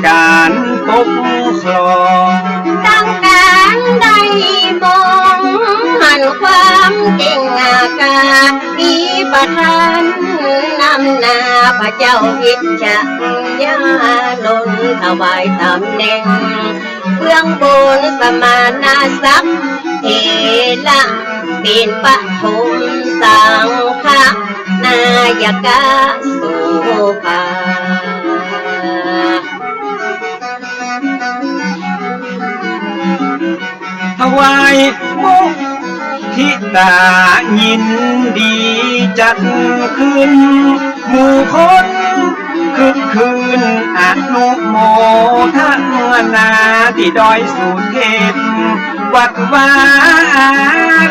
ก๋านปกครอง ตังก๋านได้มองหันความเก่งกล้า มีประทานนำหน้า พระเจ้าวิชยานนท์ ถวายต๋ำแหน่งเบื้องบน สมณศักดิ์เถระ เป๋นปฐมสังฆนายกโสภา ถวายมุทิตายินดีจัดขึ้น หมู่คนคึกคืนอนุโมทนา ตี้ดอยสุเทพ วัดวาอา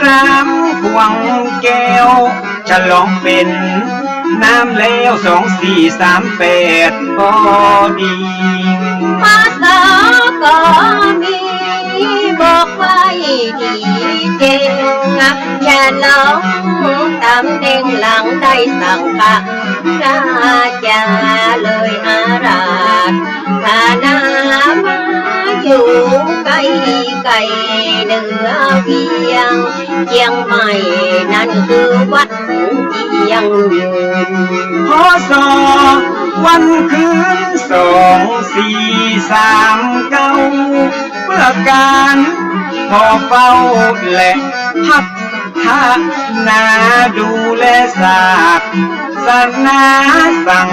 รามขวงแก้ว ฉลองเป๋นน้ำแล้ว สองสี่สามแปด ก็ดี พศก็มีบอกไว้ดีเจ๋ง ฉลองต๋ำแหน่งหลังได้สังฆราชา เลยอาราธนามา อยู่ใก้ๆ เหนือเวียงเจียงใหม่ นั้นคือวัด เจียงยืน พ.ศ. วันคืน สองสี่สามเก้า เปื้อก๋านผ่อเฝ้าและพัฒนา ดูแลศาสนาสัง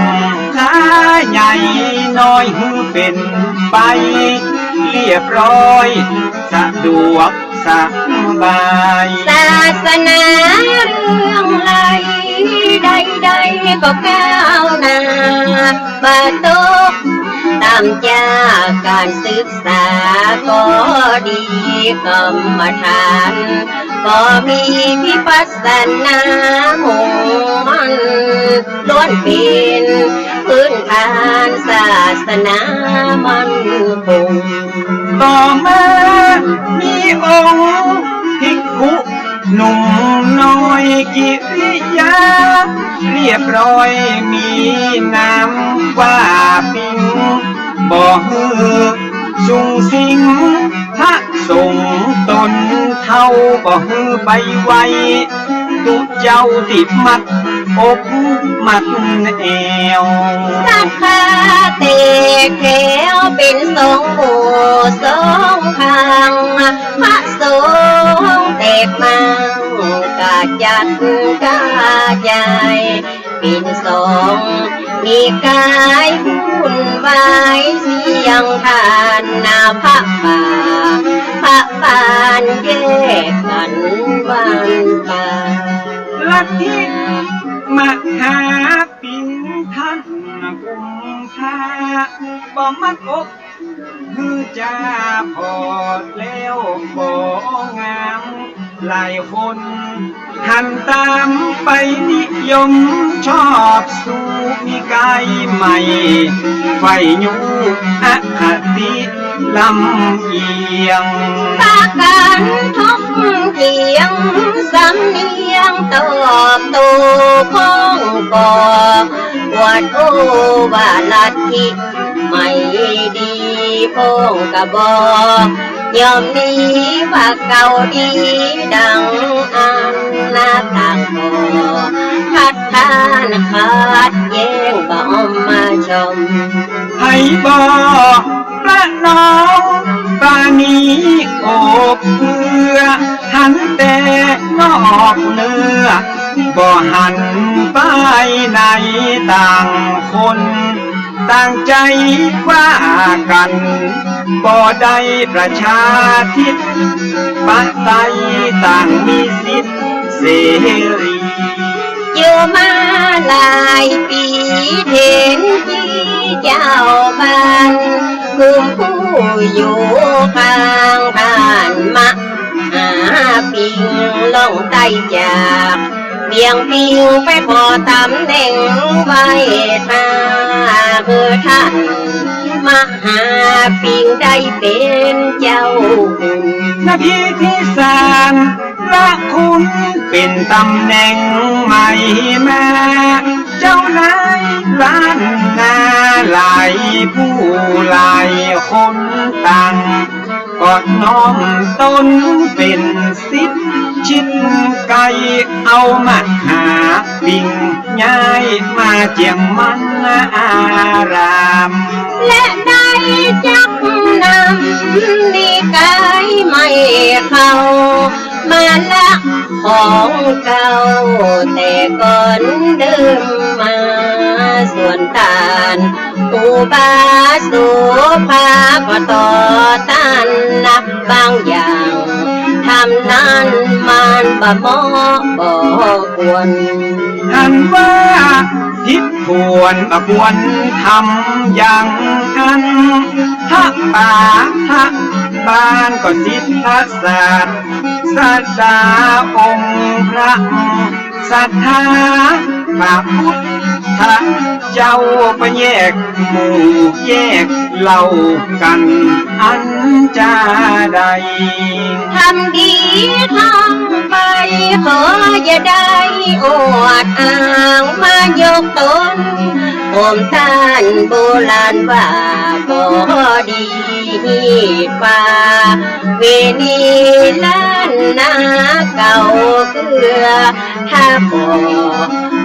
ฆาใหญ่น้อย หื้อเป๋นไปเรียบร้อย สะดวก สบาย ศาสนาเรื่องใด ใดๆ ก็ก้าวหน้า บ่ตกต่ำจากก๋านศึกษาก็ดี กรรมฐานก็มี วิปัสสนามุ่งมั่น ล้วนเป๋นพื้นฐานศาสนามั่นคง ต่อมามีองค์ภิกขุหนุ่มน้อยกิริยาเรียบร้อย มีนามว่าปิง บ่หื้อสุงสิง พระสงฆ์ต๋นเฒ่า บ่หื้อไปไหว้ ตุ๊เจ้าตี้มัดอกมัดแอว ศรัทธาแตกแถวเป๋นสองหมู่สองข้าง พระสงฆ์แตกมั่งกระจัดกระจาย เป๋นสองนิกายวุ่นวาย เสี้ยงท่านนาพระป่า พระปานแยกกั๋นวันไป ลัทธิมหาปิณฑัตถกุมภา บ่มัดอก หื้อจาพอดแล้วบ่งาม หลายคนหันต๋ามไปนิยมชอบ สู่นิกายใหม่ ใฝ่ยูอคติลำเอียง ปากั๋นถกเถียงสำเนียง ตอบโต้ข้องก็อวดโอ้ว่าลัทธิ ไม่ดี พ่องก็บ่ยอมหนี ว่าเก่าดีดังอั้น นาตักบ่ขัดขานขัดแย้ง บ่อมมาชม ใผบ่ประนอมปราณีอบเอื้อ หันแต่นอกเนื้อ บ่หันไปในต่างคน ต่างใจ๋ว่ากั๋น บ่ได้ประชาธิปไตย ต่างมีสิทธิ์เสรี อยู่มาหลายปี๋ เห็นตี้เจ้าบ้าน กลุ่มผู้อยู่ข้างบ้าน มหาปิง ล่องใต้จาก เปียงปิงไปขอต๋ำแหน่งไหว้ ถ้าหื้อต้านมหาปิงได้เป๋นเจ้า นาทีที่สาม พระคุณเป๋นต๋ำแหน่งใหม่มา เจ้านายล้านนาหลายผู้หลายคนต่าง ก็น้อมต๋นเป๋นศิษย์ชิดใก้ เอามหาปิงย้ายมาเจียมมันอาราม และได้จักนำนิกายใหม่เข้ามาละของเก่า แต่ก่อนเดิมมา ส่วนต้าน ครูบาโสภาก็ต่อต้านนักบางอย่าง ธรรมนั้นมันบ่เหมาะบ่ควร หันว่าผิดควรบ่ควรทำอย่างอั้น พระป๋าพระบ้านก็ศิษย์พระศาสดาองค์พระ ศรัทธาพระพุทธเจ้า ไปแยกหมู่แยกเหล่ากั๋นอันจาใด ทำดีทำไปขออย่าได้อวดอ้างมายกต๋น ผมต้านโบราณว่า พอดีประเวณีล้านนาเก่าเกื้อ ถ้าบ่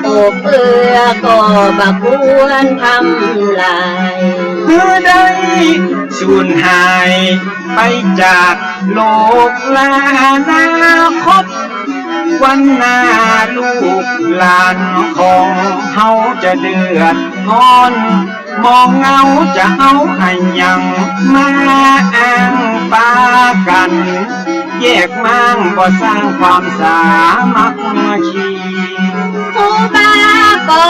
ปกเปื้อก็บ่ควรทำลาย หื้อได้สูญหายไปจากโลก และอนาคตวันหน้าลูกหลานของเฮาจะเดือดร้อน บ่เงาจะเอาอะหยังมาอ้างปากั๋น แยกม้างบ่สร้างความสามัคคี ครูบาก็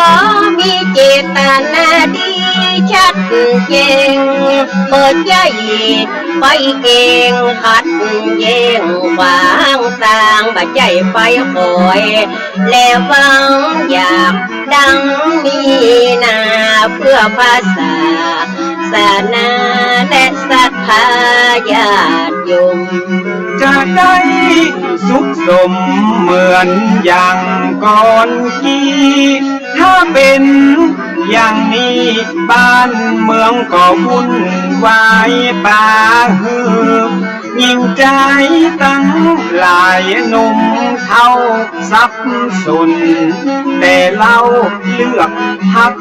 มีเจตนาดีชัดแจ้ง บ่ใจ้ไปเก่งขัดแย้งขวางตาง บ่ใจ้ไปคอย และหวังอยากดังมีนา เพื่อพระศาสนาและศรัทธาญาติโยม จะได้สุขสมเหมือนอย่างก่อนกี้ ถ้าเป๋นอย่างนี้บ้านเมืองก็วุ่นวาย ปาหื้อ หญิงจายตังหลายหนุ่มเฒ่าสับสน แต่เฮาเลือกฮัก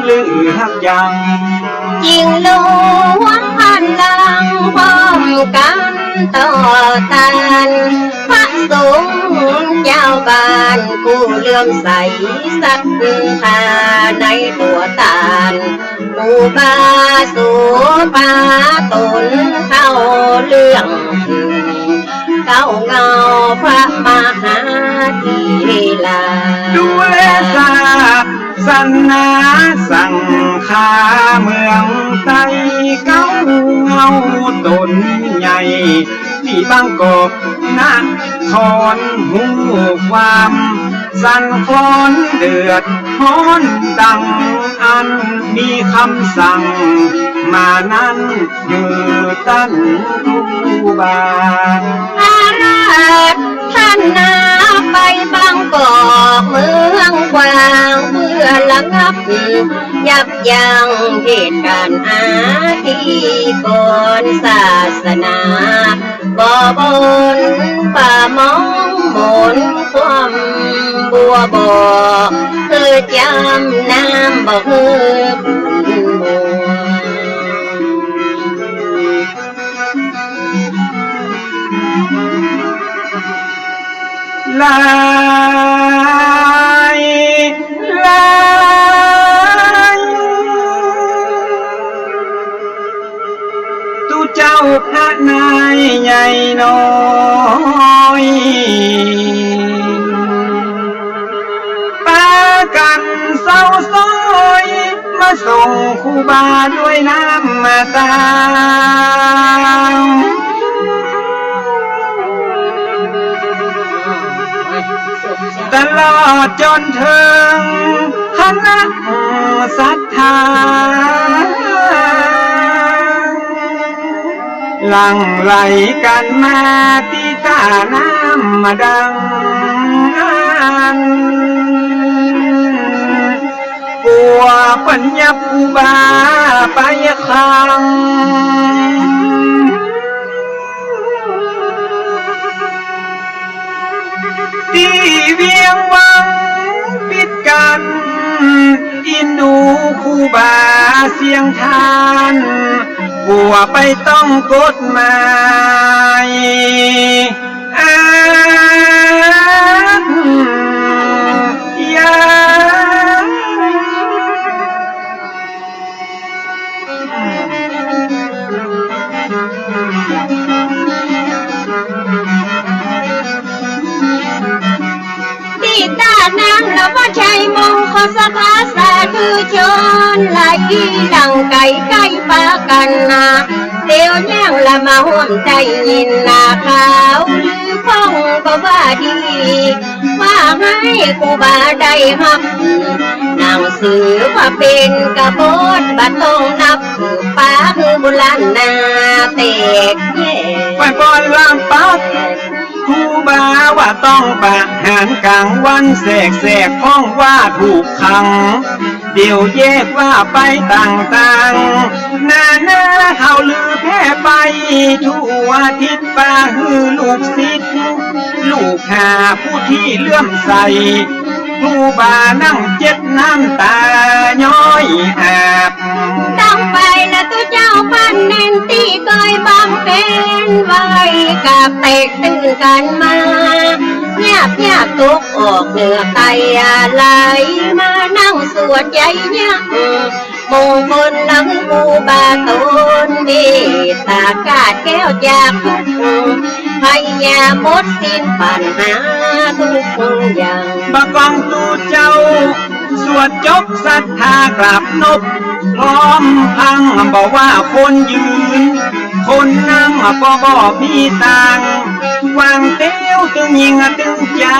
เลือกยัง จึงรวมพลังพร้อมกั๋นต่อต้าน พระสงฆ์เจ้าบ้านผู้เลื่อมใสศรัทธาในตั๋วต้าน ครูบาโสภาต๋นเข้าเรื่อง เก๊าเงาพระมหาเถรา ดูแลศาสนาสังฆาเมืองไต เก๊าเงาต๋นใหญ่ ตี้บางกอกนครฮู้ความ สั่นคลอนเดือดฮ้อนดังอั้น มีคำสั่งมานั้น หื้อต้านครูบา อาราธนาไปบางกอกเมืองกว้าง เพื่อระงับยับยั้งเหตุก๋ารณ์อาธิกรณ์ ศาสนา บ่บนป่ามองมนความบัวบ่ คือจำน้ำบ่คือบุญ หลายหลาย ตุ๊เจ้าพระนายใหญ่น้อย ปากั๋นเศร้าซ้อย มาส่งครูบาด้วยน้ำตา ตลอดจ๋นเถิงคณะศรัทธา หลั่งไหลกั๋นมาตี้ต้าน้ำมาดังอั้น กั๋วเปิ้นยับครูบาไปขัง ตี้เวียงวังปิดกั๋น อินดูครูบาเสียงทาน กั๋วไปต้องกฎหมาย อาญา ตี้ต้าน้ำละว่าชัยมงคลสภาสาธุชน หลายตี้หลังไก๋ใก้ปากั๋นนา เตียวย่างละมาฮ่วมได้ยินนา ข่าวลือป้องก็ว่าดี ว่าหื้อครูบาได้ฮับ หนังสือว่าเป๋นกบฏ บ่ต้องนับ ปาหื้อบุญล้านนาแตกแยก ไปป้อนลามปัก ครูบาว่าต้องประหารก๋างวันแสกๆ พ่องว่าถูกขัง เดี๋ยวแยกว่าไปต่างๆ นานาข่าวลือแพร่ไปทั่วทิศ ปาหื้อลูกศิษย์ ลูกหาผู้ตี้เลื่อมใส ครูบานั่งเจ็บน้ำตาย้อยอาบ ตั้งไปละตุ๊เจ้าพันเณรตี้เกยบำเพ็ญไว้ กาบแตกตื่นกั๋นมา เยียบเยียบตกออกเหนือไตอาลัย มานั่งสวดใจ๋เยียบ มงคลนำครูบาต๋น เมตตากาดแก้วจากทุกข์ ภัยยาหมดสิ้นปัญหาทุกอย่าง บ่ากองตุ๊เจ้า สวดจบศรัทธากราบนบ พร้อมพังบ่ว่าคนยืน คนนั่งก็บ่มีต่าง วางเตี้ยวตึงยิงตึงใจ๋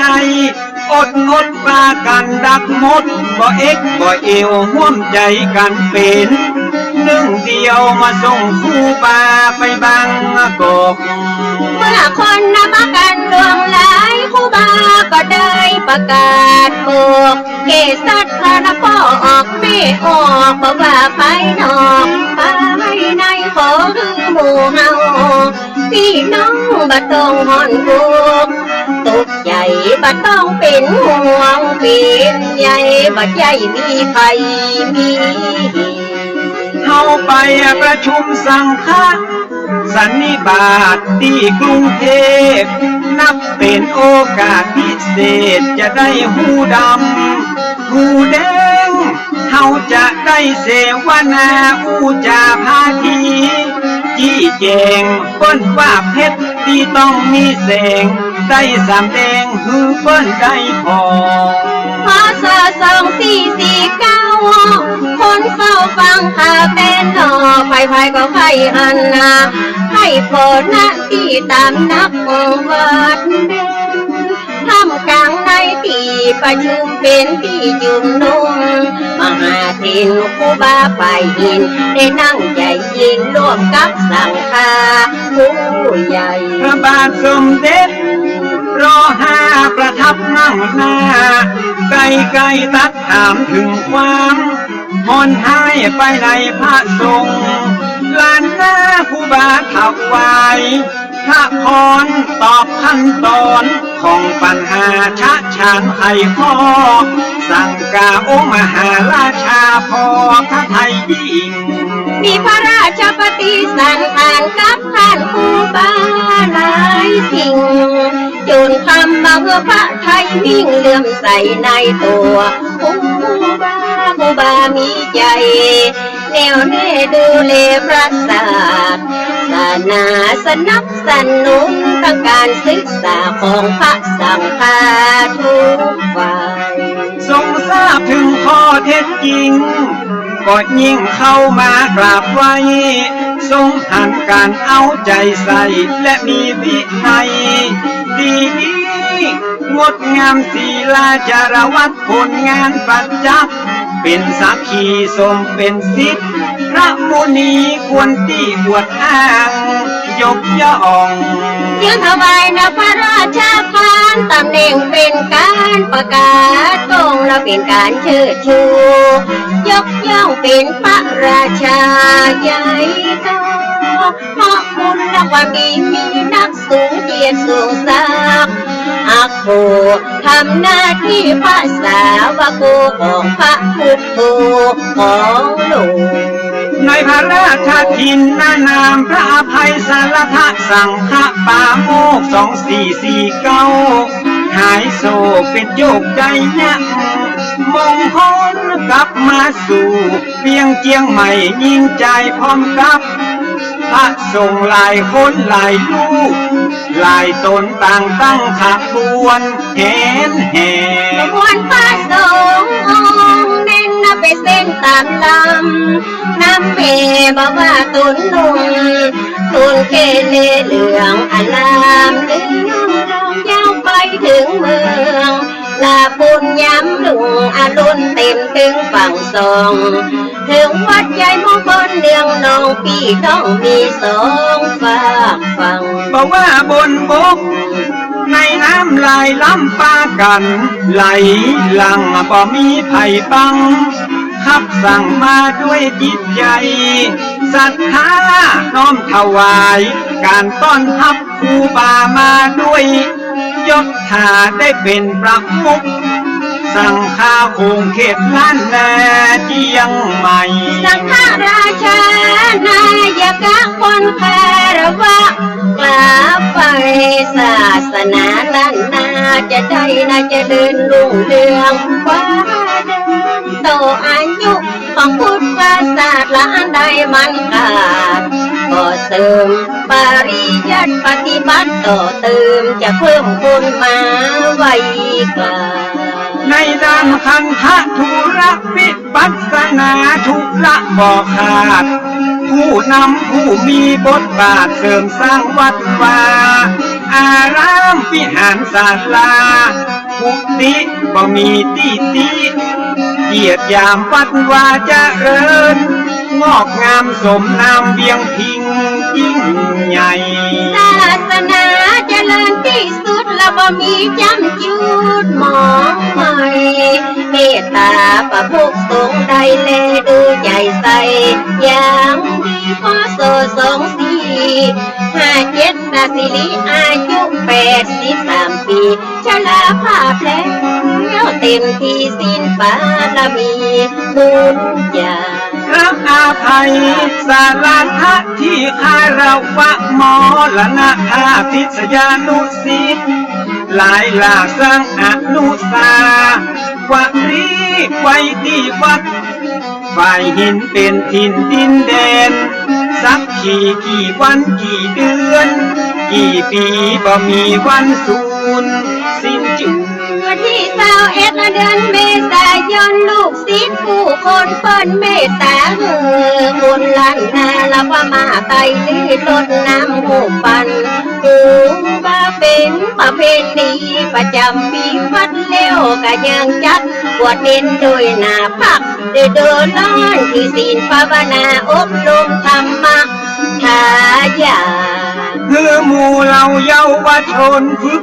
อดอดปากั๋นดักหมด บ่เอ็ดบ่เอว ฮ่วมใจ๋กั๋นเป๋นนึ่งเดียว มาส่งครูบาไปบางกอก เมื่อคนนับกั๋นหลวงหลาย ครูบาก็ได้ประกาศบอก แก่ศรัทธาละป้อออกแม่ออก บ่ว่าภายนอกภายใน ขอหื้อหมู่เฮา ปี้น้องบ่ต้องฮ้อนทุกข์ตกใจ๋ บ่ต้องเป๋นห่วงเป๋นใย บ่ใจ้มีภัยมี เฮาไปประชุมสังฆสันนิบาตตี้กรุงเทพฯ นับเป๋นโอกาสพิเศษ จะได้ฮู้ดำฮู้แดง เฮาจะได้เสวนาอู้จ๋าพาที จี้แจ๋งเปิ้นว่าเพชรตี้ต้องมีแสง ได้สำแดงหื้อเปิ้นได้ผ่อง พ.ศ. สองสี่สี่เก้า คนเฝ้าฟังข่าวแตนหนอ ใผๆ ก็ใฝ่หันนา ใค่ผ่อหน้าตี้ต๋ามนักวัดเด่น ท่ามกลางในตี้ประชุมเป๋นตี้จุมนุม มหาเถรครูบาฝ่ายหญิง ได้นั่งใจ๋ยินร่วมกับสังฆาผู้ใหญ่ พระบาทสมเด็จ ร.ห้า ประทับนั่งหน้า ใก้ๆ ตรัสถามเถิงความฮ้อนฮ้ายไปในพระสงฆ์ ล้านนาครูบาถวายพระพรตอบขั้นตอน ของปัญหาชะชานไขข้อ สังกาองค์มหาราชาผ่อพระทัยยิ่ง มีพระราชปฏิสันถานกับต้านครูบาหลายสิ่ง จ๋นทำมาหื้อพระทัยมิ่ง เลื่อมใสในตั๋วครูบา ครูบามีใจ๋ แน่วแน่ดูแลพระศาสนา สนับสนุนทางก๋านศึกษาของพระสังฆาทุกฝ่าย ทรงทราบเถิงข้อเท็จจริง ก็ยิ่งเข้ามากราบไหว้ ทรงหันก๋านเอาใจ๋ใส่ และมีวินัยดีๆ งดงามศีลาจารวัตร ผลงานประจักษ์ เป๋นสักขีสมเป๋นสิทธิ์ พระมุนีควรตี้อวดอ้าง ยกย่อง เยียะถวายนะพระราชทาน ต๋ำแหน่งเป๋นก๋านประกาศ กงและเป๋นก๋านเชิดชู ยกย่องเป๋นพระราชาใหญ่โต เพราะบุญและความดีมีนัก สูงเกียรติสูงศักดิ์ อักผู้ทำหน้าตี้พระสาวกของพระพุทโธของลูก ในพระราชทินนานามพระอภัยสารทะสังฆปาโมกข์ สองสี่สี่เก้า หายโศกเป๋นโยคไดนะ มงคลกลับมาสู่ เวียงเจียงใหม่ยิ่งใจ๋พร้อมกับ พระสงฆ์หลายคนหลายรูป หลายต๋นต่างตั้งขบวนแหนแห่ ขบวนพระสงฆ์องค์เน้นนับเป๋นเส้นต๋ามลำ นำแห่บ่าวว่าตุ๊นหนุ่ม ตุ๊นเข้เหลืองอลาม เหลืองทองยาวไปเถิงเมือง ลาปูนยามรุ่งอรุณเต็มเถิงฝั่งสอง เถิงวัดใหญ่มงคลเนืองนอง ปี้น้องมีสองฟากฝั่ง บ่าวว่าบนบก ในน้ำไหลล้ำปากั๋น ไหลหลั่งบ่มีใผบัง ขับสั่งมาด้วยจิตใจ๋ศรัทธาน้อมถวาย ก๋านต้อนฮับ ครูบามาด้วยยศถาได้เป๋นประมุข สังฆาคงเขตล้านนาเจียงใหม่ สังฆราชานายกะควรคารวะ กราบไหว้ศาสนาล้านนา จะได้นาเจริญรุ่งเรือง ความเดินต่ออายุ ของพุทธศาสนาอันใดมันขาด ก็เสริมปริยัติปฏิบัติต่อเติม จะเพิ่มพูนมาไว้กว่า ในด้านคันธะธุระวิปัสสนาธุระบ่ขาด ผู้นำผู้มีบทบาทเสริมสร้างวัดวา อารามวิหารศาลา กุฏิบ่มีตี้ติ เกียรติยามวัดวาเจริญ งอกงามสมนามเวียงพิงค์ยิ่งใหญ่ ศาสนาเจริญตี้สุด และบ่มีจ้ำจุดหมองไหม้ เมตตาประมุขสงฆ์ได้แลดูใจ๋ใส่ อย่างดี พ.ศ. สองสี่ห้าเจ็ด นาสิริอายุแปดสิบสามปี๋ ชราภาพแล้วเต็มตี้ ศีลบารมีบุญญา พระอภัยสารทะที่คารวะ มรณภาพ ศิษยานุศิษย์ หลายหลากสร้างอนุสาวรีย์ไว้ตี้วัด ฝ่ายหินเป๋นถิ่นดินแดน สักกี่กี่วันกี่เดือน กี่ปี๋บ่มีวันสูญสิ้นจืด วันตี้ซาวเอ็ดเดือนเมษายน ลูกศิษย์กู้คนเปิ้นเมตต๋าหื้อบุญล้านนา ละพม่าไตรีรดน้ำฮูปปัน ถือว่าเป๋นประเพณีประจ๋ำปี๋วัด แล้วก็ยังจัดบวชเณรโดยหน้าพัก โดยโดยล้านถือศีลภาวนาอบรมธรรมะทายาท หื้อหมู่เหล่าเยาวชนฝึก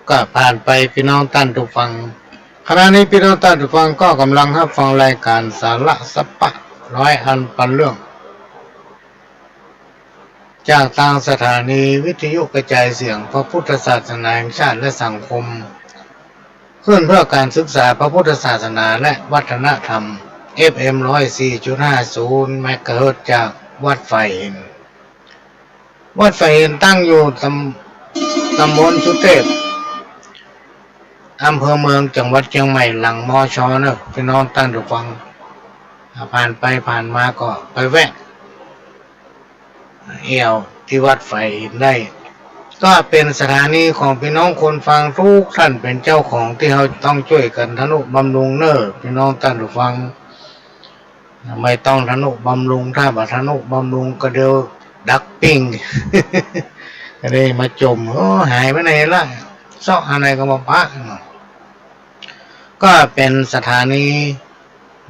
ก็ผ่านไปปี้น้องต้านผู้ฟัง ขณะนี้ปี้น้องต้านผู้ฟังก็ก่ำลังฮับฟังรายก๋านสาระสัปปะร้อยอันปันเรื่อง จากตางสถานีวิทยุกระจายเสียงพระพุทธศาสนาแห่งชาติและสังคม ขึ้นเพื่อการศึกษาพระพุทธศาสนาและวัฒนธรรม เอฟเอ็ม ร้อยสี่จุดห้าศูนย์ เมกะเฮิรตซ์ จากวัดฝายหิน วัดฝายหินตั้งอยู่ตำ ตำบลสุเทพ อำเภอเมือง จังหวัดเจียงใหม่ หลัง มช. เนอะ ปี้น้องต้านผู้ฟัง ผ่านไปผ่านมาก็ไปแวะ แอ่วตี้วัดฝายหินได้ ก็เป๋นสถานีของปี้น้องคนฟังทุกท่านเป๋นเจ้าของ ตี้เฮาต้องจ้วยกั๋นทะนุบำรุงเน่อ ปี้น้องต้านผู้ฟัง ไม่ต้องทะนุบำรุง ถ้าบ่ทะนุบำรุงก็เดี๋ยวดักปิ้ง ก็ได้มาจ่ม โอ้ หายไปไหนละ เซาะอันใดก็บ่ปะเนาะ ก็เป๋นสถานี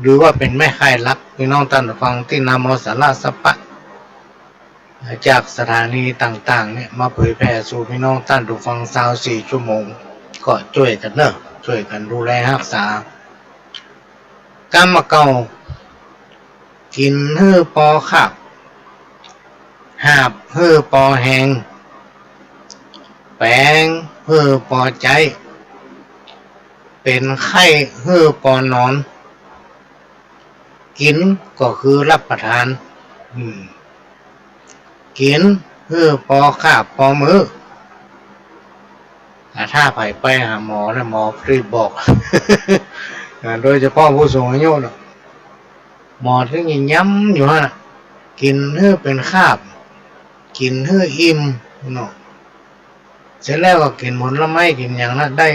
หรือว่าเป๋นแม่ข่ายหลัก ปี้น้องต้านผู้ฟัง ตี้นำเอาสาระสาระ จากสถานีต่างๆ เนี่ย มาเผยแผ่สู่ปี้น้องต้านผู้ฟัง ซาวสี่ชั่วโมง ก็จ้วยกั๋นเนาะ จ้วยกั๋นดูแลฮักษา กำบ่าเก่า กิ๋นหื้อปอคาบ หาบหื้อปอแฮง แป๋งหื้อปอใจ๊ เป๋นไข้หื้อปอนอน กิ๋นก็คือฮับประทาน อืม กิ๋นหื้อปอคาบปอมื้อ อ่า ถ้าใผไปหาหมอนะ หมอรีบบอก อ่า โดยเฉพาะผู้สูงอายุเนาะ หมอเถิงย้ำอยู่หั้นน่ะ กิ๋นหื้อเป๋นคาบ กิ๋นหื้ออิ่มเนาะ เสร็จแล้วก็กิ๋นผลไม้กิ๋นหยังนะได้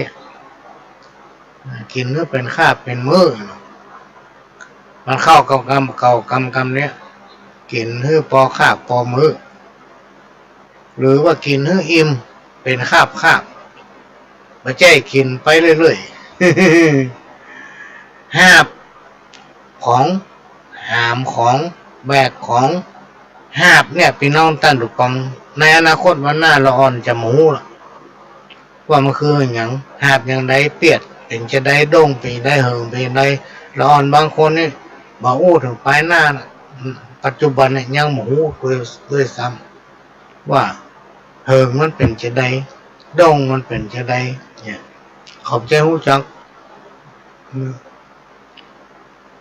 อ่า กิ๋นหื้อเป๋นคาบเป๋นมื้อเนาะ มันเข้ากับกำเก่ากำ กำเนี่ย กิ๋นหื้อปอคาบปอมื้อ หรือว่ากิ๋นหื้ออิ่มเป๋นคาบคาบ บ่ใจ้กิ๋นไปเรื่อยๆ หาบของ หามของ แบกของ หาบเนี่ย ปี้น้องต้านผู้ฟัง ในอนาคตวันหน้าละอ่อนจะบ่ฮู้ละ ว่ามันคือหยัง หาบอย่างใด เปียดเป๋นจะใด ด้งเป๋นจะใด เหิงเป๋นจะใด ละอ่อนบางคนนี่ บ่อู้เถิงปายหน้าน่ะ ปัจจุบันเนี่ยยังบ่ฮู้ด้วย ด้วยซ้ำ ว่าเหิงมันเป๋นจะใด ด้งมันเป๋นจะใด เนี่ย เขาบ่ใจ้ฮู้จัก อืม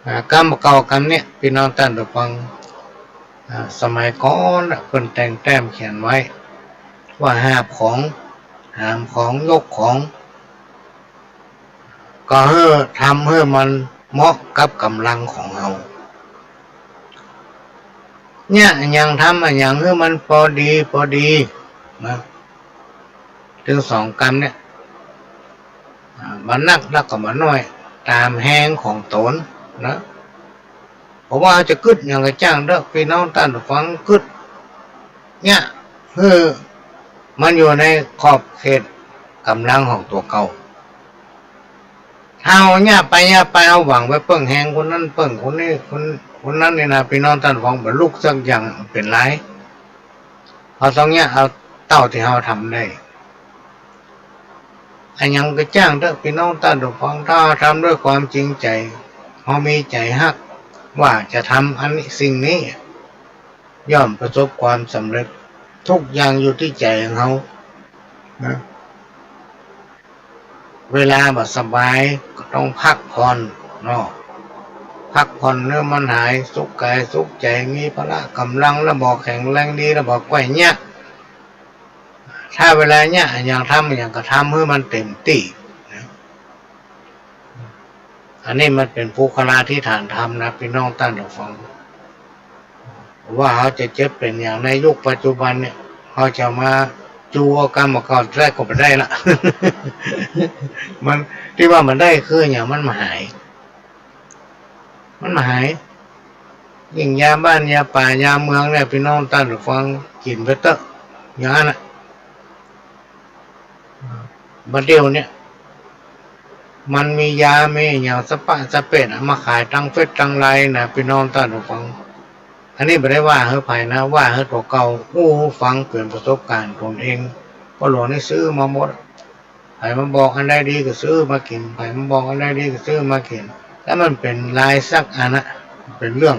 อ่า กำบ่าเก่ากำเนี่ย ปี้น้องต้านผู้ฟัง อ่า สมัยก่อนน่ะ เปิ้นแต่งแต้มเขียนไว้ ว่าหาบของ หามของ ยกของ ก็หื้อ ทำหื้อมันเหมาะกับก๋ำลังของเฮา เยียะอะหยัง ทำอะหยังหื้อมันปอดี ปอดีนะ ตึงสองกำเนี่ย อ่า บ่หนักแล้วก็บ่น้อย ต๋ามแฮงของต๋นนะ เพราะว่าเฮาจะกึ๊ดหยังก็จ้างเต๊อะ ปี้น้องต้านผู้ฟัง กึ๊ดเยียะหื้อมันอยู่ในขอบเขตก๋ำลังของตั๋วเก่า ถ้าเฮาเยียะไปเยียะไป เฮาหวังไปเปิ้งแฮงคนนั้นเปิ้งคนนี้ คน คนนั้นนี่นะ ปี้น้องต้านผู้ฟัง บ่ลุกสักอย่างเป๋นไร เฮาต้องเยียะเอาเต้าตี้เฮาทำได้ อะหยังก็จ้างเต๊อะ ปี้น้องต้านผู้ฟัง ถ้าเฮาทำด้วยความจริงใจ๋ เฮามีใจ๋ฮักว่าจะทำอันนี้ สิ่งนี้ ย่อมประสบความสำเร็จ ทุกอย่างอยู่ตี้ใจ๋ของเฮานะ เวลาบ่สบายก็ต้องพักผ่อนเนาะ พักผ่อนหื้อมันหาย สุขก๋ายสุขใจ๋ มีพละก๋ำลัง แล้วบ่แข็งแรงดี แล้วบ่ใค่อยเยียะ ถ้าเวลาเยียะอะหยัง ทำอะหยังก็ทำหื้อมันเต๋มตี้นะ อันนี้มันเป๋นปุคคลาธิฐานธรรมนะ ปี้น้องต้านผู้ฟัง ว่าเฮาจะ จะเป๋นอย่างในยุคปัจจุบันเนี่ย เฮาจะมาจูเอากำบ่าเก่าแต๊ก็บ่ได้ละ มัน ตี้ว่ามันได้คือหยัง มันบ่หาย มันบ่หาย ยิ่งยาบ้านยาป่ายาเมืองเนี่ย ปี้น้องต้านผู้ฟัง กิ๋นไปเต๊อะ อย่างนั้นน่ะ บ่าเดี่ยวเนี่ย มันมียา มีอะหยังสะปะสะเปะเอามาขายตางเฟซตางไลน์นะ ปี้น้องต้านผู้ฟัง อันนี้บ่ได้ว่าหื้อใผนะ ว่าหื้อตั๋วเก่า อู้หื้อฟัง เป๋นประสบก๋ารณ์ต๋นเอง ป้อหลวงนี่ซื้อมาหมด ใผมาบอกอันใดดีก็ซื้อมากิ๋น ใผมาบอกอันใดดีก็ซื้อมากิ๋น แล้วมันเป๋นลายสักอันนะ เป๋นเรื่อง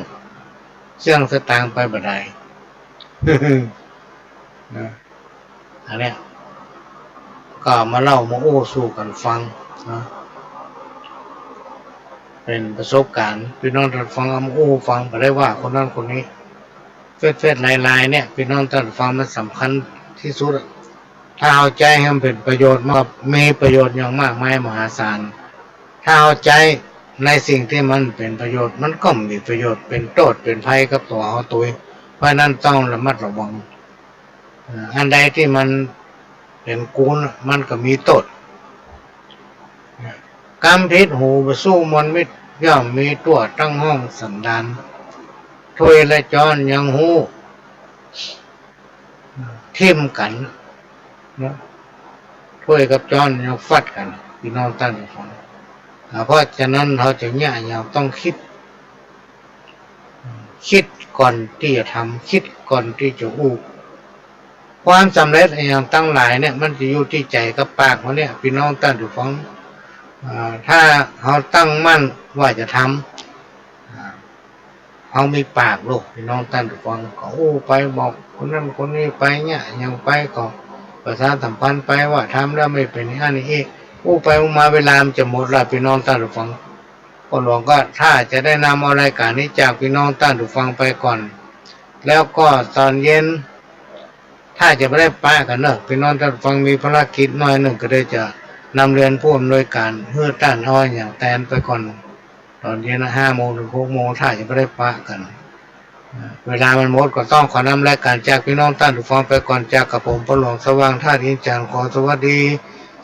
เสี้ยงสตางค์ไปบ่ได้ นะ อันเนี้ย ก็เอามาเล่ามาอู้สู่กั๋นฟังนะ เป๋นประสบก๋ารณ์ ปี้น้องต้านฟังเอามาอู้ฟัง บ่ได้ว่าคนนั้นคนนี้ เฟซเฟซไลน์ไลน์เนี่ย ปี้น้องต้านฟัง มันสำคัญตี้สุดอะ ถ้าเฮาใจ๊หื้อมันเป๋นประโยชน์ มันก็มีประโยชน์อย่างมากมายมหาศาล ถ้าเฮาใจ๊ในสิ่งตี้มันเป๋นประโยชน์ มันก็มีประโยชน์ เป๋นโต้ษ เป๋นภัยกับตั๋วเฮาตวย เพราะฉะนั้นต้องระมัดระวัง เอ่อ อันใดตี้มันเป๋นกูน มันก็มีโต้ษ กำผิดหูบ่สู้มวลมิตร ย่อมมีตั่วตั้งห้องสันดาน ถ้วยและจ๊อนยังฮู้ ทิ่มกั๋น นะ เป้ยกับจอนยังฟัดกั๋น ปี้น้องต้านผู้ฟัง อ่า เพราะฉะนั้นเฮาจะเยียะหยังต้องกึ๊ด กึ๊ดก่อนตี้จะทำ กึ๊ดก่อนตี้จะอู้ ความสำเร็จอะหยังตังหลายเนี่ย มันจะอยู่ตี้ใจ๋กับปากเฮาเนี่ย ปี้น้องต้านผู้ฟัง อ่า ถ้าเฮาตั้งมั่นว่าจะทำ อ่า เฮามีปากลูก ปี้น้องต้านผู้ฟัง ก็อู้ไปบอกคนนั้นคนนี้ไปเยียะหยังไป ก็ประชาสัมพันธ์ไปว่าทำแล้วไม่เป๋นอั้นอี้ อู้ไปอู้มาเวลามันจะหมดแล้ว ปี้น้องต้านผู้ฟัง ป้อหลวงก็ถ้าจะได้นำเอารายก๋านนี้จากปี้น้องต้านผู้ฟังไปก่อน แล้วก็ตอนเย็น ถ้าจะบ่ได้ปะกั๋นเนาะ ปี้น้องต้านผู้ฟังมีภารกิจหน้อยนึ่ง ก็เลยจะนำเรียนผู้อำนวยก๋านหื้อต้านเอาอะหยังแตนไปก่อน ต๋อนเย็นน่ะ ห้าโมงเถิงหกโมง ถ้าจะบ่ได้ปะกั๋น เวลามันหมดก็ต้องขอนำรายก๋านจากปี้น้องต้านผู้ฟังไปก่อน จากกระผมป้อหลวงสว่างธาตุอินจ๋านทร์ ขอสวัสดี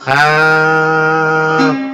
ครับ